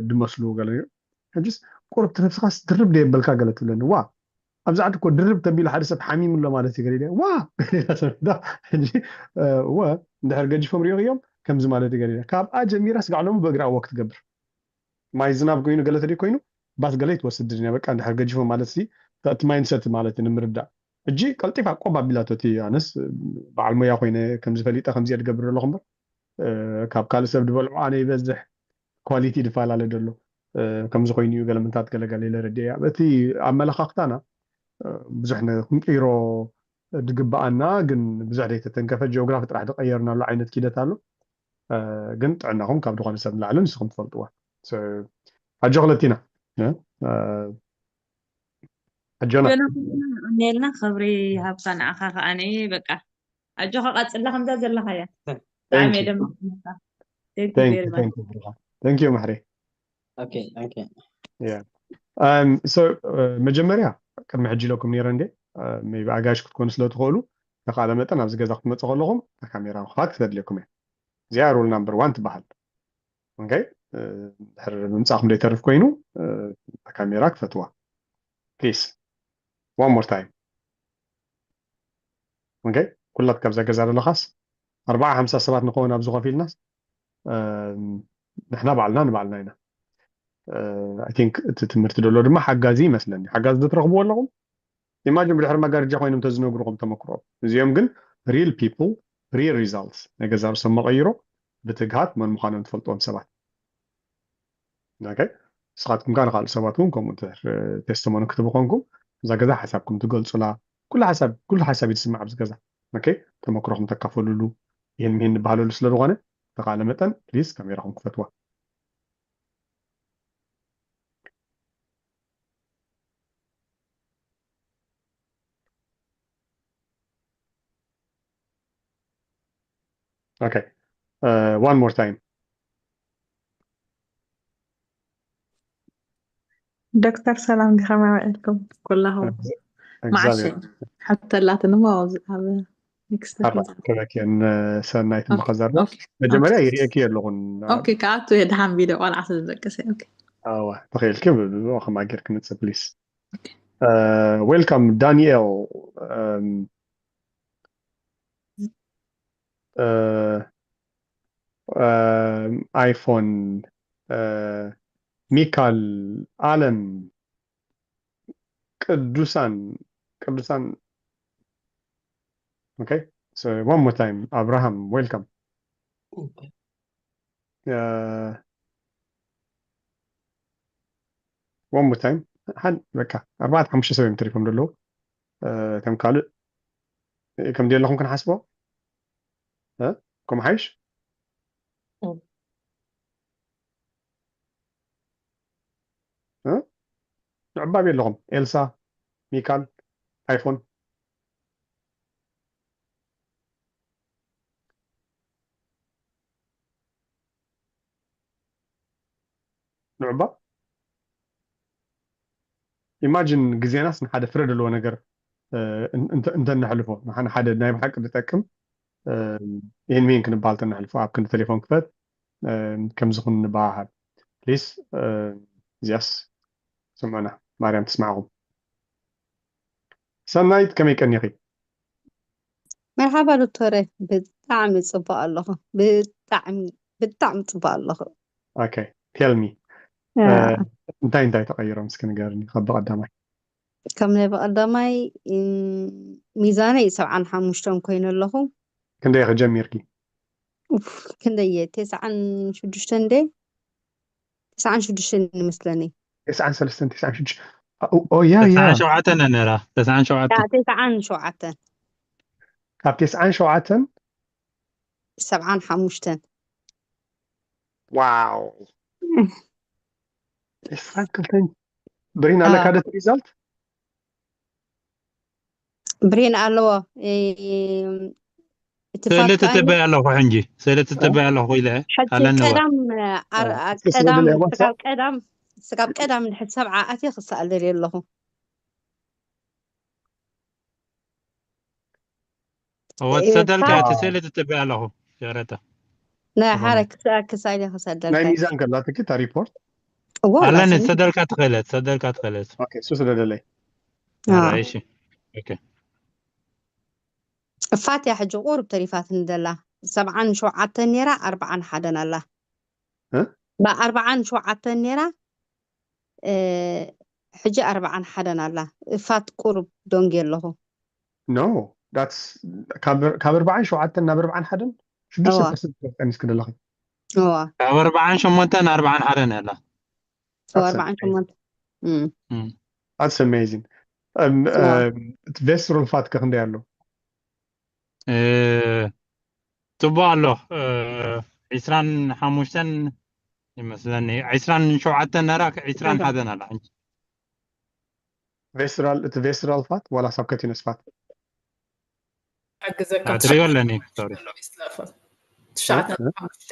ድመስሉ ገለ ሕጅስ ቁርብ ትነብስኻስ ድርብ ደየበልካ ገለ ትብለኒ ዋ ኣብዚ ዓዲ እኮ ድርብ ተቢሉ ሓደ ሰብ ሓሚሙ ኣሎ ማለት እዩ ገሊለ ዋ ገሊላ ሰብ ሕጂ ወ እንድሕር ገዲፎም ሪኦ እዮም ከምዚ ማለት እዩ ገሊለ ካብኣ ጀሚራ ስጋዕ ሎሚ ብእግራ ወክ ትገብር ማይ ዝናብ ኮይኑ ገለ ተደይ ኮይኑ ባስ ገለ ይትወስድ ድንያ በቃ እንድሕር ገዲፎም ማለት ሲ እቲ ማይንሰት ማለት እዩ ንምርዳእ ሕጂ ቀልጢፋ ቆብ ኣቢላቶ እቲ ኣነስ በዓል ሞያ ኮይነ ከምዚ ፈሊጠ ከምዚ እየ ድገብር ኣለኹ እምበር ካብ ካልእ ሰብ ዝበልዖ ኣነ ይበዝሕ ኳሊቲ ድፈላለ ደሎ ከምዚ ኮይኑ እዩ ገለ ምንታት ገለገለ ኢለ ረድኤያ እቲ ኣመለኻኽታና ብዙሕ ክንቅይሮ ድግበኣና ግን ብዙሕ ደይተተንከፈ ጂኦግራፊ ጥራሕ ዝቀየርናሉ ዓይነት ኪደት ኣሎ ግን ጥዕናኹም ካብ ዝኾነ ሰብ ንላዕሊ ንስኹም ትፈልጥዋ ኣጆ ክለቲና ኣጆና ሜልና ክብሪ ሃብካ ንዓኻ ከዓኒ በቃ ኣጆኻ ቀጽላ ከምዛ ዘለኻያ ብጣዕሚ ደም thank you ምሕሪ መጀመርያ ቅድሚ ሕጂ ኢለኩም ነረ እንዴ ቢ ኣጋይሽ ክትኮኑ ስለ ትኽእሉ ተካለ መጠን ኣብዚ ገዛ ክትመፁ ከለኹም ካሜራ ምክፋት ክተድልየኩም እየ እዚኣ rule number one ትበሃል። Okay? ድሕር ምምፃእኩም ዘይተርፍ ኮይኑ ካሜራ ክፈትዋ please, one more time። Okay? ኩላት ካብዛ ገዛ ዘለኻስ ኣርባዓ ሓምሳ ሰባት ንኸውን ኣብዚ ኮፍ ኢልናስ ንሕና ባዕልና ንባዕልና ኢና። I think እቲ ትምህርቲ ደሎ ድማ ሓጋዚ ይመስለኒ። ሓጋዚ ዶ ትረኽብዎ ኣለኹም? Imagine ብድሕሪ መጋረጃ ኮይኖም ተዝነግሩኹም ተመክሮ። እዚኦም ግን real people, real results፣ ናይ ገዛ ርእሶም መቐይሮ ብትግሃት መን ምዃኖም ትፈልጥዎም ሰባት። Okay? ንስኻትኩም ከኣ ንኻልእ ሰባት እውን ከምኡ testimony ክትህቡ ኮንኩም እዛ ገዛ ሓሳብኩም ትገልጹላ። ኩሉ ሓሳብ ኩሉ ሓሳብ እዩ ዝስማዕ ኣብዚ ገዛ። Okay? ተመክሮኹም ተካፈሉሉ፣ ይህን ምሂን ንበሃለሉ ስለ ዝኾነ፣ ተኻለ መጠን please ካሜራኹም ክፈትዋ። Okay. Uh, one more time. ዶክተር ሰላም ዲኻ? መበልኩም ኩላኹም? ማዓሽ ሓተላትን እሞ ኣብዚ ኣብ ከበኪን ሰናይት ምኸዘርባ መጀመርያ ይርእየኪ ኣለኹን። ኦኬ፣ ከኣቱ የድሓን ቪድዮ ቆልዓ ስለ ዝደቀሰ። ኦኬ። ኣዋ ተኽኢልኪ ብብኡ ከማ ጌርክ ምጽእ ፕሊስ። Welcome ዳንኤል። ኣይፎን፣ ሚካል፣ ኣለም፣ ቅዱሳን ቅዱሳን። Okay, so one more time, Abraham, welcome. One more time. ሓን በቃ ኣርባዕተ ሓሙሽተ ሰብ እዮም ተሪፎም ዘለዉ። እቶም ካልእ ከም ደለኹም ክንሓስቦ ከም ሓይሽ። ንዕባብ ኣለኹም ኤልሳ፣ ሚካል፣ ኣይፎን። ንዕባ ኢማጂን ግዜናስ ንሓደ ፍረ ዘለዎ ነገር እንተነሕልፎ ንሓደ ናይ ብሓቂ ዝጠቅም ይህን ምሂን ክንበሃል ተነሕልፎ ኣብ ክንዲ ቴሌፎን ክፈት ከምዚ ኩን ንበሃሃል ፕሊስ። እዚኣስ ስምዑና ማርያም ትስማዕኹም። ሰናይት ከመይ ቀኒኺ? መርሓባ ዶክተረ፣ ብጣዕሚ ጽቡቅ ኣለኹ። ብጣዕሚ ብጣዕሚ ጽቡቅ ኣለኹ። Okay, tell me እንታይ እንታይ ተቐይሮም እስኪ ንገርኒ። ካብ ብቐዳማይ ከም ናይ ብቐዳማይ ሚዛነይ ሰብዓን ሓሙሽተን ኮይነ ኣለኹ። ክንደይ ኢኺ ጀሚርኪ? ክንደየ ተስዓን ሽዱሽተን ደ ተስዓን ሽዱሽተን ይመስለኒ። ተስዓን ሰለስተን ተስዓን ሽዱሽተ ኦ ያ ያ ተስዓን ሸውዓተን ነራ ተስዓን ሸውዓተን ተስዓን ሸውዓተን ካብ ተስዓን ሸውዓተን ሰብዓን ሓሙሽተን ዋው ዕስራን ክልተን ብሪን ኣለካ ደ ሪዛልት ብሪን ኣለዎ። ስእሊ ትትበይ ኣለኹ ሕንጂ ስእሊ ትትበይ ኣለኹ ኢለ ኣለኒ። ቀዳም ቀዳም ስጋብ ቀዳም እንድሕር ሰብዓ ኣትየ ክሰኣል ደልየ ኣለኹ። እወ ትሰደልካ እቲ ስእሊ ትትበይ ኣለኹ። ሸረታ ናይ ሓደ ክሳይደ ክሰደልካ ናይ ሚዛን ከላትኪ እታ ሪፖርት እወ ኣለኒ ላስኒ ትሰደልካ ትኽእለት ትሰደልካ ትኽእለት ኦኬ እሱ ስደደለይ ራእይሺ ኦኬ እፋት እያ ሕጂ ቁሩብ ተሪፋትኒ ዘላ ሰብዓን ሸውዓተን ነይራ ኣርብዓን ሓደን ኣላ እ? ብኣርብዓን ሸውዓተን ነይራ እ፣ ሕጂ ኣርብዓን ሓደን ኣላ እፋት ቁሩብ ደንጉየ ኣለኹ no that's ካብ ኣርብዓን ሸውዓተን ናብ ኣርብዓን ሓደን ሽዱሽተ እዋ። ፐርሰንት ቀኒስኪ ዘለኺ እዋ ካብ ኣርብዓን ሸሞንተን ኣርብዓን ሓደን ኣላ እዋ ኣርብዓን ሸሞንተ እም። እም። that's amazing Um, እዋ። um, እቲ ቬስትሮል ፋት ከ ክንደይ ኣሎ እ፣ ጽቡቅ ኣሎ እ፣ ዒስራን ሓሙሽተን ይመስለኒ ዒስራን ሸውዓተን ነራ ዒስራን ሓደን ኣላ ሕጂ ቬስትራል እቲ ቬስትራል ፋት ዋላ ሳብከቲነስ ፋት ሓግዘካ ኣትሪዮ ኣለኒ ሶሪ ትሽዓተ ሓሙሽተ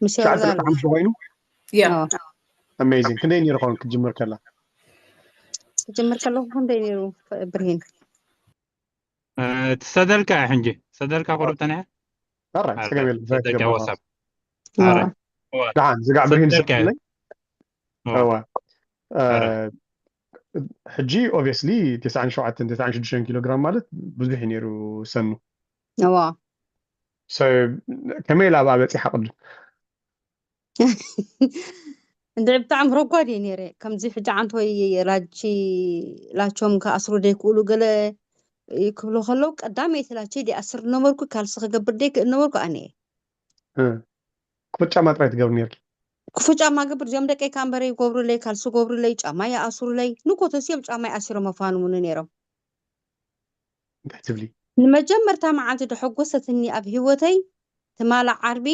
ምስ ትሽዓተ የብዛሉ ሓሙሽተ ኮይኑ ያ እዋ። amazing ክንደይ ነይሩ ኸውን ክትጅምር ከላ ክጅምር ከለኹ ክንደይ ነይሩ ብርሂን እ፣ ትሰደልካ እያ ሕጂ ትሰደልካ ቁሩብ ተኒያ ኣራይ ኣረ ጸገም የለን። ትራይ ተደጋ ትገብር ወሳብ ማለት ዋ ኣረ ደሓን ዝጋዕ ብርሂን ሰደካ ዝሰለይ ዋ እዋ እ፣ ኣረ ሕጂ ኦብቪየስሊ ተስዓን ሸውዓተን ተስዓን ሽዱሽተን ኪሎ ግራም ማለት ብዙሕ እዩ ነይሩ ሰኑ ዋ So ከመይ ኢላ ኣብኣ በፂሓ ቅድም እንድዒ ብጣዕሚ ረጓድ እየ ነይረ። ከምዚ ሕጂ ዓንተወይ ላቺ ላቾም ክኣስሩ ዘይክእሉ ገለ ክብሉ ከለዉ ቀዳመይቲ ላቸይ ደይኣስር ነበርኩ፣ ካልሲ ክገብር ዘይክእል ነበርኩ ኣነ እየ። እ፣ ክፉት ጫማ ጥራይ ትገብር ነርኪ ክፉት ጫማ ገብር፣ እዚኦም ደቀይ ከኣ እምበረ ይገብሩለይ፣ ካልሲ ይገብሩለይ፣ ጫማ ይኣስሩለይ። ንኮተስ እዮም ጫማ ይኣሲሮም ኣፋንሙኒ ነይሮም። እንታይ ትብሊ? ንመጀመርታ መዓልቲ ደሐጎሰትኒ ኣብ ህይወተይ ትማሊ ዓርቢ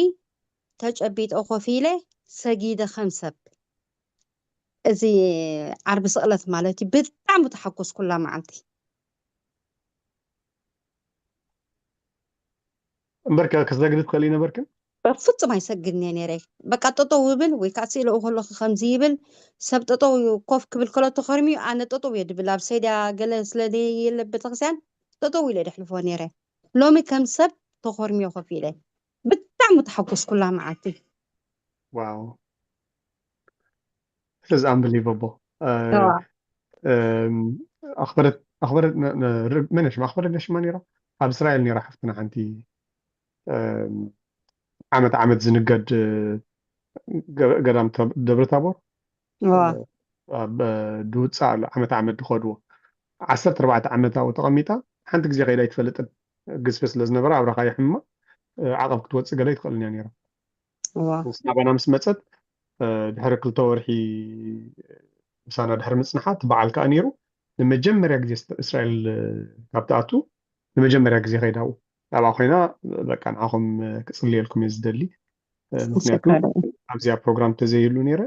ተጨቢጠ ኮፍ ኢለ ሰጊደ ከም ሰብ። እዚ ዓርቢ ስቕለት ማለት እዩ። ብጣዕሚ ተሓጎስኩላ መዓልቲ። እምበር ከ ክሰግዲ ትኽእሊ ነበርክን? በፍጹም ኣይሰግድን እየ ነይረ። በቃ ጠጠው ይብል ወይ ከዓ ስእለኡ ከለኹ ከምዚ ይብል ሰብ ጠጠው ኮፍ ክብል ከሎ ተኸርሚዩ ኣነ ጠጠው እየ ድብል ኣብ ሰድያ ገለ ስለ የለ ቤተክርስትያን ጠጠው ኢለ ደሕልፎ ነይረ። ሎሚ ከም ሰብ ተኸርሚዮ ኮፍ ኢለ ብጣዕሚ ተሓጎስኩላ መዓልቲ። Wow this is unbelievable ተዋ ኣኽበረት ኣኽበረት መን ሽማ ኣኽበረት ነሽማ ነይራ ኣብ እስራኤል ነይራ ሓፍትና ሓንቲ ዓመት ዓመት ዝንገድ ገዳም ደብረ ታቦር ዋ ድውፃ ኣሎ ዓመት ዓመት ዝኸድዎ ዓሰርተ ኣርባዕተ ዓመት ኣብኡ ተቐሚጣ ሓንቲ ግዜ ከይዳ ኣይትፈልጥን ግዝፊ ስለ ዝነበራ ኣብራኻ ይሕማ ዓቐብ ክትወፅእ ገለ ኣይትኽእልን እያ ነይራ ዋ ናባና ምስ መፀት ድሕሪ ክልተ ወርሒ ምሳና ድሕሪ ምፅንሓ እቲ በዓል ከዓ ነይሩ ንመጀመርያ ግዜ እስራኤል ካብ ትኣቱ ንመጀመርያ ግዜ ከይዳ ኣብኡ ኣብኣ ኮይና በቃ ንዓኹም ክፅልየልኩም እየ ዝደሊ ምክንያቱ ኣብዚኣ ፕሮግራም ተዘይህሉ ነይረ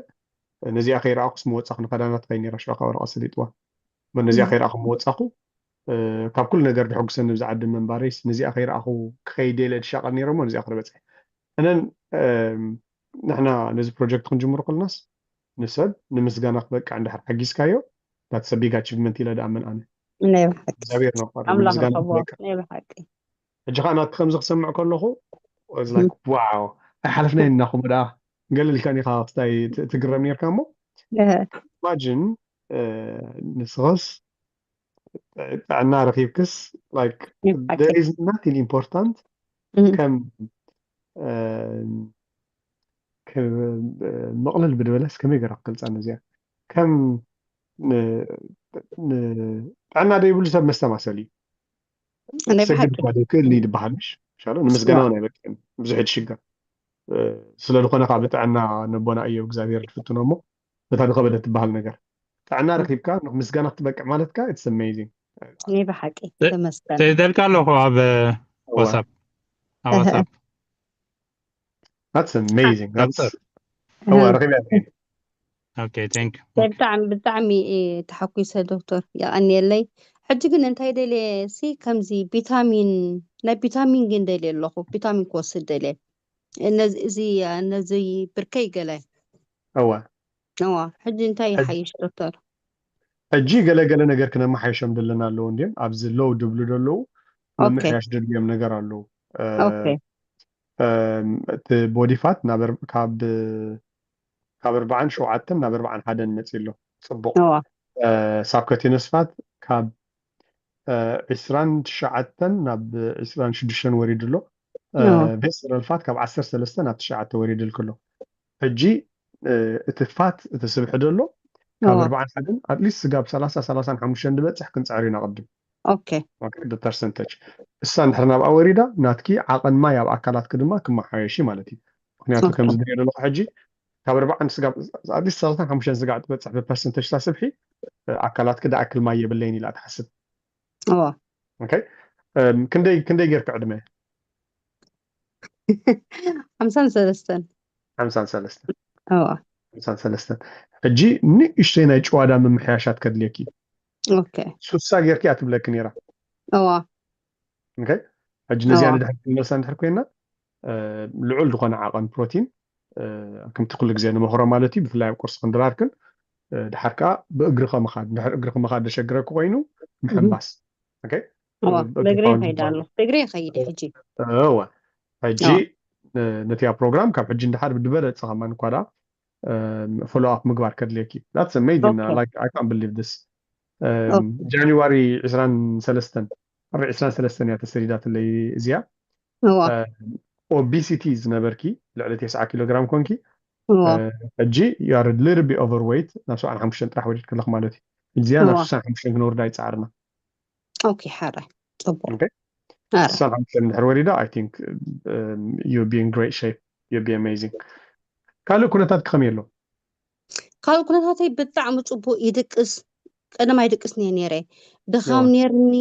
ነዚኣ ከይረኣኹስ ምወፃኹ ንኸዳናት ከይ ነይራ ሽዑ ካብ ወረቐ ሰሊጥዋ ነዚኣ ከይረኣኹ ምወፃኹ ካብ ኩሉ ነገር ድሕጉሰኒ ብዚ ዓዲ ምንባረይስ ነዚኣ ከይረኣኹ ክኸይድ ኢለ ድሻቐል ነይረ እሞ ነዚኣ ክርበፀ እነን ንሕና ነዚ ፕሮጀክት ክንጅምሮ ከለናስ ንሰብ ንምስጋና ክበቅዕ እንድሕር ሓጊዝካዮ that's a big achievement ኢለ ድኣምን ኣነ ናይ ብሓቂ እግዚኣብሔር ነው ፈሪ ኣምላኽ ንምስጋና ይኸቦ ክበቅዕ ናይ ብሓቂ ሕጂ ከዓ ናቲ ከምዚ ክሰምዕ ከለኹ like wow ኣይሓለፍናይ እናኹም ደኣ ገለ ኢልካኒ ኢኻ ክስታይ ት- ትግረም ነርካ እሞ እህ፣ imagine ንስኸስ ጥዕና ረኺብክስ like ናይ ብሓቂ there is nothing important እህ፣ ከም እ፣ ከም እ፣ መቕለል ብድበለስ ከመይ ገራ ክገልፃ ነዚኣ ከም ን- ን- ጥዕና ደይብሉ ሰብ መስተማሰል እዩ ናይ ሰግድ ብሓቂ እኳ ዘይክእል እዩ ዝበሃል ምሽ ሻሎ ንምስጋና እውን ኣይበቅዕን ብዙሕ ትሽገር እ፣ ስለ ዝኾነ ካብ ጥዕና ነቦና እዮ እግዚኣብሔር ትፍትኖ እሞ በታ ዝኸበደ ትበሃል ነገር ጥዕና ረኪብካ ምስጋና ክትበቅዕ ማለትካ it's amazing ናይ ብሓቂ ተመስገን ተይደልካ ኣለኹ ኣብ እዋ ዋትሳፕ ኣብ ዋትሳፕ that's amazing that's ቀፅል እዋ እህ፣ ረኺብያ okay thank ናይ ብጣዕሚ ብጣዕሚ እየ ተሓጒሰ ዶክተር የቐንየለይ ሕጂ ግን እንታይ ደልየ ሲ ከምዚ ቪታሚን ናይ ቪታሚን ግን ደልየ ኣለኹ ቪታሚን ክወስድ ደልየ እነዚ እዚ ነዚ ብርከይ ገለ እዋ እዋ ሕጂ እንታይ ሕጂ ይሓይሽ ዶክተር ሕጂ ገለ ገለ ነገር ክነመሓይሾም ዘለና ኣለዉ እንዲም ኣብዚ ሎው ድብሉ ዘለዉ ኦኬ ምምሕያሽ ደድልዮም ነገር ኣለዉ እ፣ ኦኬ እ፣ እቲ ቦዲ ፋት ናብ ኣር- ካብ ካብ ኣርባዓን ሸውዓተን ናብ ኣርባዓን ሓደን መፂ ኣሎ ፅቡቅ እዋ ሳብኮቲነስ ፋት ካብ ዒስራን ትሽዓተን ናብ ዒስራን ሽዱሽተን ወሪዱ ኣሎ እዋ ቬሰረል ፋት ካብ ዓሰርተ ሰለስተ ናብ ትሽዓተ ወሪድልክ ኣሎ ሕጂ እቲ ፋት እቲ ስብሒ ዘሎ ካብ እዋ ኣርባዓን ሓደን ኣትሊስት ስጋብ ሰላሳ ሰላሳን ሓሙሽተን ዝበፅሕ ክንፅዕር ኢና ቅድም ኦኬ ብፐርሰንተጅ እሳ እንድሕር ናብኣ ወሪዳ ናትኪ ዓቐን ማይ ኣብ ኣካላትኪ ድማ ክመሓየሽ እዩ ማለት እዩ ምክንያቱ ኦኬ ከምዚ ድሪኦ ዘለኹ ሕጂ ካብ ኣርባዓን ስጋብ ኣትሊስት ሰላሳን ሓሙሽተን ስጋዕ ትበፅሕ ብፐርሰንተጅ እታ ስብሒ ኣካላትኪ ደኣክል ማይ የብለይን ኢላ ትሓስብ እዋ ኦኬ እም፣ ክንደይ ክንደይ ጌርኪ ዕድመ ሓምሳን ሰለስተን ሓምሳን ሰለስተን እዋ ሓምሳን ሰለስተን ሕጂ ንእሽተይ ናይ ጭዋዳ ምምሕያሻት ከድልየኪ እዩ ኦኬ ሱሳ ጌርኪ እያ ትብለኪ ነይራ እዋ ኦኬ ሕጂ ነዚኣ እዋ ንድሕር ክንመልሳ እንድሕር ኮይና እ፣ ልዑል ዝኾነ ዓቐን ፕሮቲን እ፣ ከምቲ ኩሉ ግዜ ንመኽሮ ማለት እዩ ብፍላይ ኣብ ቁርሲ ክንድራርክን እ፣ ድሓር ከዓ ብእግርኸ ምኻድ ድሕር እግርኸ ምኻድ ዘሸግረኪ ኮይኑ እህ፣ ምሕንባስ ኦኬ እዋ እ፣ ብእግርኻ ብእግሪ እውን ይኸይድ ምኻድ ኣሎ ብእግሪ ይኸይድ እዩ ሕጂ እወ ሕጂ ነቲያ ፕሮግራም ካብ ሕጂ ንድሓር ብድበለፀ ከማን እኳ ዳ ፎሎ ኣፕ ምግባር ከድልየኪ። That's amazing. I can't believe this. ጃንዋሪ ዕስራን ሰለስተን ዕስራን ሰለስተን እያ ተሰዲዳትለይ እዚኣ። ኦቢሲቲ ዝነበርኪ ልዕሊ ተስዓ ኪሎ ግራም ኮንኪ፣ ሕጂ you are a little bit overweight፣ ናብ ሰብዓን ሓሙሽተን ጥራሕ ወሪድኪ ኣለኺ ማለት እዩ። እዚኣ ናብ ስሳን ሓሙሽተን ክንወርዳ ይፃዓርና። ኦኬ፣ ሓራይ፣ ፅቡቅ። ስሳን ሓሙሽተን እንድሕር ወሪዳ፣ I think you be in great shape, you be amazing። ካልእ ኩነታት ከመይ ኣሎ? ካልእ ኩነታተይ ብጣዕሚ ፅቡቅ፣ ይድቅስ። ቀደም ኣይድቅስን እየ ነይረ፣ ድኻም ነይርኒ።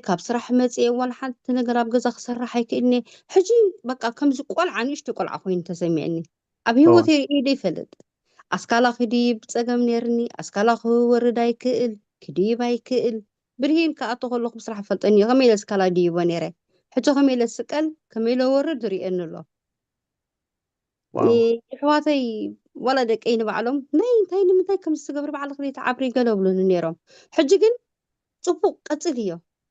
ካብ ስራሕ መፅየ ዋላ ሓንቲ ነገር ኣብ ገዛ ክሰርሕ ኣይክእልኒ። ሕጂ በቃ ከምዚ ቆልዓ፣ ንእሽቶ ቆልዓ ኮይኑ ተሰሚዕኒ። ኣብ ህይወተይ ርእየ ዘይፈልጥ። ኣስካላ ክድይብ ፀገም ነይርኒ። ኣስካላ ክወርድ ኣይክእል፣ ክድይብ ኣይክእል። ብርሂን ክኣቶ ከለኹ ብስራሕ ፈልጠኒ እዩ። ከመይ ኢለ ኣስካላ ድይቦ ነይረ። ሕጂ ከመይ ኢለ ስቀል፣ ከመይ ኢለ ወርድ ርእየኒ ኣሎ። የሕዋተይ ዋላ ደቀይ ንባዕሎም ናይ እንታይ ንምንታይ ከምዚ ትገብሪ ባዕልኺ ዘይትዓብሪ ገለ ብሉኒ ነይሮም። ሕጂ ግን ፅቡቅ ቀፅልዮ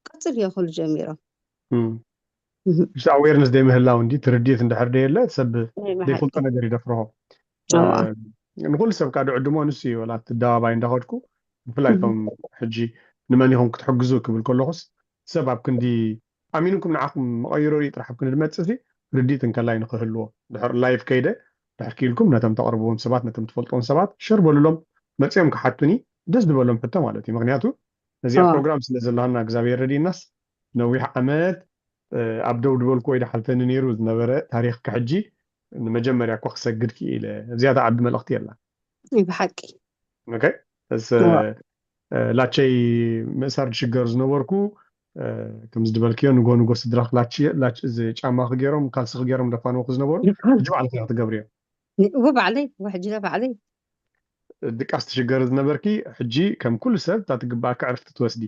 ቀፅልዮ ክብሉ ጀሚሮም። እም። እም። እቲ ኣዌርነስ ዘይምህላው እንዲ ትርድኢት እንድሕር ደየለ ሰብ ናይ ብሓቂ። ዘይፈልጦ ነገር ይደፍርሆ። ኣዋ። እ፣ ንኩሉ ሰብ ካድዑ ድሞ ንሱ እዩ ወላ እቲ ኣደባባይ እንዳኸድኩ ብፍላይ እም። እቶም ሕጂ ንመን ኢኹም ክትሕግዙ ክብል ከለኹስ ሰብ ኣብ ክንዲ ኣሚኑኩም ንዓኹም መቐይሮ ርኢ ጥራሕ ኣብ ክንዲ ድመፅእ ሲ ርድኢት እንከላይ ንክህልዎ ድሕር ላይፍ ከይደ ድሕር ክኢልኩም ነቶም ተቕርብዎም ሰባት ነቶም ትፈልጥዎም ሰባት ሸር በሉሎም መፅኦም ክሓቱኒ ደስ ዝበሎም ሕቶ ማለት እዩ። ምክንያቱ ነዚኣ ኣዋ። ፕሮግራም ስለ ዘለሃና እግዚኣብሔር ረድኢናስ ነዊሕ ዓመት ኣብ ደው ድበልኩ ወይ ድሓልፈኒ ነይሩ ዝነበረ ታሪኽ ክሕጂ ንመጀመርያ እኮ ክሰግድ ክኢለ። እዚኣ ዓቢ መልእኽቲ የላ። ናይ ብሓቂ። ኦኬ። እስ ዋ። ላቸይ ምእሳር ድሽገር ዝነበርኩ ከምዚ ድበልክዮ ንጎ ንጎ ስድራኽ ላች ላች እዚ ጫማ ክገይሮም ካልሲ ክገይሮም ደፋንዎ ዝነበሩ ሕጂ ባዕልኻ ክትገብርዮ። ንእዎ ባዕለይ ወሕጅለ ባዕለይ። ድቃስ ትሽገር ዝነበርኪ ሕጂ ከም ኩሉ ሰብ እታ ትግባኣካ ዕርፍቲ ትወስዲ።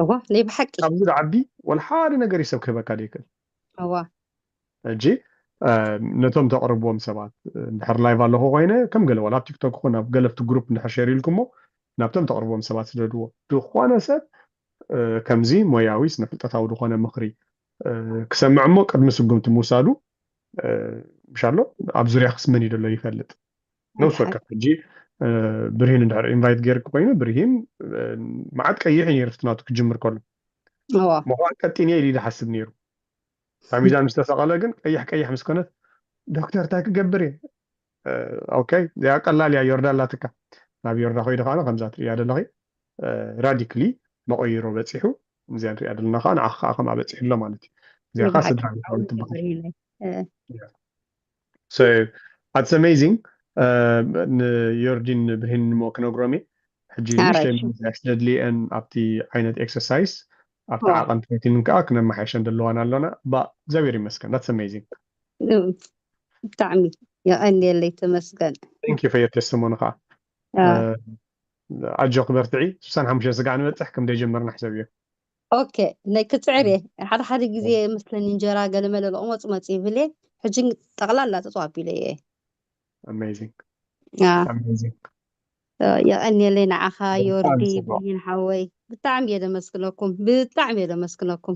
እዋ ናይ ብሓቂ። ካብዚ ዝዓቢ ወላ ሓደ ነገር እዩ ሰብ ክህበካ ደይክእል። እዋ። ሕጂ ነቶም ተቕርብዎም ሰባት እንድሕር ላይቭ ኣለኹ ኮይነ ከም ገለ ዋላ ኣብ ቲክቶክ ይኹን ኣብ ገለ ኣብቲ ግሩፕ እንድሕር ሸር ኢልኩሞ ናብቶም ተቕርብዎም ሰባት ስደድዎ። ዝኾነ ሰብ ከምዚ ሞያዊ ስነ ፍልጠታዊ ዝኾነ ምኽሪ ክሰምዕ እሞ ቅድሚ ስጉምቲ ምውሳዱ ምሻሎ ኣብ ዙርያ ክስመን እዩ ዘሎ ይፈልጥ። ነውስ ወከፍ ሕጂ ብርሂን እንድሕር ኢንቫይት ገይርክ ኮይኑ ብርሂን መዓት ቀይሕ ነይሩ ፍትናቱ ክጅምር ከሎ ምኳን ቀጢን ኢሉ ይሓስብ ነይሩ። ታሚዛ ምስ ተሰቐለ ግን ቀይሕ ቀይሕ ምስ ኮነት ዶክተር እንታይ ክገብር እየ? ኦኬ እዚኣ ቀላል እያ ዮርዳ ኣላትካ። ናብ ዮርዳ ኮይዱ ከዓ ከምዛ ትሪያ ዘለኺ ራዲክሊ መቐይሮ በፂሑ እዚኣ ንሪኣ ዘለና ከዓ ንዓኻ ከዓ ከምኣ በፂሑ ኣሎ ማለት እዩ። እዚኣ ከዓ ስድራ ትበሃል። So that's amazing. ንዮርዲን ብርሂን ሞ ክነግሮም እየ ሕጂ ንእሽተይ ምዝያሽ ዘድልየን ኣብቲ ዓይነት ኤክሰርሳይስ ኣብቲ ዓቐን ፕሮቲንን ከዓ ክነመሓየሸን ደለዋን ኣለና። ባ እግዚኣብሔር ይመስገን። That's amazing. ብጣዕሚ የቐንየለይ ተመስገን። Thank you for your testimony ከዓ ኣጆ ክበርትዒ። ስሳን ሓሙሽተ ስጋዕ ንበፅሕ ከም ደይጀመርና ሕሰብ እዮ። ኦኬ ናይ ክፅዕር እየ ሓደ ሓደ ግዜ መስለኒ እንጀራ ገለመለ ለቕመፅመፅ ይብል እየ። ሕጂ ጠቕላላ ተፅዋቢለ እየ። Amazing. የቐንየለይ ንዓኻ ዮርዲ ብይን ሓወይ ብጣዕሚ እየ ደመስግነኩም ብጣዕሚ እየ ደመስግነኩም።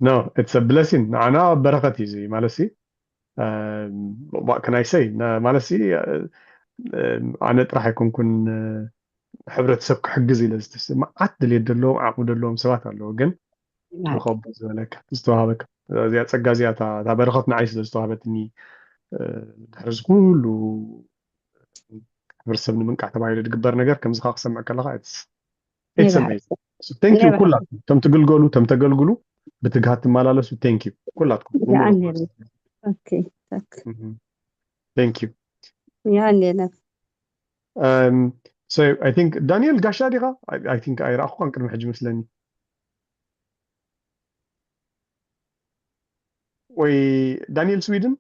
No, it's a blessing. ንዓና በረኸት እዩ ማለት ሲ can I say ማለት ሲ ኣነ ጥራሕ ኣይኮንኩን ሕብረተሰብ ክሕግዝ ኢለ ዝትስ መዓት ድልየት ዘለዎም ዓቕሚ ዘለዎም ሰባት ኣለዉ ግን ብኸቡ ዝበለካ ዝተዋሃበካ እዚኣ ፀጋ እዚኣ እታ በረኸት ንዓይ ስለ ዝተዋሃበትኒ ድሕሪ እዚ ኩሉ ሕብረተሰብ ንምንቃሕ ተባሂሉ ዝግበር ነገር ከምዚ ከዓ ክሰምዕ ከለካ it's amazing. Thank you ኩላትኩም እቶም ትግልገሉ እቶም ተገልግሉ ብትግሃት ትመላለሱ thank you ኩላትኩም። ያኔነ so I think ዳንኤል ጋሻ ዲኻ? I think ኣይረኣኹኳን ቅድሚ ሕጂ መስለኒ ወይ ዳንኤል ስዊድን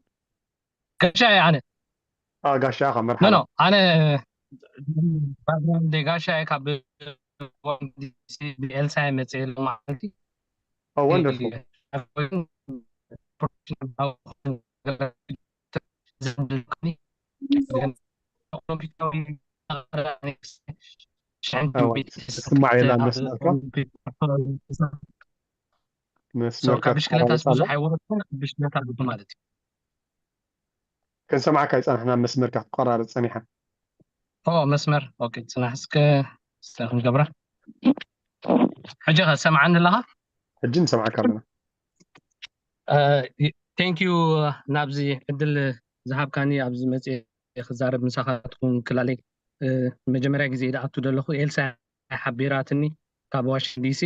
ጋሻ እየ ኣነ። ጋሻ ኢኻ መርሓባ። ኣነ ባክግራውንድ ጋሻ እየ ካብ ኤልሳ እየ መፅእ ማለት እዩ። Oh, wonderful. ትስማዕ የላን መስመርካ። መስመርካ ካብ ብሽክለታስ ተቋርጽ ኣሎ። ብዙሕ ኣይወረድኩን፣ ብሽክለታ ብዙሕ ማለት እዩ። ክንሰማዕካ ይጸናሕና፣ መስመርካ ክትቆራረጽ ጸኒሓ። ኦ መስመር፣ ኦኬ፣ ጽናሕ እስከ እስከ ክንገብራ። ሕጂ ኸ ሰምዓኒ ኣለኻ? ሕጂ ንሰምዓካ ኣለና። ቴንክ ዩ ናብዚ ዕድል ዝሃብካኒ፣ ኣብዚ መጽኤ ክዛረብ ምሳኻትኩም ክላለይ። እ፣ መጀመርያ ግዜ ይድኣቱ ዘለኹ። ኤልሳ ሓቢራትኒ ካብ ዋሽንግተን ዲሲ።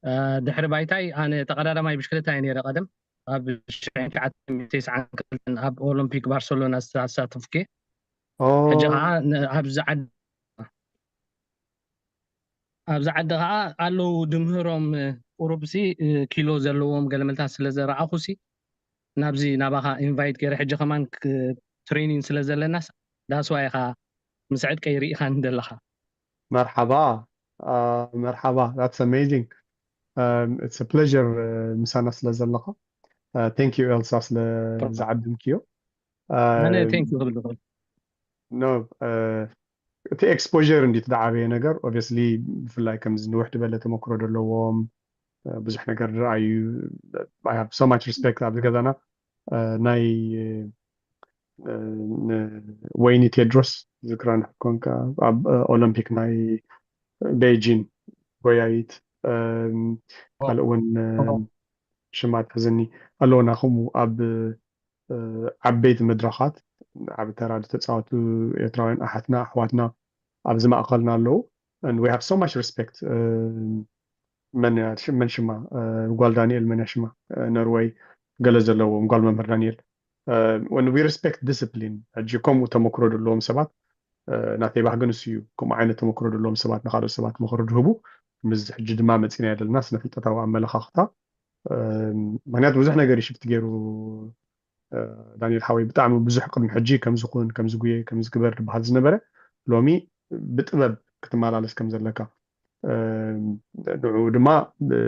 እ፣ ድሕሪ ባይታይ ኣነ ተቐዳዳማይ ብሽክለታ እየ ነይረ ቀደም፣ ኣብ ሽሕን ትሽዓተ ሚእትን ተስዓን ክልተን ኣብ ኦሎምፒክ ባርሰሎና ዝተሳተፍኩ። ኦ፣ ሕጂ ኸዓ ን-፣ ኣብዚ ዓዲ ኣብዚ ዓዲ ኸዓ ኣለዉ ድምህሮም፣ እ፣ ቁሩብሲ፣ እ፣ ኪሎ ዘለዎም ገለመልታት ስለ ዘረኣኹሲ ናብዚ ናባኻ ኢንቫይት ገይረ፣ ሕጂ ከማን ክ-፣ ትሬኒንግ ስለ ዘለናስ ዳስዋ ኢኻ ምስ ዕጥቀይ ርኢኻኒ ዘለኻ። መርሓባ፣ አ፣ መርሓባ። That's amazing. Um, it's a pleasure, እ፣ ምሳና ስለ ዘለኻ። እ፣ thank you ኤልሳ ስለ ዝዓደምክዮ። እ፣ ኣነ ቴንክ ዩ ክብል ዝኽእል። ኖ፣ እ፣ እቲ ኤክስፖር እንዲ ዝዓበየ ነገር፣ ኦብቪየስሊ፣ ብፍላይ ከምዚ ንውሕ ዝበለ ተመክሮ ዘለዎም፣ እ፣ ብዙሕ ነገር ዝረኣዩ፣ I have so much respect። ኣብዚ ገዛና፣ እ፣ ናይ፣ እ፣ ን-፣ ወይኒ ቴድሮስ ዝክራ ንክትኮንካ ኣብ፣ እ፣ ኦሎምፒክ ናይ ቤጂን ጎያይት፣ እም፣ ካልእ እውን፣ እ፣ ሽማ ትሕዝኒ ኣለውና። ከምኡ ኣብ፣ እ፣ ዓበይቲ መድረኻት ዓቢ ተራ ዝተጻወቱ ኤርትራውያን ኣሓትና ኣሕዋትና ኣብዚ ማእኸልና ኣለዉ። And we have so much respect. እም፣ መን እያ ሽ-፣ መን ሽማ? እ፣ ጓል ዳንኤል መን እያ ሽማ? እ፣ ኖርወይ ገለ ዘለዎም ጓል መምህር ዳንኤል። እ፣ when we respect discipline፣ ሕጂ ከምኡ ተመክሮ ዘለዎም ሰባት፣ እ፣ ናተይ ባህጊ ንሱ እዩ። ከምኡ ዓይነት ተመክሮ ዘለዎም ሰባት ንኻልኦት ሰባት ምኽሪ ዝህቡ። ምስ ሕጂ ድማ መጺናዮ ዘለና ስነ ፍልጠታዊ ኣመለኻኽታ። እ፣ ምኽንያቱ ብዙሕ ነገር እዩ ሽፍት ገይሩ፣ እ፣ ዳንኤል ሓወይ። ብጣዕሚ ብዙሕ ቅድሚ ሕጂ ከምዚ ኩን፣ ከምዚ ጉየ፣ ከምዚ ግበር ዝበሃል ዝነበረ ሎሚ ብጥበብ ክትመላለስ ከም ዘለካ፣ እ፣ ንዕኡ ድማ፣ እ፣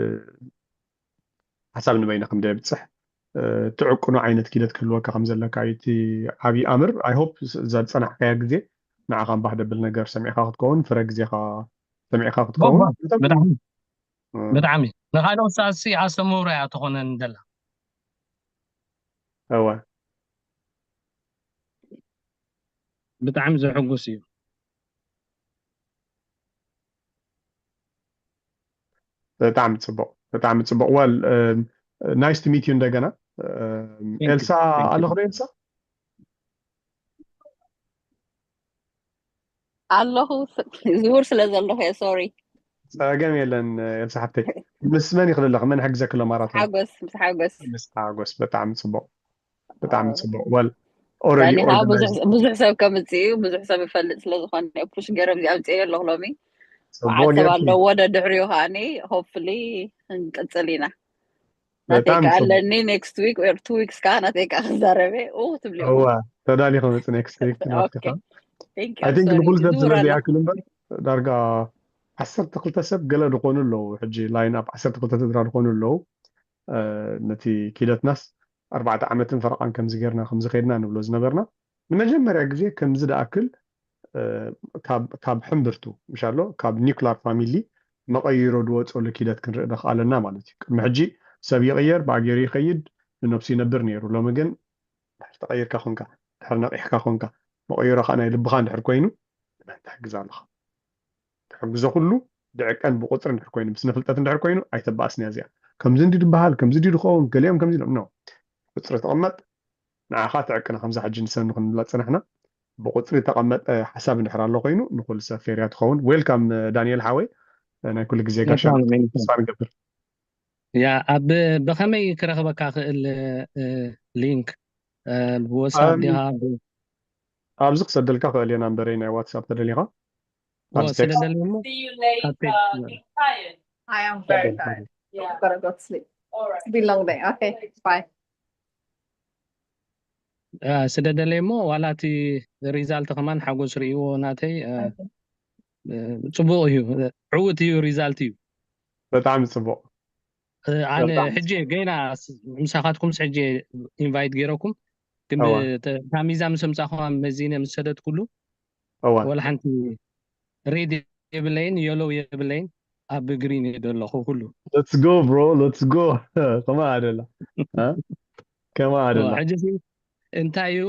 ሓሳብ ንበይነ ከም ዘየብጽሕ፣ እ፣ ትዕቅኖ ዓይነት ኪደት ክህልወካ ከም ዘለካ እዩ እቲ ዓብዪ ኣምር። I hope እዛ ዝጸናሕካያ ግዜ ንዓኻ እምባህ ደብል ነገር ሰሚዕካ ክትከውን፣ ፍረ ግዜኻ ሰሚዕካ ክትከውን። ቦባ፣ ብጣዕሚ እ፣ ብጣዕሚ ንኻልኦት ሰዓትሲ ኣስተምህሮ እያ ትኾነን ዘላ። እወ። ብጣዕሚ ዘሐጉስ እዩ። ብጣዕሚ ጽቡቕ፣ ብጣዕሚ ጽቡቕ። Well, um, nice to meet you እንደገና። Um, Thank you, ኤልሳ thank you። ኣለኹ ዶ ኤልሳ? ኣለኹ፣ ዝውር ስለ ዘለኹ እየ፣ ሶሪ። ጸገም የለን ኤልሳ ሓፍተይ። ምስ መን ይኽልለኽ? መን ሕግዘክ ኣሎ ማራቶን? ሓጎስ፣ ምስ ሓጎስ። ምስ ሓጎስ። ብጣዕሚ ጽቡቕ፣ ብጣዕሚ ኣዎ። ጽቡቕ። Well, already ዳኒ ከዓ ብዙሕ organized። ብዙሕ ሰብ ከምጽእ እዩ፣ ብዙሕ ሰብ ይፈልጥ ስለ ዝኾነ ፑሽ ገይረ ኣብዚ ኣምጽኤ ኣለኹ ሎሚ። ጽቡቕ በዓል ሰብ ጌርኪ። ኣለዎ ደድሕሪኡ ከዓኒ ሆፕፍሊ ክንቅጽል ኢና። ናተይ በጣም ከዓ ጽቡቕ። ኣለኒ፣ ኔክስት ዊክ ኦር ቱ ዊክስ ከዓ ናተይ ከዓ ክዛረበ ኡ ትብልዮ። እወ፣ ተዳሊኹ መጽእ ኔክስት ዊክ ናትካ። ኦኬ። Thank you, I I'm think sorry። ንኹሉ ሰብ ስለ ዝውር ኣሎ። ዘይኣክል እምበር ዳርጋ ዓሰርተ ክልተ ሰብ ገለ ዝኾኑ ኣለዉ። ሕጂ ላይን ኣፕ ዓሰርተ ክልተ ስድራ ዝኾኑ ኣለዉ። እ፣ ነቲ ኪደትናስ ኣርባዕተ ዓመትን ፈረቓን ከምዚ ጌርና ከምዚ ኸይድና ንብሎ ዝነበርና፣ ንመጀመርያ ግዜ ከምዚ ደኣክል፣ እ፣ ካብ፣ ካብ ሕምብርቱ፣ ምሽ ኣሎ፣ ካብ ኒውክላር ፋሚሊ መቐይሮ ዝወጸሉ ኪደት ክንርኢ ደኽኣለና ማለት እዩ። ቅድሚ ሕጂ ሰብ ይቕየር፣ ብኣገሩ ይኸይድ፣ ንነብሱ ይነብር ነይሩ። ሎሚ ግን ድሕር ተቐይርካ ኾንካ፣ ድሕር ነቒሕካ ኾንካ፣ መቐይሮ ኸኣ ናይ ልብኻ እንድሕር ኮይኑ፣ ንመን ትሕግዝ ኣለኻ? ትሕግዞ ኩሉ ብዕቀን ብቁጽሪ እንድሕር ኮይኑ፣ ብስነ ፍልጠት እንድሕር ኮይኑ፣ ኣይተባእስን እያ እዚኣ። ከምዚ እንዲ ዝበሃል፣ ከምዚ ድዩ ዝኸውን፣ ገሊኦም ከምዚ ኢሎም፣ ኖ። ቁጽሪ ተቐመጥ፣ ንዓኻ ትዕቅና፣ ከምዛ ሕጂ ንሰኒ ክንብላ ዝጸናሕና፣ ብቁጽሪ ተቐመጠ ሓሳብ እንድሕር ኣሎ ኮይኑ፣ ንኹሉ ሰብ ፌርያ ትኸውን። ዌልካም ዳንኤል ሓወይ፣ ናይ ኩሉ ግዜ ጋሻ ዌልካም፣ ዌልካም። ተስፋ ንገብር። ያ፣ ኣብ ብኸመይ ክረኽበካ ክእል፣ እ፣ ሊንክ፣ እ፣ ብወትሳፕ ኣም፣ ዲኻ? ብ- ኣብዚ ክሰደልካ ክእል እየ ናምበረይ ናይ ዋትሳፕ ተደሊኻ። ኦ፣ ኣብዚ ቴክስት። ስደደለይ እሞ፣ ኣብ ቴክስት። I am very tired. Yeah. Gotta go to sleep. All right. It's been a long day. Okay, bye. እ፣ ስደደለይ እሞ፣ ዋላ እቲ ሪዛልት ከማን ሓጎስ ርእይዎ ናተይ፣ እ፣ እ፣ ጽቡቕ እዩ። ዕውት እዩ፣ ሪዛልት እዩ። ብጣዕሚ ጽቡቕ። እ፣ ኣነ ብጣዕሚ ሕጂ ገና ስ-፣ ምሳኻትኩምስ ሕጂ ኢንቫይት ገይረኩም፣ ግን እወ። ብተ-፣ እታ ሚዛ ምስ ኣምጻኹዋ መዚነ ምስ ሰደድኩሉ፣ እወ። ወላ ሓንቲ ሬድ የብለይን፣ የሎው የብለይን። ኣብ ግሪን እየ ዘለኹ ኩሉ። Let's go, bro, let's go. ከማ ኣደላ ከማ ኣደላ ሕጂ እንታይ እዩ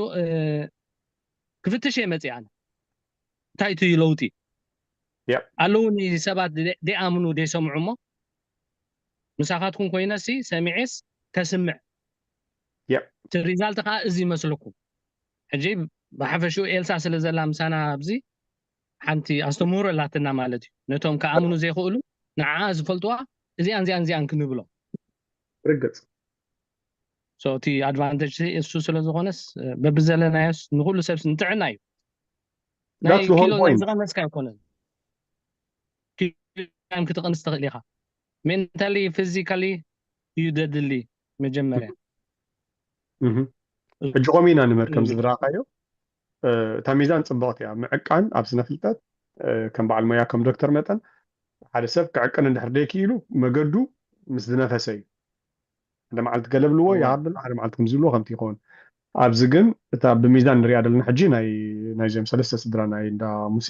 ክፍትሽ እየ መፅእ ኣነ። እንታይ እዩ ለውጢ ኣለውኒ ሰባት ደይኣምኑ ደይሰምዑ እሞ ምሳኻትኩም ኮይነሲ ሰሚዔስ ከስምዕ እቲ ሪዛልት ከዓ እዚ ይመስለኩም። ሕጂ ብሓፈሽኡ ኤልሳ ስለ ዘላ ምሳና ኣብዚ ሓንቲ ኣስተምህሮ ኣላትና ማለት እዩ። ነቶም ክኣምኑ ዘይኽእሉ ንዓ ዝፈልጥዋ እዚኣን እዚኣን እዚኣን ክንብሎም ርግፅ እቲ ኣድቫንቴጅ እሱ ስለ ዝኾነስ በብዘለናዮስ ንኩሉ ሰብ ንጥዕና እዩ። ናይ ኪሎ ዝቐነስካ ኣይኮነን። ኪሎም ክትቐንስ ትኽእል ኢኻ። ሜንታሊ ፊዚካሊ እዩ ደድሊ መጀመርያ። ሕጂ ኮም ኢና ንመር ከም ዝረኣኻዮ እታ ሚዛን ፅብቕቲ እያ። ምዕቃን ኣብ ስነ ፍልጠት ከም በዓል ሞያ ከም ዶክተር መጠን ሓደ ሰብ ክዕቅን እንድሕር ደይክኢሉ መገዱ ምስ ዝነፈሰ እዩ። ሓደ መዓልቲ ገለ ብልዎ ይሃብሎ፣ ሓደ መዓልቲ ከምዚ ብልዎ ከምቲ ይኸውን። ኣብዚ ግን እታ ብሚዛን ንሪኣ ዘለና ሕጂ ናይዞም ሰለስተ ስድራ ናይ እንዳ ሙሴ፣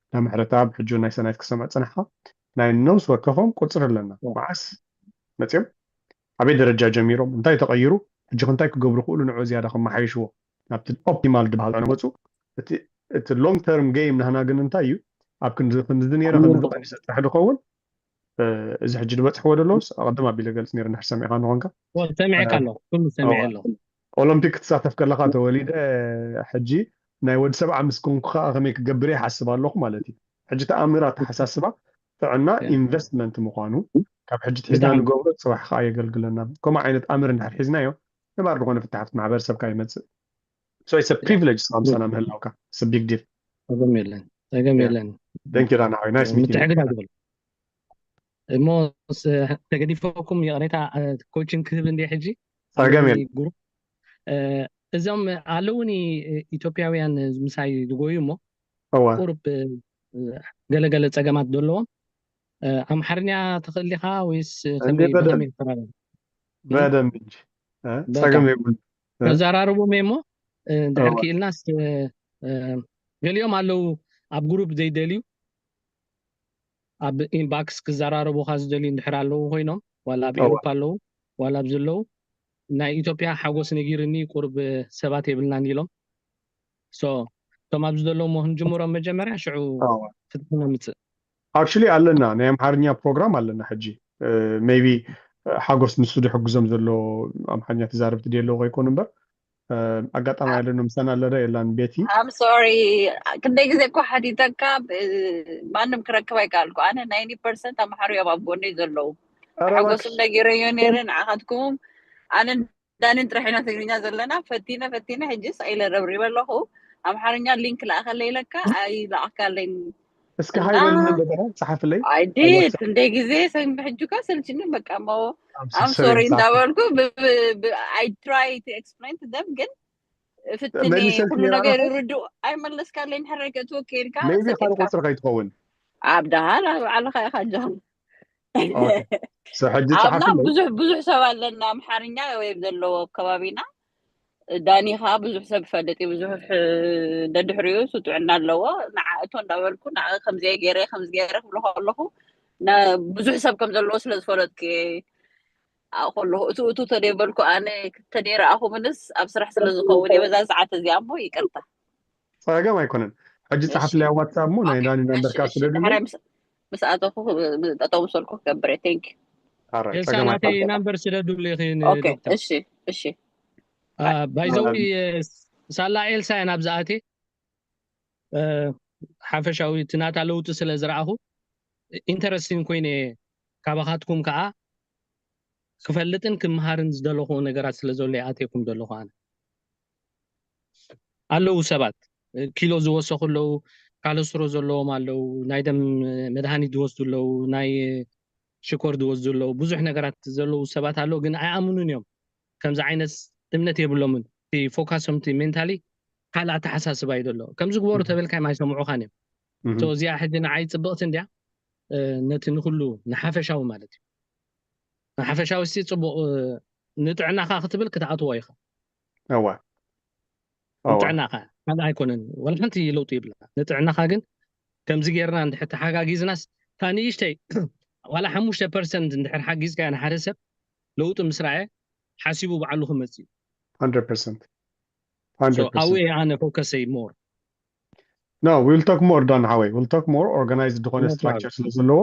እንዳ ምሕረተኣብ፣ ሕጂ ናይ ሰናይት ክሰምዕ ዝፀናሕካ ናይ ነብሲ ወከፎም ቁፅሪ ኣለና። መዓስ መፅዮም ኣበይ ደረጃ ጀሚሮም እንታይ ተቐይሩ ሕጂ እንታይ ክገብሩ ክእሉ ንዑ ዝያዳ ከመሓይሽዎ ናብቲ ኦፕቲማል ዝበሃል ንመፁ። እቲ ሎንግ ተርም ጌም ናህና ግን እንታይ እዩ ኣብ ክንዲ ክንዲ ነረ ክንዲ ቀኒሰ ጥራሕ ድኸውን እዚ ሕጂ ዝበፅሕዎ ደለውስ ኣቐድም ኣቢለ ገልፅ ነረ ንሕር ሰሚዕካ ንኾንካ ሰሚዐካ ኣለኹ ኩሉ ሰሚዐ ኣለኹ። ኦሎምፒክ ክትሳተፍ ከለኻ ተወሊደ ሕጂ ናይ ወዲ ሰብዓ ምስ ኮንኩ ከዓ ከመይ ክገብር ይሓስብ ኣለኹ ማለት እዩ። ሕጂ ተኣምር ኣተሓሳስባ ጥዕና ኢንቨስትመንት ምዃኑ ካብ ሕጂ ትሒዝና ንገብሮ ፅባሕ ከዓ የገልግለና። ከምኡ ዓይነት ኣምር እንድሕር ሒዝናዮ ነባር ዝኾነ ፍትሓፍት ማሕበረሰብ ከዓ ይመፅእ። So it's a privilege እስኻ ምሳና ምህላውካ it's a big deal። ጸገም የለን ጸገም የለን። Thank you ዳና ሓወይ nice meeting you። ምትሕግጋዝ ይበል እሞ ተገዲፈኩም ይቕሬታ። ኮችንግ ክህብ እንደ ሕጂ ጸገም የለን። ግሩፕ እዞም ኣለውኒ ኢትዮጵያውያን ምሳይ ዝጎዩ እሞ እዋ ቁሩብ ገለገለ ጸገማት ዘለዎም ኣምሓርኛ ትኽእል ዲኻ ወይስ እንዴ በደንብ። በደንብ እንጂ እ? በቃ። ጸገም የብሉ። ተዘራርቦም እሞ እንድሕር እዋ። ክኢልናስ ገሊኦም ኣለዉ ኣብ ግሩፕ ዘይደልዩ ኣብ ኢንባክስ ክዘራረቡኻ ዝደልዩ እንድሕር ኣለዉ ኮይኖም ዋላ ኣብ እዋ። ኤውሮፓ ኣለዉ ዋላ ኣብዚ ኣለዉ ናይ ኢትዮጵያ ሓጎስ ነጊርኒ ቁርብ ሰባት የብልናን ኢሎም ሶ እቶም ኣብዚ ዘለዉ ሞ ክንጅምሮም መጀመርያ ሽዑ እዋ። ፍትሒ ነምፅእ Actually ኣለና ናይ ኣምሓርኛ ፕሮግራም ኣለና ሕጂ ሜቢ ሓጎስ ንሱ ድሕግዞም ዘሎ ኣምሓርኛ ተዛረብቲ ድየ ኣለዉ ከይኮኑ እምበር ኣጋጣሚ ኣለና ምሳና ኣለደ የላን ቤቲ I'm sorry ክንደይ ግዜ እኮ ሓቲተካ ብ- ማንም ክረክብ ኣይከኣልኩ ኣነ ናይንቲ ፐርሰንት ኣምሓሩ እዮም ኣብ ጎነይ ዘለዉ ኧረ ሓጎስም እባክሽ። ነጊረዮ ነይረ ንዓኻትኩም ኣነ ዳንን ጥራሕ ኢና ትግርኛ ዘለና ፈቲነ ፈቲነ ሕጂ ሳኢለ ረብሪበ ኣለኹ ኣምሓርኛ ሊንክ ለኣኸለ ኢለካ ኣይለኣካለይን እስኪ ሃይ በልኒ እንደገና ጸሓፍለይ I did ክንደይ ግዜ ሰሚ ሕጂ እኳ ሰልችኒ በቃ እሞ I'm sorry እንዳበልኩ I try to explain to them ግን ፍትኒ መልሰልኪ ኩሉ ነይራ ነገር ዶ? ርድኡ ኣይመለስካለይን ሕረይ ከእትወ ከይድካ ሜቢ ካልእ ሰኪትካ ቁፅሪ ከይትኸውን ኣብ ደሃ ባዕልኻ ኢኻ ጃኹም ኦኬ። So ሕጂ ኣብና ጸሓፍለይ ብዙሕ ብዙሕ ሰብ ኣለና ኣምሓርኛ ወይ ዘለዎ ኣብ ከባቢና ዳኒ ከዓ ብዙሕ ሰብ ይፈልጥ እዩ ብዙሕ ደድሕሪኡ እሱ ጥዕና ኣለዎ ንዓ እቶ እንዳበልኩ ንዓ ከምዚ ገይረ ከምዚ ገይረ ክብሎ ከለኹ ና- ብዙሕ ሰብ ከም ዘለዎ ስለ ዝፈለጥኩ እየ ኣብኡ ከለኹ እቱ እቱ ተደይበልኩ ኣነ ተደይረኣኹምንስ ኣብ ስራሕ ስለ ዝኸውን እየ በዛ ሰዓት እዚኣ እሞ ይቅርታ ጸገም ኣይኮነን። ሕጂ እሺ። ጸሓፍለይ ኣብ ዋትሳፕ እሞ ናይ ኦኬ፣ ዳኒ ነምበርካ እሺ፣ እሺ፣ ስደድለይ። ድሕራይ ምስ- ምስ ኣተኹ ጠጠው ምስ በልኩ ክገብር እየ ቴንክ ኣራይ ኤልሳ ጸገም ናተይ ኣይኮነን። ናምበር ስደዱለይ ኦኬ ዶክተር እሺ እሺ ባይዘዊ ሳላ ኤልሳ እያ ናብዚ ኣትየ ሓፈሻዊ እቲ ናታ ለውጢ ስለ ዝረኣኹ ኢንተረስቲንግ ኮይነ ካባኻትኩም ከዓ ክፈልጥን ክምሃርን ዝደለኹ ነገራት ስለ ዘሎ ኣትየኩም ዘለኹ ኣነ ኣለዉ ሰባት ኪሎ ዝወሰኹ ኣለዉ ካለስትሮ ዘለዎም ኣለዉ ናይ ደም መድሃኒት ዝወስዱ ኣለዉ ናይ ሽኮር ዝወስዱ ኣለዉ ብዙሕ ነገራት ዘለዉ ሰባት ኣለዉ ግን ኣይኣምኑን እዮም ከምዚ ዓይነት እምነት የብሎምን እቲ ፎካሶም እቲ ሜንታሊ ካልእ ኣተሓሳስባ እዩ ዘሎ ከምዚ ግበሩ ተበልካዮም ኣይሰምዑኻን እዮም እዚኣ ሕጂ ንዓይ ፅብቕቲ እንድያ ነቲ ንኩሉ ንሓፈሻዊ ማለት እዩ ንሓፈሻዊ ሲ ፅቡቕ ንጥዕናኻ ክትብል ክትኣትዎ ኢኻ እዋ እዋ ንጥዕናኻ ካልእ ኣይኮነን ወላ ሓንቲ ለውጢ ይብላ ንጥዕናኻ ግን ከምዚ ጌርና እንድሕር ተሓጋጊዝናስ እታ ንእሽተይ ዋላ ሓሙሽተ ፐርሰንት እንድሕር ሓጊዝካ ንሓደ ሰብ ለውጢ ምስ ረኣየ ሓሲቡ ባዕሉ ክመጽእ እዩ። hundred percent so hundred percent ኣውየ ኣነ ፎከሰይ more no we'll talk more ዳን ሓወይ we'll talk more organized ዝኾነ No problem. structure ስለ ዘለዎ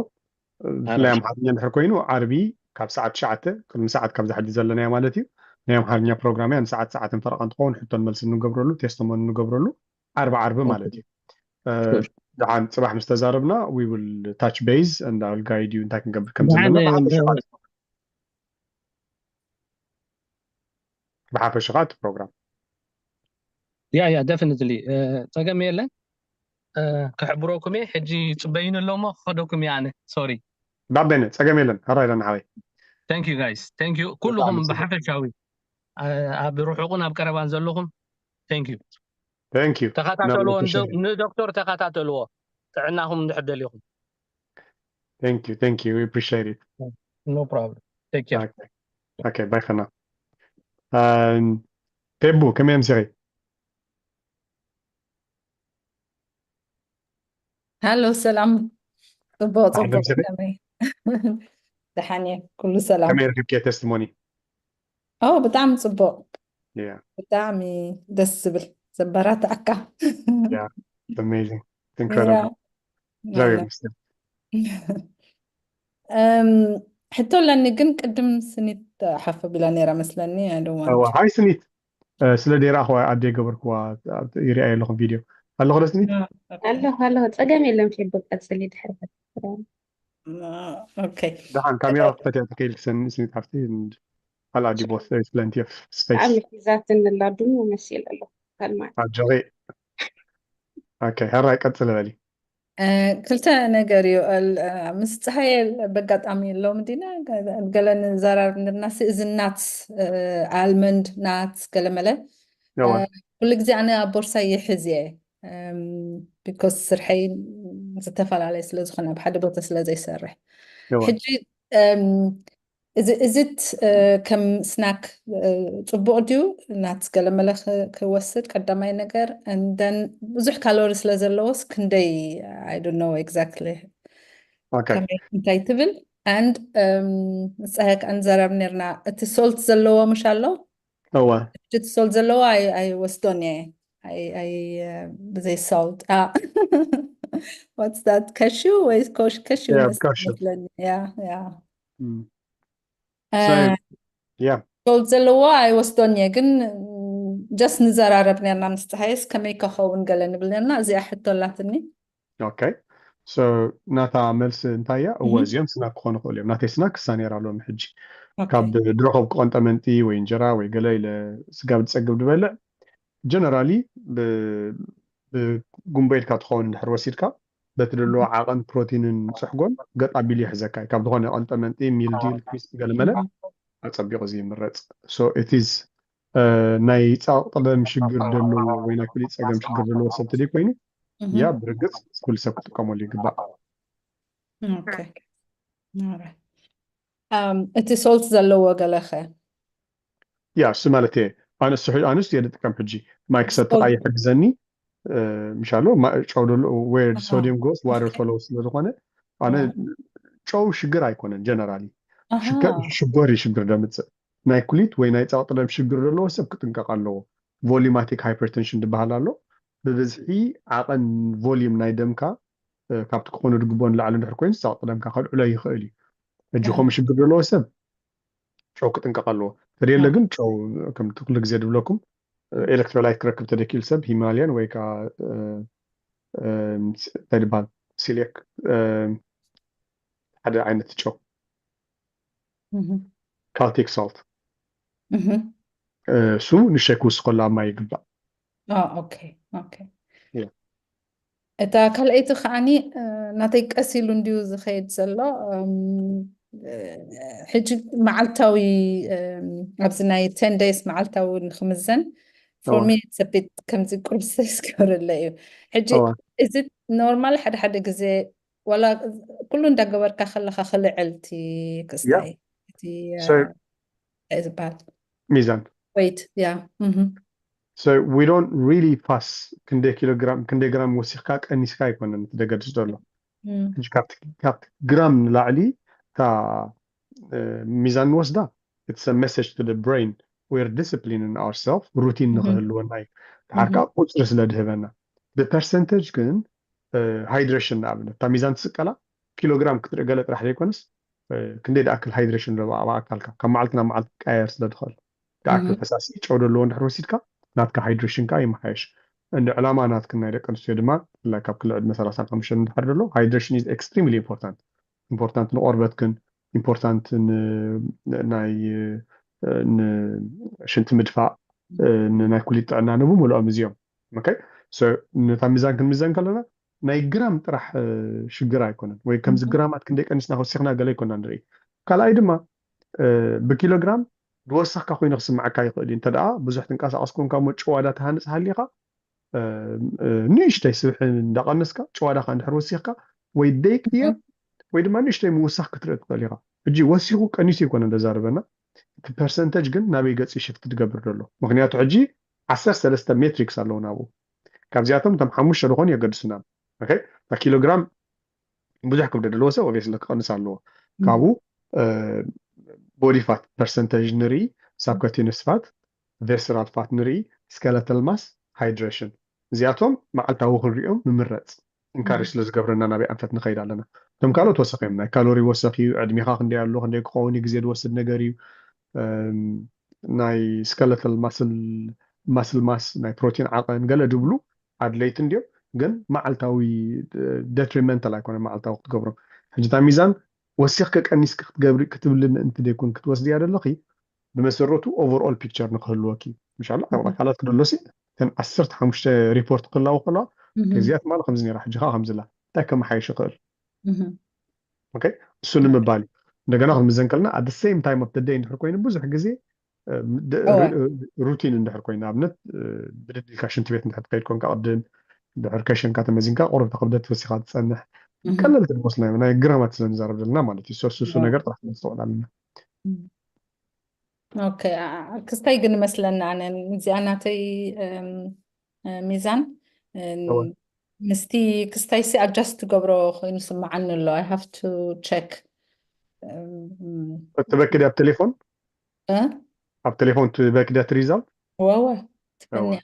ብፍላይ ኣራሽ ኣምሓርኛ እንድሕር ኮይኑ ዓርቢ ካብ ሰዓት ትሽዓተ ቅድሚ ሰዓት ካብዛ ሕጂ ዘለናዮ ማለት እዩ ናይ ኣምሓርኛ ፕሮግራም እያ ንሰዓት ሰዓትን ፈረቓን ትኸውን ሕቶን መልሲ እንገብረሉ testimony እንገብረሉ ዓርቢ ዓርቢ ማለት እዩ እ፣ Sure. ደሓን ፅባሕ ምስ ተዛረብና we will touch base and I will guide you እንታይ ክንገብር ከም ደሓን ዘለና ብሓፈሻ እ፣ ብሓፈሻ እቲ ፕሮግራም yeah yeah definitely ጸገም የለን። እ፣ ክሕብረኩም እየ። ሕጂ ጽበዩኒ ኣሎ እሞ ክኸደኩም እየ ኣነ። Sorry. ባቤነ ጸገም የለን። ሕራይ ኢለና ሓወይ። Thank you guys. Thank you ኩልኹም ብሓፈሻዊ እ፣ ኣብ ርሑቕን ኣብ ቀረባን ዘለኹም thank you። Thank you. ተኸታተልዎ ንዶ- ንዶክተር ተኸታተልዎ ጥዕናኹም እንድሕር ደሊኹም። Thank you. Thank you. We appreciate it. No problem. Take care. Okay. Okay. Bye for now. Um, ቴቡ ከመይ ኣምሲኺ? ሃሎ ሰላም። ጽቡቅ ኣሕለም ጽቡቅ ስለ- ከመይ? ደሓን እየ ኩሉ ሰላም። ከመይ ረኪብኪ testimony? ኦ ብጣዕሚ ጽቡቅ Yeah. ብጣዕሚ ደስ ዝብል ዘበራትዓካ። Yeah. Amazing. Incredible. Yeah. እግዚኣቢሔር Yeah. ይመስገን። እም፣ ሕቶ ኣለኒ ግን ቅድም ስኒት ሓፍ ቢላ ነይራ መስለኒ። I don't want እዋ፣ ሃይ ስኒት። እ፣ ስለ ደይራ ኣኽዋ ኣደ ገበርክዋ ይሪኣ ኣለኹ ቪድዮ ኣለኹ ዶ ስኒት? ኣለኹ ኣለኹ ጸገም የለን ፌቡ ቀጽሊ ድሕሪ ኦኬ ደሓን ካሜራ ክፈትያ ትኽእል ሰኒ ስኒት ሓፍቲ and I'll add you both. There's plenty of space. ብጣዕሚ ሒዛትን ንላዱም መሲል ኣለኹ ካልማት ኣጆኺ። ኦኬ፣ ሕራይ ቀጽል በሊ። እ፣ ክልተ ነገር እዩ እል- እ፣ ምስ ፀሃየ በጋጣሚ ሎም ዲና ገለ ንዘራርብ ንርና እዚ ናት ኣልመንድ ናት ገለመለ ያዋ ኩሉ ግዜ ኣነ ኣብ ቦርሳ ይሕዝ እየ because ስርሐይ ዝተፈላለየ ስለ ዝኾነ ኣብ ሓደ ቦታ ስለ ዘይሰርሕ ያዋ ሕጂ እም፣ እዚ እዚት እ፣ ከም ስናክ እ፣ ጽቡቅ ድዩ ናት ገለመለ ክ- ክወስድ ቀዳማይ ነገር and then ብዙሕ ካሎሪ ስለ ዘለዎስ ክንደይ I don't know exactly ኦኬ ከመይ እንታይ ትብል and እም፣ ምስ ፀሃየ ከኣ ንዘራርብ ነርና እቲ salt ዘለዎ ምሽ ኣሎ እዋ እቲ salt ዘለዎ ኣይ- ኣይወስዶን እየ ኣይ- ኣይ- እ፣ ብዘይ salt ኣ what's that cashew ወይ cashew Yeah, መስ- cashew. መስለኒ ያ ያ Mm. እ፣ So, yeah. salt ዘለዎ ኣይወስዶን እየ ግን just ንዘራረብ ነርና ምስ ፀሃየስ ከመይ ከኸውን ገለ ንብል ነርና እዚኣ ሕቶ ኣላትኒ Okay. So ናታ መልሲ እንታይ እያ? እወ Mhm. እዚኦም ስናክ ክኾኑ ይኽእሉ እዮም። ናተይ ስናክ ክሳ ነይራ ሎም ሕጂ Okay. ካብ ድረኸብ ክቆንጠመንጢ ወይ እንጀራ ወይ ገለ ኢለ ስጋ ብትጸግብ ዝበልዕ generally ብጉንቦ ኢልካ ትኸውን እንድሕር ወሲድካ በቲ ዘለዎ ዓቐን ፕሮቲንን ጽሕጎን ገጥ ኣቢሉ ይሕዘካ እዩ። ካብ ዝኾነ ቀንጠመንጢ ሚልዲል ክሪስፕ ገለመለ ኣጸቢቑ እዚ ይምረጽ። So it is ናይ ጻቕጥለም ሽግር ዘለዎ ወይ ናይ ኩሊት ጸገም ሽግር ዘለዎ ሰብ ተደይ ኮይኑ Mhm. ያ ብርግጽ ኩሉ ሰብ ክጥቀመሉ ይግባእ። Okay. Alright. Um, እቲ salt ዘለዎ ገለኸ ያ እሱ ማለት እየ ኣነሱ ኣነሱ እየ ዝጥቀም ሕጂ ማይ ክሰቲ Salt. ቃ ይሕግዘኒ እ፣ ምሻሎ ማ- ጨው ደሎ where ኣሃ። sodium goes water Okay. follows ስለ ዝኾነ ኣነ ያ። ጨው ሽግር ኣይኮነን generally ኣሃ። ሽገ- ሽኮር እዩ ሽግር ደምፅእ ናይ ኩሊት ወይ ናይ ጻቕጥለም ሽግር ዘለዎ ሰብ ክጥንቀቕ ኣለዎ። volumatic hypertension ዝበሃል ኣሎ። ብብዝሒ ዓቐን volume ናይ ደምካ እ፣ ካብቲ ክኾነ ድግቦ ንላዕሊ እንድሕር ኮይኑ ጻቕጥለምካ ከልዕሎ ይኽእል እዩ። ሕጂ ያ። ከምኡ ሽግር ዘለዎ ሰብ ጨው ክጥንቀቕ ኣለዎ። ተደየለ ያ። ግን ጨው ከምቲ ኩሉ ግዜ ድብለኩም እ፣ electrolyte ክረክብ ተደኪሉ ሰብ ሂማልያን ወይ ከዓ እ፣ እ፣ እንታይ ዝበሃል ሲሌክ እ፣ ሓደ ዓይነት ጨው Mhm. ካልቲክ salt Mhm. እ፣ እሱ ንሸክ ውስኸሉ ኣብ ማይ ይግባእ። Oh, okay, okay. Yeah. እታ ካልኣይቲ ከዓኒ እ፣ ናተይ ቀስ ኢሉ እንድዩ ዝኸይድ ዘሎ እም፣ እ፣ ሕጂ መዓልታዊ እም፣ ኣብዚ ናይ ten days መዓልታዊ ንክምዘን for እዋ። me it's a bit ከምዚ ቁርሲ ስገበረለ እዩ ሕጂ እዋ። እዚ normal ሓደ ሓደ ግዜ ዋላ ኩሉ እንዳገበርካ ከለካ ክልዕል እቲ ክስታይ እቲ እ፣ So- እንታይ ዝበሃል ሚዛን weight yeah mhm. So we don't really fast ክንደይ ኪሎግራም ክንደይ ግራም ወሲኽካ ቀኒስካ ኣይኮነን እቲ ደገድስ ዘሎ Mm. ሕጂ ካብቲ ካብቲ ግራም ንላዕሊ እታ ሚዛን ንወስዳ it's a message to the brain, we're disciplining ourselves, ሩቲን ንክህልወና እዩ። ድሓር ከዓ ቁፅሪ ስለ ድህበና። ብፐርሰንተጅ ግን ሃይድሬሽን ንኣብነት እታ ሚዛን ትስቀላ ኪሎግራም ክትርኢ ገለ ጥራሕ ዘይኮነስ ክንደይ ደኣክል ሃይድሬሽን ኣለዋ ኣብ ኣካልካ ካብ መዓልቲ ናብ መዓልቲ ክቀያየር ስለ ድኽእል ደኣክል ፈሳሲ ጨው ዘለዎ እንድሕር ወሲድካ ናትካ ሃይድሬሽን ከዓ ይመሓየሽ። እንዲ ዕላማ ናትክን ናይ ደቂ ኣንስትዮ ድማ ብፍላይ ካብ ክሊ ዕድመ ሰላሳን ሓሙሽተን እንድሕር ዘሎ ሃይድሬሽን is extremely important። ኢምፖርታንት ንቆርበትክን ኢምፖርታንት ናይ ሽንቲ ምድፋእ ናይ ኩሊት ጥዕና ንብምልኦም እዚኦም። ነታ ሚዛን ክንምዘን ከለና ናይ ግራም ጥራሕ ሽግር ኣይኮነን ወይ ከምዚ ግራማት ክንደይ ቀኒስና ወሲኽና ገለ ኣይኮና ንርኢ። ካልኣይ ድማ ብኪሎግራም ዝወሰኽካ ኮይኑ ክስምዓካ ይኽእል እዩ እንተ ደኣ ብዙሕ ትንቀሳቐስ ኮንካ እሞ ጭዋዳ ትሃንፅ ሃሊኻ ንእሽተይ ስብሒ እንዳቐነስካ ጭዋዳኻ እንድሕር ወሲኽካ ወይ ደይቅየር ወይ ድማ ንእሽተይ ምውሳኽ ክትርኢ ትኽእል ኢኻ። ሕጂ ወሲኹ ቀኒሱ ይኮነ ዘዛርበና እቲ ፐርሰንተጅ ግን ናበይ ገፂ ሽፍት ትገብር ዘሎ ምክንያቱ ሕጂ ዓሰርተ ሰለስተ ሜትሪክስ ኣለዉ ናብኡ ካብዚኣቶም እቶም ሓሙሽተ ዝኾኑ የገድሱና እታ ኪሎግራም ብዙሕ ክብደት ዘለዎ ሰብ ኦብስሊ ክቐንስ ኣለዎ ካብኡ ቦዲ ፋት ፐርሰንተጅ ንርኢ ሳብከቲነስ ፋት ቬስራል ፋት ንርኢ ስከለተል ማስ ሃይድሬሽን እዚኣቶም መዓልታዊ ክንሪኦም ንምረፅ እንካሬጅ ስለ ዝገብረና ናበይ ኣንፈት ንኸይድ ኣለና እቶም ካልኦት ወሰኽ እዮም ናይ ካሎሪ ወሰኽ እዩ ዕድሜኻ ክንደይ ኣሎ ክንደይ ክኸውን እዩ ግዜ ዝወስድ ነገር እዩ ናይ ስከለተል ማስል ማስ ናይ ፕሮቲን ዓቐን ገለ ድብሉ ኣድለይቲ እንዲዮም ግን መዓልታዊ ደትሪመንታል ኣይኮነ መዓልታዊ ክትገብሮም ሕጂ እታ ሚዛን ወሲኽከ ቀኒስኪ ክትገብሪ ክትብሊ ምእንቲ ደይኮን ክትወስድያ ዘለኺ ብመሰረቱ ኦቨርኦል ፒክቸር ንክህልወኪ ምሻላ ኣብ ኣካላት ክደሎሲ እተን ዓሰርተ ሓሙሽተ ሪፖርት ክህላወ ከለዋ ከዚኣ ትማሊ ከምዚ ነራ ሕጂ ከዓ ከምዚ ላ እንታይ ከመሓየሽ ይኽእል እሱ ንምባል እዩ እንደገና ክንምዘን ከለና at the same time of the day እንድሕር ኮይኑ ብዙሕ ግዜ ሩቲን እንድሕር ኮይኑ ኣብነት ብድድ ኢልካ ሽንቲ ቤት እንድሕር ትኸይድ ኮንካ ቅድም ድሕር ከሸንካ ተመዚንካ ቁሩብ ክብደት ወሲኻ ትፀንሕ ቀለልቲ ዝመስሉ ናይ ግራማት ስለ ንዛረብ ዘለና ማለት እዩ ሶስሱ ነገር ጥራሕ ነስተውዕል ኣለና ኦኬ ክስታይ ግን መስለና ኣነ እዚኣ ናተይ ሚዛን ምስቲ ክስታይ ሲ ኣጃስት ትገብሮ ኮይኑ ስምዓኒ ኣሎ I have to check ትበክድ ኣብ ቴሌፎን ኣብ ቴሌፎን ትበክድ እቲ ሪዛልት ወወ ትፈንያ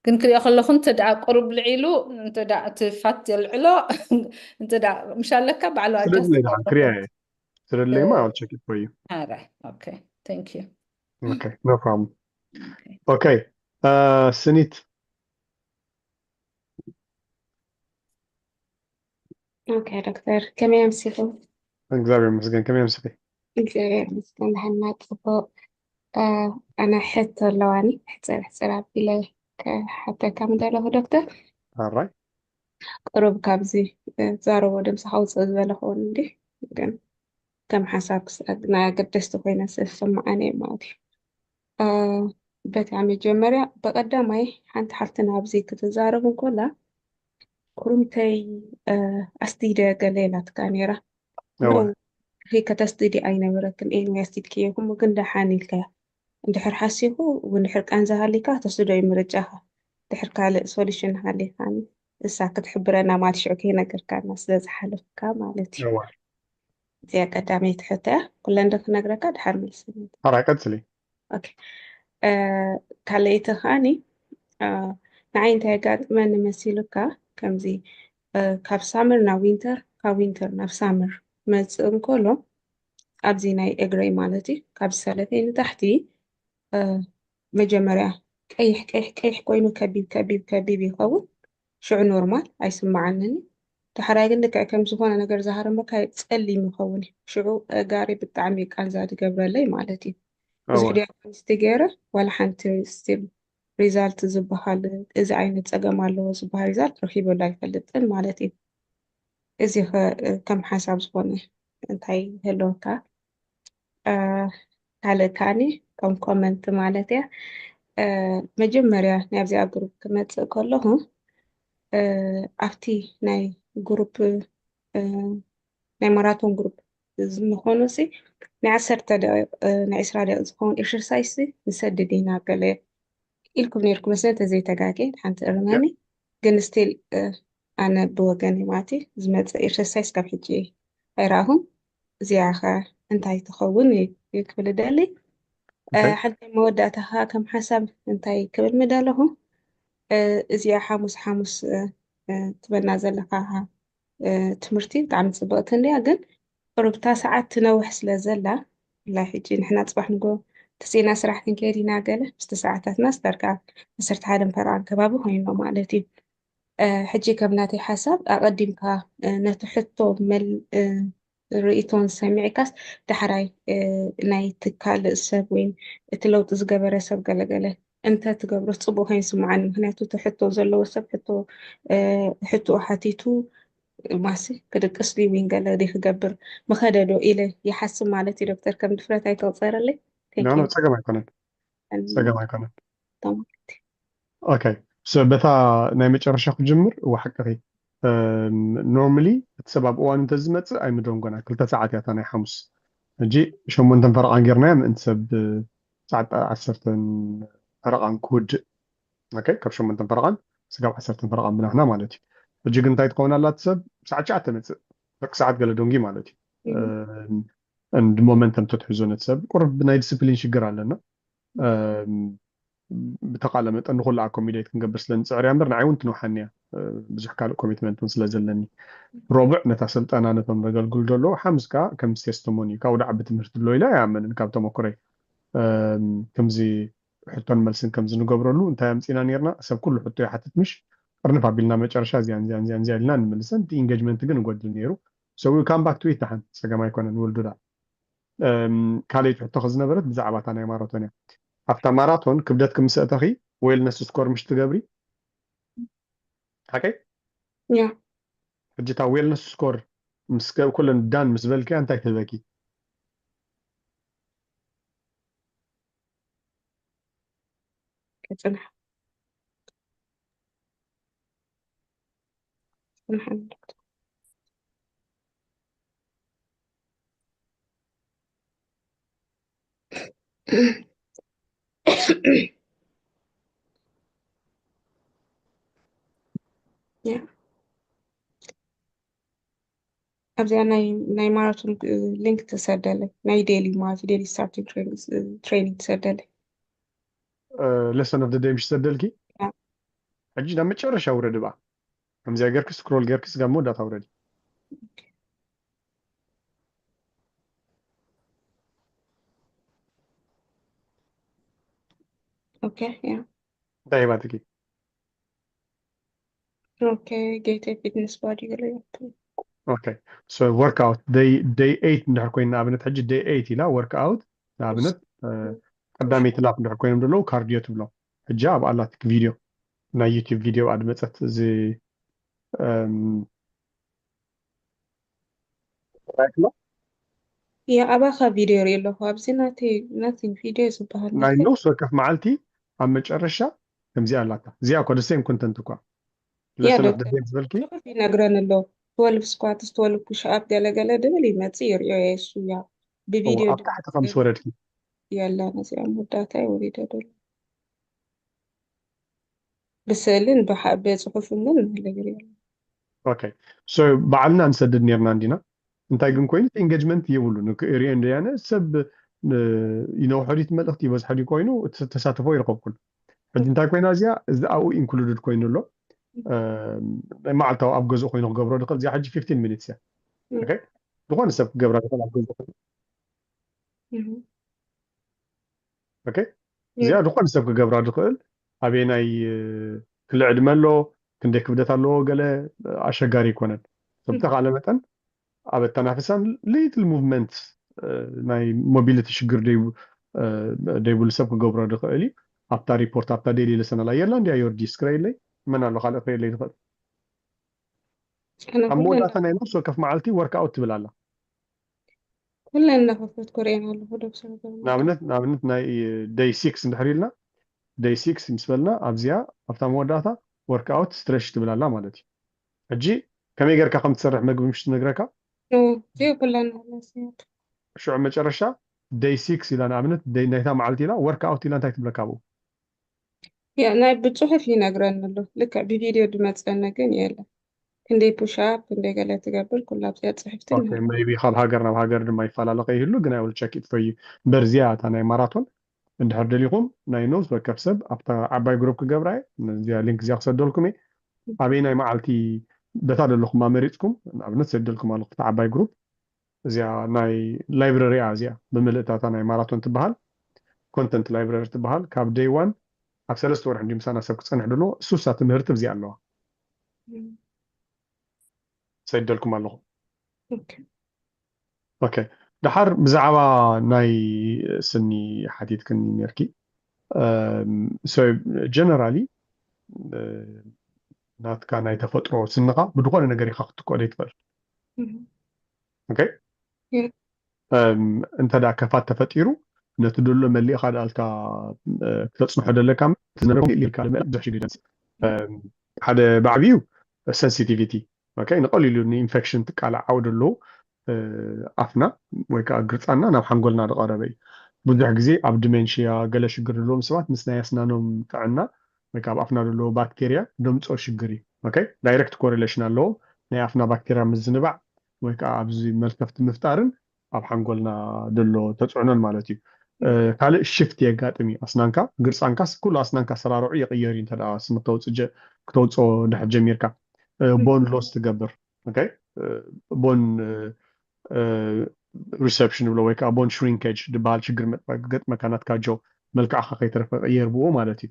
ግን ክሪኦ ከለኹ እንተ ደኣ ቁሩብ ልዒሉ እንተ ደኣ እቲ ፋት የልዕሎ እንተ ደኣ ምሽ ኣለካ ባዕሉ ኣጃስት ክሪያ ስለለይማ ቸክ ይኮዩ ኣረ ኦኬ thank you okay no problem okay ስኒት ኦኬ ዶክተር ከመይ ኣምሲኹም? እግዚኣብሔር ይመስገን ከመይ ኣምሲኺ? እግዚኣብሔር ይመስገን ደሓና ጽቡቕ። ኣነ ሕቶ ኣለዋኒ ሕጽር ሕጽር ኣቢለ ክሓተካ ምደለኹ ዶክተር። ኣራይ ቁሩብ ካብዚ ዛረቦ ድምፂ ከውፅእ ዝበለ ክውን እንዲ ግን ከም ሓሳብ ክስኣግ ናይ ኣገደስቲ ኮይነ ዝስምዓኒ እየ ማለት እዩ። በቲ መጀመርያ ብቐዳማይ ሓንቲ ሓፍትና ኣብዚ ክትዛረብ እንኮላ ኩርምተይ ኣስዲደ ገለ ኢላትካ ነይራ። ከተስድዲ ኣይነበረክን ኤንወይ ኣስዲድክዮ እሞ ግን ደሓን ኢልካያ። እንድሕር ሓሲኹ እንድሕር ቃንዛ ሃሊካ ተስድዶ እዩ ምርጫኻ። ድሕር ካልእ ሶሉሽን ሃሊኻኒ እሳ ክትሕብረና ማለት ሽዑ ከይነገርካና ስለ ዝሓለፍካ ማለት እዩ። እዚኣ ቀዳመይቲ ሕቶ እያ። ኩለን ዶ ክነግረካ ድሓር መልስኒ። ሓራይ ቀጽሊ። ኦኬ ካልኣይቲ ከዓኒ ንዓይ እንታይ ኣጋጥመኒ መሲሉካ ከምዚ ካብ ሳመር ናብ ዊንተር ካብ ዊንተር ናብ ሳመር መፅእ እንከሎ ኣብዚ ናይ እግረይ ማለት እዩ ካብ ሰለተይ ንታሕቲ መጀመርያ ቀይሕ ቀይሕ ቀይሕ ኮይኑ ከቢብ ከቢብ ከቢብ ይኸውን ሽዑ ኖርማል ኣይስምዓንን እዩ። ዳሕራይ ግን ልክዕ ከም ዝኾነ ነገር ዝሃረመካ ጸሊም ይኸውን እዩ። ሽዑ ኣእጋረይ ብጣዕሚ እዩ ቃንዛ ዝገብረለይ ማለት እዩ። ብዙሕ ዲያግኖስቲ ገይረ ዋላ ሓንቲ ስቲል ሪዛልት ዝበሃል እዚ ዓይነት ጸገም ኣለዎ ዝበሃል ሪዛልት ረኺበሉ ኣይፈልጥን ማለት እዩ። እዚ ኸ ከም ሓሳብ ዝኾነ እንታይ ይህልወካ? ካልእ ከዓኒ ከም ኮመንት ማለት እያ መጀመርያ ናብዚኣ ግሩፕ ክመፅእ ከለኹ ኣብቲ ናይ ግሩፕ ናይ ማራቶን ግሩፕ ዝኾኑ ሲ ናይ ዓሰርተ ደቂቕ ናይ ዕስራ ደቂቕ ዝኸውን ኤክሰርሳይስ ንሰድድ ኢና ገለ ኢልኩም ነርኩም መስለ ተዘይተጋጌ ሓንቲ እርመኒ ግን ስቲል ኣነ ብወገን ማለት ዝመፅእ ኤክሰርሳይስ ካብ ሕጂ ኣይረኣኹን እዚኣ ኸ እንታይ ትኸውን እዩ ክብል ደሊ። Okay. ሓንቲ መወዳእታ ኸ ከም ሓሳብ እንታይ ክብል ምደለኹ፣ እዚኣ ሓሙስ ሓሙስ ትበና ዘለኻ ትምህርቲ ብጣዕሚ ፅብቕቲ እንድያ፣ ግን ቁሩብታ ሰዓት ትነውሕ ስለ ዘላ፣ ብፍላይ ሕጂ ንሕና ፅባሕ ንጎ ተሲእና ስራሕ ክንከይድ ኢና፣ ገለ ምስቲ ሰዓታትና ስታርካ ዓሰርተ ሓደ ፈረቓ ከባቢ ኮይኖ ማለት እዩ። ሕጂ ከም ናተይ ሓሳብ ኣቐዲምካ ነቲ ሕቶ ርእይቶን ሰሚዕካስ፣ ዳሕራይ ናይቲ ካልእ ሰብ ወይ እቲ ለውጢ ዝገበረ ሰብ ገለገለ እንተ ትገብሮስ ጽቡቕ ኮይኑ ይስምዓኒ። ምኽንያቱ እቲ ሕቶ ዘለዎ ሰብ ሕቶ ሕቶ ሓቲቱ ማሲ ክድቅስ ድዩ ወይ ገለ ድዩ ክገብር ምኸደ ዶ ኢለ ይሓስብ ማለት እዩ። ዶክተር ከም ድፍረት ኣይተቕጸረለይ። ኖ ኖ፣ ጸገም ኣይኮነን፣ ጸገም ኣይኮነን። ኦኬ፣ ሶ በታ ናይ መጨረሻ ክጅምር። እወ፣ ሓቅኺ። ኖርማሊ እቲ ሰብ ኣብ እዋኑ እንተዝመፅእ ኣይምደንጎና። ክልተ ሰዓት እያ እታ ናይ ሓሙስ። ሕጂ ሸሞንተን ፈረቓን ጌርናያ ምእንቲ ሰብ ሰዓት ዓሰርተን ፈረቓን ክውድእ። ኦኬ፣ ካብ ሸሞንተን ፈረቓን ስጋብ ዓሰርተን ፈረቓን ብናህና ማለት እዩ። ሕጂ ግን እንታይ ትኸውን ኣላ? እቲ ሰብ ሰዓት ትሽዓተ መፅእ፣ ደቂ ሰዓት ገለ ደንጉ ማለት እዩ። እንድ ሞመንተም ተትሕዞ ነቲ ሰብ ቁርብ ናይ ዲስፕሊን ሽግር ኣለና። ብተቃለ መጠን ንኩሉ ኣኮሚዴት ክንገብር ስለ ንፅዕር እያ እምበር ንዓይ እውን ትንውሓኒ እያ። ብዙሕ ካልእ ኮሚትመንት እውን ስለ ዘለኒ፣ ረቡዕ ነታ ስልጠና ነቶም ዘገልግሉ ዘለዉ ሓሙስ ከዓ ከም ቴስቲሞኒ ካብኡ ደዓቢ ትምህርቲ ኣሎ ኢለ ኣይኣምንን። ካብ ተመኩረይ ከምዚ ሕቶን መልስን ከምዚ ንገብረሉ እንታይ ኣምፂና ነርና? ሰብ ኩሉ ሕቶ ይሓትት ምሽ? ቅርንፍ ኣቢልና መጨረሻ እዚያን እዚያን እዚያን እዚያን ኢልና ንምልሰን፣ እቲ ኢንጌጅመንት ግን ይጎድል ነይሩ። So we come back to it። ደሓን ጸገም ኣይኮነን፣ we'll do that። ካልኣይቲ ሕቶ ዝነበረት ብዛዕባ እታ ናይ ማራቶን እያ። ኣብታ ማራቶን ክብደት ክምሰእተኺ ዌልነስ ስኮር ምሽ ትገብሪ? ሓቀይ? ያ ሕጂ እታ ዌልነስ ስኮር ምስ ገ- ኩለን ዳን ምስ በልክያ እንታይ ትህበኪ? ክጽንሕ ኣብዚኣ ናይ ናይ ማራቶን ሊንክ ትሰደለይ፣ ናይ ዴሊ ማለት ዴሊ ስታርቲንግ ትሬኒንግ ትሰደለይ። ለሰን ኦፍ ደይ ምሽ ሰደልኪ። ሕጂ ናብ መጨረሻ ውረድ ብኣ። ከምዚኣ ገርኪ ስክሮል ገርኪ ስጋብ መወዳእታ ውረድ። ኦኬ ያ እንታይ ሂባትኪ? ኦኬ ጌቴ ፊትነስ ባዲ ገለ ኦኬ ሶ ወርክኣውት ደይ ደይ ኤይት እንድሕር ኮይኑ ንኣብነት ሕጂ ደይ ኤይት ኢላ ወርክኣውት ንኣብነት ቀዳመይቲ ላፕ እንድሕር ኮይኖም ዘለዉ ካርዲዮ ትብሎ። ሕጂ ኣብ ኣላትክ ቪድዮ ናይ ዩቲብ ቪድዮ ብኣ ድመፀት እዚ ራይት ሎ የኣባኻ ቪድዮ ርኢ ኣለኹ ኣብዚ ናተይ ናተይ ቪድዮ ዝበሃል ናይ ነፍሲ ወከፍ መዓልቲ ኣብ መጨረሻ ከምዚኣ ኣላታ። እዚኣ እኮ ደሴም ኮንተንት እኳ ያ ለሰን ኦፍ ዶክተር ደይ ዝበልኪ ጽሑፍ ይነግረን ኣሎ ትወልቭ ስኳትስ ትወልቭ ፑሽ ኣፕ ገለገለ ድብል ይመጽእ ይርእዮ የሱ ያ ብቪድዮ ኣብ ታሕቲ ከም ዝወረድኪ የለን እዚኣ መወዳእታ ወሪደ ደሎ ብስእልን ብጽሑፍን ግን ነገር የለን ኦኬ ሶ ባዕልና ንሰድድ ነርና እንዲና እንታይ ግን ኮይኑ ኢንጌጅመንት የብሉን ሪኦ እንደያነ ሰብ ይነውሐ ድዩ መልእክቲ ይበዝሐ ድዩ ኮይኑ ተሳትፎ ይረከብኩን ሕጂ እንታይ ኮይና እዚኣ እዚ ኣብኡ ኢንክሉድድ ኮይኑ ኣሎ ናይ መዓልታዊ ኣብ ገዝኡ ኮይኑ ክገብሮ ድክእል እዚኣ ሕጂ ፊፍቲን ሚኒትስ እያ ዝኾነ ሰብ ክገብራ ድክእል ኣብ ገዝኡ ኮይኑ እዚኣ ዝኾነ ሰብ ክገብራ ድኽእል ኣበየናይ ክሊ ዕድመ ኣሎ ክንደይ ክብደት ኣለዎ ገለ ኣሸጋሪ ኣይኮነን ብተኻለ መጠን ኣብ ኣተናፍሳን ሊትል ሙቭመንት ናይ ሞቢሊቲ ሽግር ደይብሉ ሰብ ክገብሮ ድኽእል እዩ ኣብታ ሪፖርት ኣብታ ዴሊ ለሰናላ የላ እንዲያ ዮርዲ ስክረይለይ መን ኣሎ ካልእ ክርእየለይ ዝኽእል ኣብ መወዳእታ ናይ ነፍሲ ወከፍ መዓልቲ ወርክኣውት ትብል ኣላ ኩለን እናኸፈትኩ ርእየን ኣለኹ ዶክተር ገብረ ንኣብነት ንኣብነት ናይ ደይ ሲክስ እንድሕር ኢልና ደይ ሲክስ ምስ በልና ኣብዚኣ ኣብታ መወዳእታ ወርክኣውት ስትሬች ትብል ኣላ ማለት እዩ ሕጂ ከመይ ጌርካ ከም ትሰርሕ መግቢ ምሽ ትነግረካ ዚኦ ኩለን ኣለስያት ሽዑ መጨረሻ ደይ ሲክስ ኢላ ንኣብነት ደይ ናይታ መዓልቲ ኢላ ወርክኣውት ኢላ እንታይ ትብለካ ኣብኡ ያ ናይ ብፅሑፍ ይነግረኒ ኣሎ ልክዕ ብቪድዮ ድመፀኒ ግን የለን ክንደይ ፑሽ ኣፕ፣ ክንደይ ገለ ትገብር፣ ኩላ ኣብዚኣ ጽሕፍቲ ኦኬ፣ maybe ካብ ሃገር ናብ ሃገር ድማ ይፈላለ ከይህሉ፣ ግን I will check it for you። እምበር እዚኣ እታ ናይ ማራቶን እንድሕር ደሊኹም ናይ ነፍሲ ወከፍ ሰብ ኣብታ ዓባይ ግሩፕ ክገብራ እየ። እዚኣ ሊንክ እዚኣ ክሰደልኩም እየ። ኣበይ ናይ መዓልቲ በታ ደለኹም ኣመሪፅኩም፣ ንኣብነት ሰደልኩም ኣለኹ ኣብታ ዓባይ ግሩፕ። እዚኣ ናይ ላይብረሪ እያ፣ እዚኣ ብምልእታታ ናይ ማራቶን ትበሃል፣ ኮንተንት ላይብረሪ ትበሃል። ካብ ደይ ዋን ኣብ ሰለስተ ወርሒ እንዲ ምሳና ሰብ ክፀንሕ ደሎ እሱሳ ትምህርቲ እዚኣ ኣለዋ። ሰደልኩም ኣለኹ። ኦኬ፣ ደሓር ብዛዕባ ናይ ስኒ ሓቲትክኒ ነርኪ። ጀነራሊ ናትካ ናይ ተፈጥሮ ስንኻ ብድኾነ ነገር ኢኻ ክትትኮ ዘይትኽእል። ኦኬ፣ እንተ ደኣ ከፋት ተፈጢሩ ነቲ ደሎ መሊእኻ ደኣልካ ክተፅንሖ ደለካ ዝነበረ ኢልካ ብዙሕ ሽግር። ሓደ ብዓብዩ ሴንሲቲቪቲ፣ ኦኬ፣ ንቐሊሉ ንኢንፌክሽን ትቃላዕ ዓው ደሎ ኣፍና ወይ ከዓ ግርፃና ናብ ሓንጎልና ዝቐረበ እዩ። ብዙሕ ግዜ ኣብ ዲሜንሽያ ገለ ሽግር ዘለዎም ሰባት ምስ ናይ ኣስናኖም ጥዕና ወይ ከዓ ኣብ ኣፍና ዘለዎ ባክቴርያ ደምፅኦ ሽግር እዩ። ኦኬ፣ ዳይሬክት ኮሪሌሽን ኣለዎም ናይ ኣፍና ባክቴርያ ምዝንባዕ ወይ ከዓ ኣብዚ መልከፍቲ ምፍጣርን ኣብ ሓንጎልና ደሎ ተፅዕኖን ማለት እዩ። ካልእ ሽፍት የጋጥም እዩ። ኣስናንካ ግርፃንካስ ኩሉ ኣስናንካ ሰራርዑ ይቕየር እዩ። እንተ ስሚ ክተውፅኦ ድሕር ጀሚርካ ቦን ሎስ ትገብር፣ ቦን ሪሰፕሽን ብሎ ወይ ከዓ ቦን ሽሪንኬጅ ዝበሃል ሽግር ገጥመካ ናትካ ጆ መልክዕካ ከይተረፈ ቅየር ብኡ ማለት እዩ።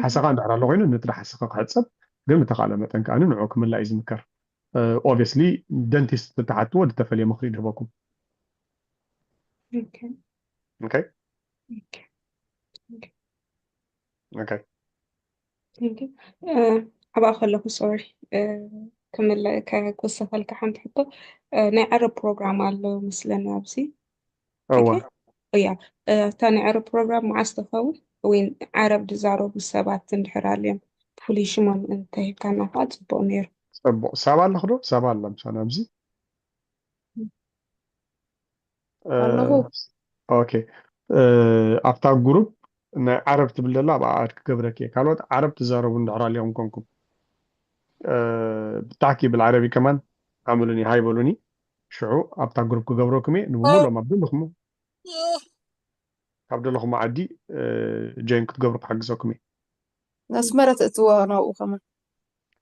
ሓሰኻ እንድሕር ኣሎ ኮይኑ ነቲ ሓሰኻ ክሕፀብ ግን ብተኻእለ መጠን ከኣ ንዑ ክምላእ እዩ ዝምከር። ኦብስሊ ደንቲስት ተተሓትዎ ዝተፈልየ ምክሪ ድህበኩም። ኦኬ፣ ኣብኣ ከለኹ ሶሪ ክምለ ክውሰኸልካ ሓንቲ ሕቶ። ናይ ዓረብ ፕሮግራም ኣሎ መስለኒ ኣብዚ። እዋ። እያ፣ እታ ናይ ዓረብ ፕሮግራም መዓስ ትኸውን? ወይ ዓረብ ዝዛረቡ ሰባት እንድሕር ኣልዮም ፍሉይ ሽሞም እንተሂብካና ከዓ ፅቡቅ ነይሩ። ፅቡቅ። ሳባ ኣለኹ ዶ? ሳባ ኣላ ምሳና ኣብዚ? ኣለኹ። ኦኬ። ኣብታ ግሩፕ ናይ ዓረብ ትብል ዘላ ኣብኣ ኣድ ክገብረክ እየ። ካልኦት ዓረብ ትዛረቡ እንድሕር ኣልዮም ኮንኩም ብታኪ ብልዓረቢ ከማን ሓምሉኒ፣ ሃይ በሉኒ። ሽዑ ኣብታ ግሩፕ ክገብረኩም እየ። ንብሙሎም ኣብ ዘለኹም ካብ ዘለኹም ዓዲ ጆይን ክትገብሩ ክሕግዘኩም እየ። ኣስመረ ትእትዎ ናብኡ ከማን።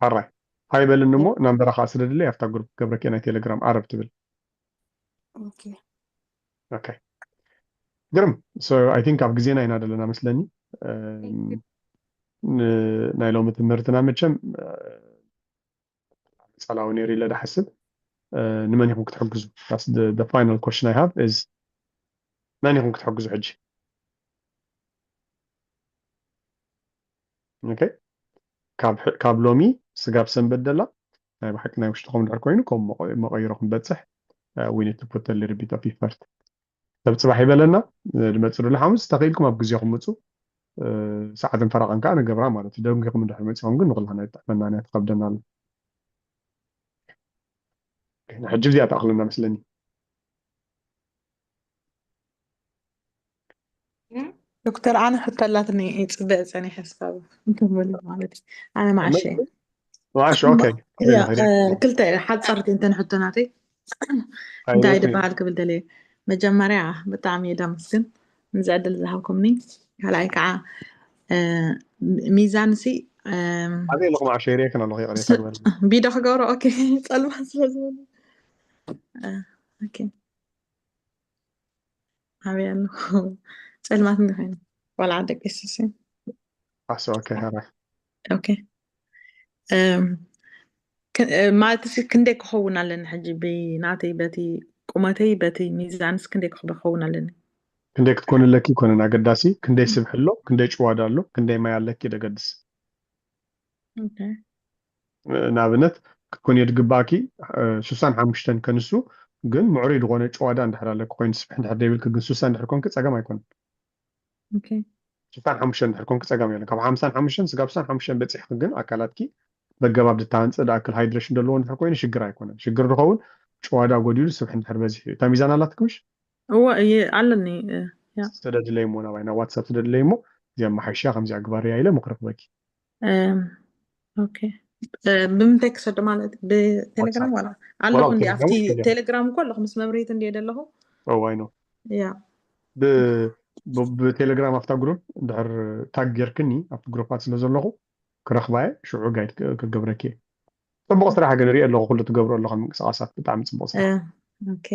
ሓራይ ሃይ በልኒ እሞ ናምበራ ከዓ ስደድለይ ኣብታ ግሩፕ ክገብረክ እየ ናይ ቴሌግራም ዓረብ ትብል። ኦኬ። ኦኬ፣ ግርም። So I think ኣብ ግዜና ኢና ዘለና መስለኒ። ናይ ሎሚ ትምህርትና መቸም ቀፃላዊ ነይሩ ኢለ ድሓስብ። ንመን ኢኹም ክትሕግዙ? Final question I have is መን ኢኹም ክትሕግዙ ሕጂ? ኦኬ፣ ካብ ሎሚ ስጋብ ሰንበት ደላ ናይ ብሓቂ ናይ ውሽጥኹም ድሕር ኮይኑ ከም መቐይሮ ክንበፅሕ we need to put a little bit of effort። ሰብ ፅባሕ ይበለና። ድመፅእ ደሎ ሓሙስ ተኽኢልኩም ኣብ ግዜኹም ምፁ። ሰዓትን ፈረቓን ከዓ ንገብራ ማለት እዩ። ደንጊኹም እንድሕር መፂኹም ግን ንኩላህና ይጥዕመና እያ፣ ትኸብደና ኣላ። ሕጂ እዚኣ ትኣኽለና መስለኒ። ዶክተር ኣነ ሕቶ ኣላትኒ፣ ፅበ ፀኒሐ ስካብ እንተመሉ ማለት እዩ። ኣነ ማዕሸ ማዕሽ ኦኬ። ክልተ ሓፀርቲ እንተን ሕቶ ናተይ እንታይ ድበሃል ክብል ደልየ። መጀመርያ ብጣዕሚ እየ ዳመስግን ንዚ ዕድል ዝሃብኩምኒ። ካልኣይ ከዓ ሚዛን ሲ ኣበይ ኣለኹም? ዓሸ ሪኤክን ኣለኹ። ይቕሬታ ግበር። ቢዶ ክገብሮ ኦኬ። ጸልማት ስለ ዝበሉ ኦኬ። ኣበይ ኣለኹ? ጸልማት እንዲ ኮይኑ ዋላ ደቂ ስሲ ኣሰ ኦኬ። ሀራ ኦኬ። ማለት ክንደይ ክኸውን ኣለኒ ሕጂ ብናተይ በቲ ቁመተይ በቲ ሚዛንስ ክንደይ ክኸውን ኣለኒ? ክንደይ ክትኮን ኣለኪ ይኮነን ኣገዳሲ፣ ክንደይ ስብሒ ኣሎ፣ ክንደይ ጭዋዳ ኣሎ፣ ክንደይ ማይ ኣለኪ ደገድስ። ንኣብነት ክትኮን የድግባእኪ ሱሳን ሓሙሽተን ከንሱ ግን ምዕሩይ ዝኾነ ጭዋዳ እንድሕር ኣለኪ ኮይኑ ስብሒ እንድሕር ደይብልኪ ግን ሱሳ እንድሕር ኮንኪ ጸገም ኣይኮነን። ሱሳን ሓሙሽተን እንድሕር ኮንኪ ጸገም የለን። ካብ ሓምሳን ሓሙሽተን ስጋብ ሱሳን ሓሙሽተን በጺሕኪ ግን ኣካላትኪ በገባብ ድተሃንጸ ድኣክል ሃይድሬሽን ዘለዎ እንድሕር ኮይኑ ሽግር ኣይኮነን። ሽግር ዝኸውን ጭዋዳ ጎዲሉ ስብሒ እንድሕር በዚሑ እዩ። እታ ሚዛን ኣላትኪ ምሽ? እወ እየ ኣለኒ። ያ ስደድለይ እሞ ናባይ ናብ ዋትሳፕ ስደድለይ እሞ እዚኣ መሓይሻ ከምዚኣ ግባርያ ኢለ ምኽሪ ክበኪ። እም፣ ኦኬ ብምንታይ ክሰዶ ማለት ብቴሌግራም ዋላ ኣለኹ ዋላ እንዲ ኣብቲ ቴሌግራም ቴሌግራም እኮ ኣለኹ ምስ መብርሂት እንዲ ዘለኹ ኦዋይ ነው ያ ብቴሌግራም ኣብታ ግሩፕ እንድሕር ታግ ጌርክኒ ኣብቲ ግሩፓት ስለ ዘለኹ ክረኽባየ ሽዑ ጋይድ ክገብረኪ እየ። ፅቡቅ ስራሕ ግን ሪኦ ኣለኹ ኩሉ ትገብሮ ኣለኹ ምንቅስቃሳት ብጣዕሚ ፅቡቅ ስራሕ። ኦኬ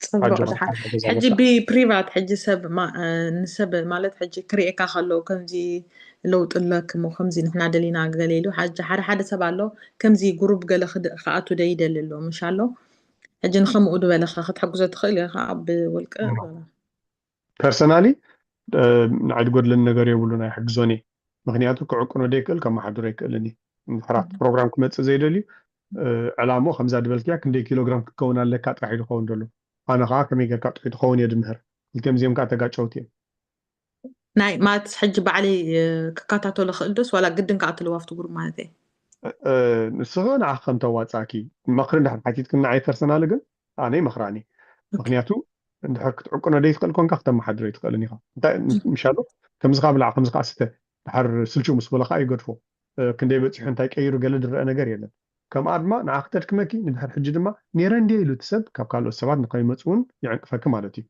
ጽቡቅ ኣጆኻ ድሓን ሓዛ ገዛ ሕጂ በቃ። ብፕሪቫት ሕጂ ሰብ ማ- እ፣ ንሰብ ማለት ሕጂ ክሪኤካ ከለዉ ከምዚ ለውጢ ኣለክሞ ከምዚ ንሕና ደሊና ገለ ኢሉ ሓጂ ሓደ ሓደ ሰብ ኣሎ ከምዚ ጉሩብ ገለ ክድ- ክኣቱ ደይደሊ ኣሎ ምሽ ኣሎ ሕጂ ንኸምኡ ዝበለኻ ክትሕግዞ ትኽእል ኢኻ ብውልቀ ኖ። ፐርሰናሊ ንዓይ ዝጎድለኒ ነገር የብሉን ኣይሕግዞን እየ። ምክንያቱ ክዕቅኖ ደይክእል ከመሓድሮ ኣይክእልን እየ። እንድሕራት ፕሮግራም ክመፅእ ዘይደልዩ ዕላሞ ከምዛ ዝበልክያ ክንደይ ኪሎግራም ክትከውን ኣለካ ጥራሕ እዩ ዝኸውን ዘሎ። ኣነ ከዓ ከመይ ጌርካ ጥዑይ ትኸውን እየ ድምህር። ክልቲኦም እዚኦም ከዓ ተጋጨውቲ እዮም። ናይ ማለት ሕጂ ባዕለይ እ፣ ክከታተሎ ክእል ዶስ ዋላ ግድን ክኣትልዎ ኣብቲ ግሩፕ ማለት እየ እ፣ ንስኺ ንዓኺ ከም ተዋፃእኪ መኽሪ እንድሕር ሓቲትክኒ ንዓይ ፐርሰናሊ ግን ኣነ ይመኽራኒ። ምክንያቱ እንድሕር ክትዕቅኖ ደይትኽእል ኮንካ ክተመሓድሮ ይትኽእልን ኢኻ። እንታይ ምሻሉ ከምዚ ካብ ብላዕ ከምዚ ከዓ ስተ ድሓር ስልችው ምስ በሎ ከዓ ይገድፎ። እ፣ ክንደይ በፂሑ እንታይ ቀይሩ ገለ ዝረአ ነገር የለን። ከምኣ ድማ ንዓ ክተድክመኪ ንድሕር ሕጂ ድማ ነይረ እንድየ ኢሉ እቲ ሰብ ካብ ካልኦት ሰባት ንከይመፁ እውን ይዕንቅፈኪ ማለት እዩ።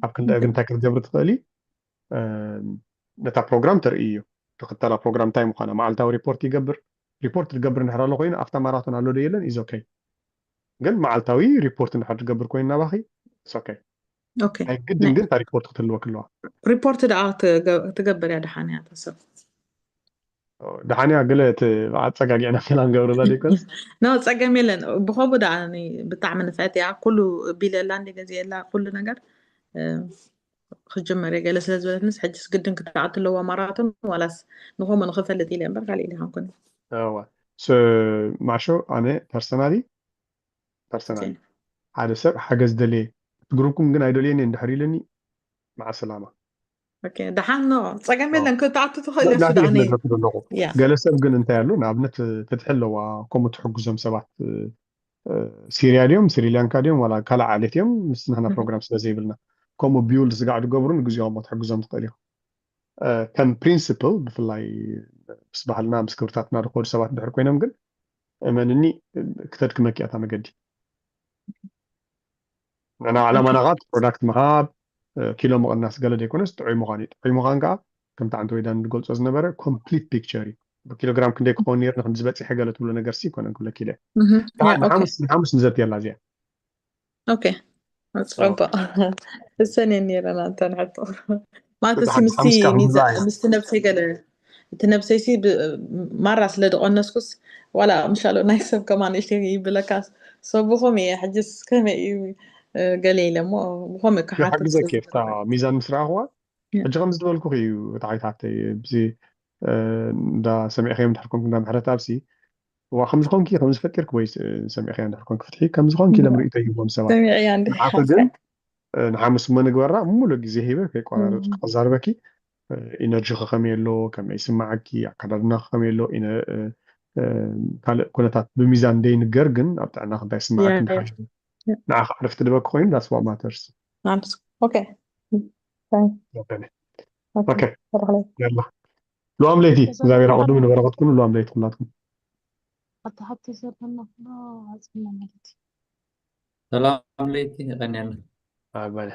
ኣብ ክንዲ ግን እንታይ ክትገብሪ ትኽእሊ ነታ ፕሮግራም ተርእዮ ትኽተላ ፕሮግራም እንታይ ምዃና መዓልታዊ ሪፖርት ይገብር። ሪፖርት ትገብር እንድሕር ኣሎ ኮይኑ ኣብታ ማራቶን ኣሎ ዶ የለን ኢዝ ኦኬ። ግን መዓልታዊ ሪፖርት እንድሕር ትገብር ኮይኑ ናባኺ ኦኬ። ናይ ግድን ግን እታ ሪፖርት ክትህልወክ ኣለዋ። ሪፖርት ደኣ ትገ- ትገብር እያ ደሓን እያ እታ ሰብ ደሓን እያ ገለ እቲ ኣፀጋጊዕና ከላ ንገብረላ ዘይኮነስ ኖ ፀገም የለን ብኸቡ ደኣ እኔ ብጣዕሚ ንፍዕቲ እያ ኩሉ ቢለላ እንደ ገዚአላ ኩሉ ነገር እ፣ ክጅመር እየ ገለ ስለ ዝበለትንስ ሕጅስ ግድን ክትኣቱ ኣለዋ ማራቶን ዋላስ ንኸምኡ ንክፈልጥ ኢለ እምበር ካልእ ኢለ ይኮንኩን እዋ ማሾ ኣነ ፐርሰናሊ ፐርሰናሊ ሓደ ሰብ ሓገዝ ደልየ እቲ ግሩፕኩም ግን ኣይደልየን እየ እንድሕር ኢለኒ መዓ ሰላማ ኦኬ፣ ደሓን ኖ ፀገም የለን ክትኣቱ ትኽእል እያ ናተይ እየ ሱዳኒ ዝነግረኪ ዘለኹ ያ ገለ ሰብ ግን እንታይ ኣሎ ንኣብነት ፍትሒ ኣለዋ ከምኡ ትሕግዞም ሰባት እ፣ ሲርያ ድዮም ስሪላንካ ድዮም ዋላ ካልእ ዓሌት እዮም ምስ ናህና ፕሮግራም ስለ ዘይብልና ከምኡ ቢውልድ ስጋዕ ዝገብሩ ንግዚኦም ክትሕግዞም ትኽእል ኢኻ እ፣ ከም ፕሪንስፕል ብፍላይ ምስ ባህልና ምስ ክብርታትና ዝኸዱ ሰባት ድሕር ኮይኖም ግን እመንኒ ክተድክመኪ እያ እታ መገዲ ንሕና ዓላማና ከዓ ፕሮዳክት ምሃብ እ፣ ኪሎ ምቕናስ ገለ ዘይኮነስ ጥዑይ ምዃን እዩ ጥዑይ ምዃን ከዓ ከምቲ ዓንቲ ወይዳን ዝገልፆ ዝነበረ ኮምፕሊት ፒክቸር እዩ ብኪሎግራም ክንደይ ክኸውን ነይሩ ንክንዲ ዝበፂሐ ገለ ትብሎ ነገር ሲ ይኮነን ክብለኪ ኢለ ምህ፣ ያ፣ ኦኬ። ንሓሙስ ንሓሙስ ንዘትየላ እዚኣ ኦኬ፣ ፅቡቅ እሰን እየን ነይረን ኣንተን ሕቶ ማለት እቲ ሲ ሓሙስ ምስቲ ሓሙስ ካብ ሚዛ- ምብላዕ እያ ምስቲ ነብሰይ ገለ እቲ ነብሰይ ሲ ብ- ማራ ስለ ዝቆነስኩስ ዋላ ምሻሎ ናይ ሰብ ከማን እሽተ ይብለካ ሰብኹም እየ ሕጅስ ከመይ እዩ እ፣ ገለ ኢለ እሞ ብኸምኡ ክሓትት ስለ ይሓግዘኪ እየ እታ ዝፈለኩ ሚዛን ምስ ረኣኽዋ ያ። ሕጂ ከም ዝደበልኩ እዩ እቲ ዓይታት ኣብዚ እ፣ እንዳ ሰሚዕኸዮም ድሕር ኮንኩ እንዳ ምሕረት ኣብዚ ዋ ከምዚ ኮንኪ ከምዚ ፈጢርክ ወይ እ፣ ሰሚዕኸዮም ድሕር ኮንኩ ፍትሒ ከምዚ ኮንኪ ኢሎም ርእቶ ይህቦም ሰባት ሰሚዐያ እንዲ ንዓኺ ግን እ፣ ንሓሙስ እሞ ንግበራ ሙሉእ ግዜ ሂበ ከይቋራረፅኩ ክዛርበኪ እ፣ ኢነርጂኺ ከመይ ኣሎ ከመይ ይስማዓኪ ኣከዳድናኺ ከመይ ኣሎ ኢነ- እ፣ እ፣ ካልእ ኩነታት ብሚዛን ደይንገር ግን ኣብ ጥዕናኺ እንታይ ስምዓኪ ያ፣ እንታይ ያ። ሓሽቡ ንዓኺ ዕረፍቲ ድበኪ ኮይኑ that's what matters ማለት ኦኬ Fine. ኦኬ ኦኬ ኦኬ ተባህለ ያላ ሉዋም ለይቲ እግዚኣብሔር ኣቅድሙ ንበረከትኩም ሉዋም ለይቲ ኩላትኩም ኣተሓቲ ዘለና ኩሎ ኣፅና ማለት እዩ ሰላም ለይቲ የቐንየልና። ኣባለ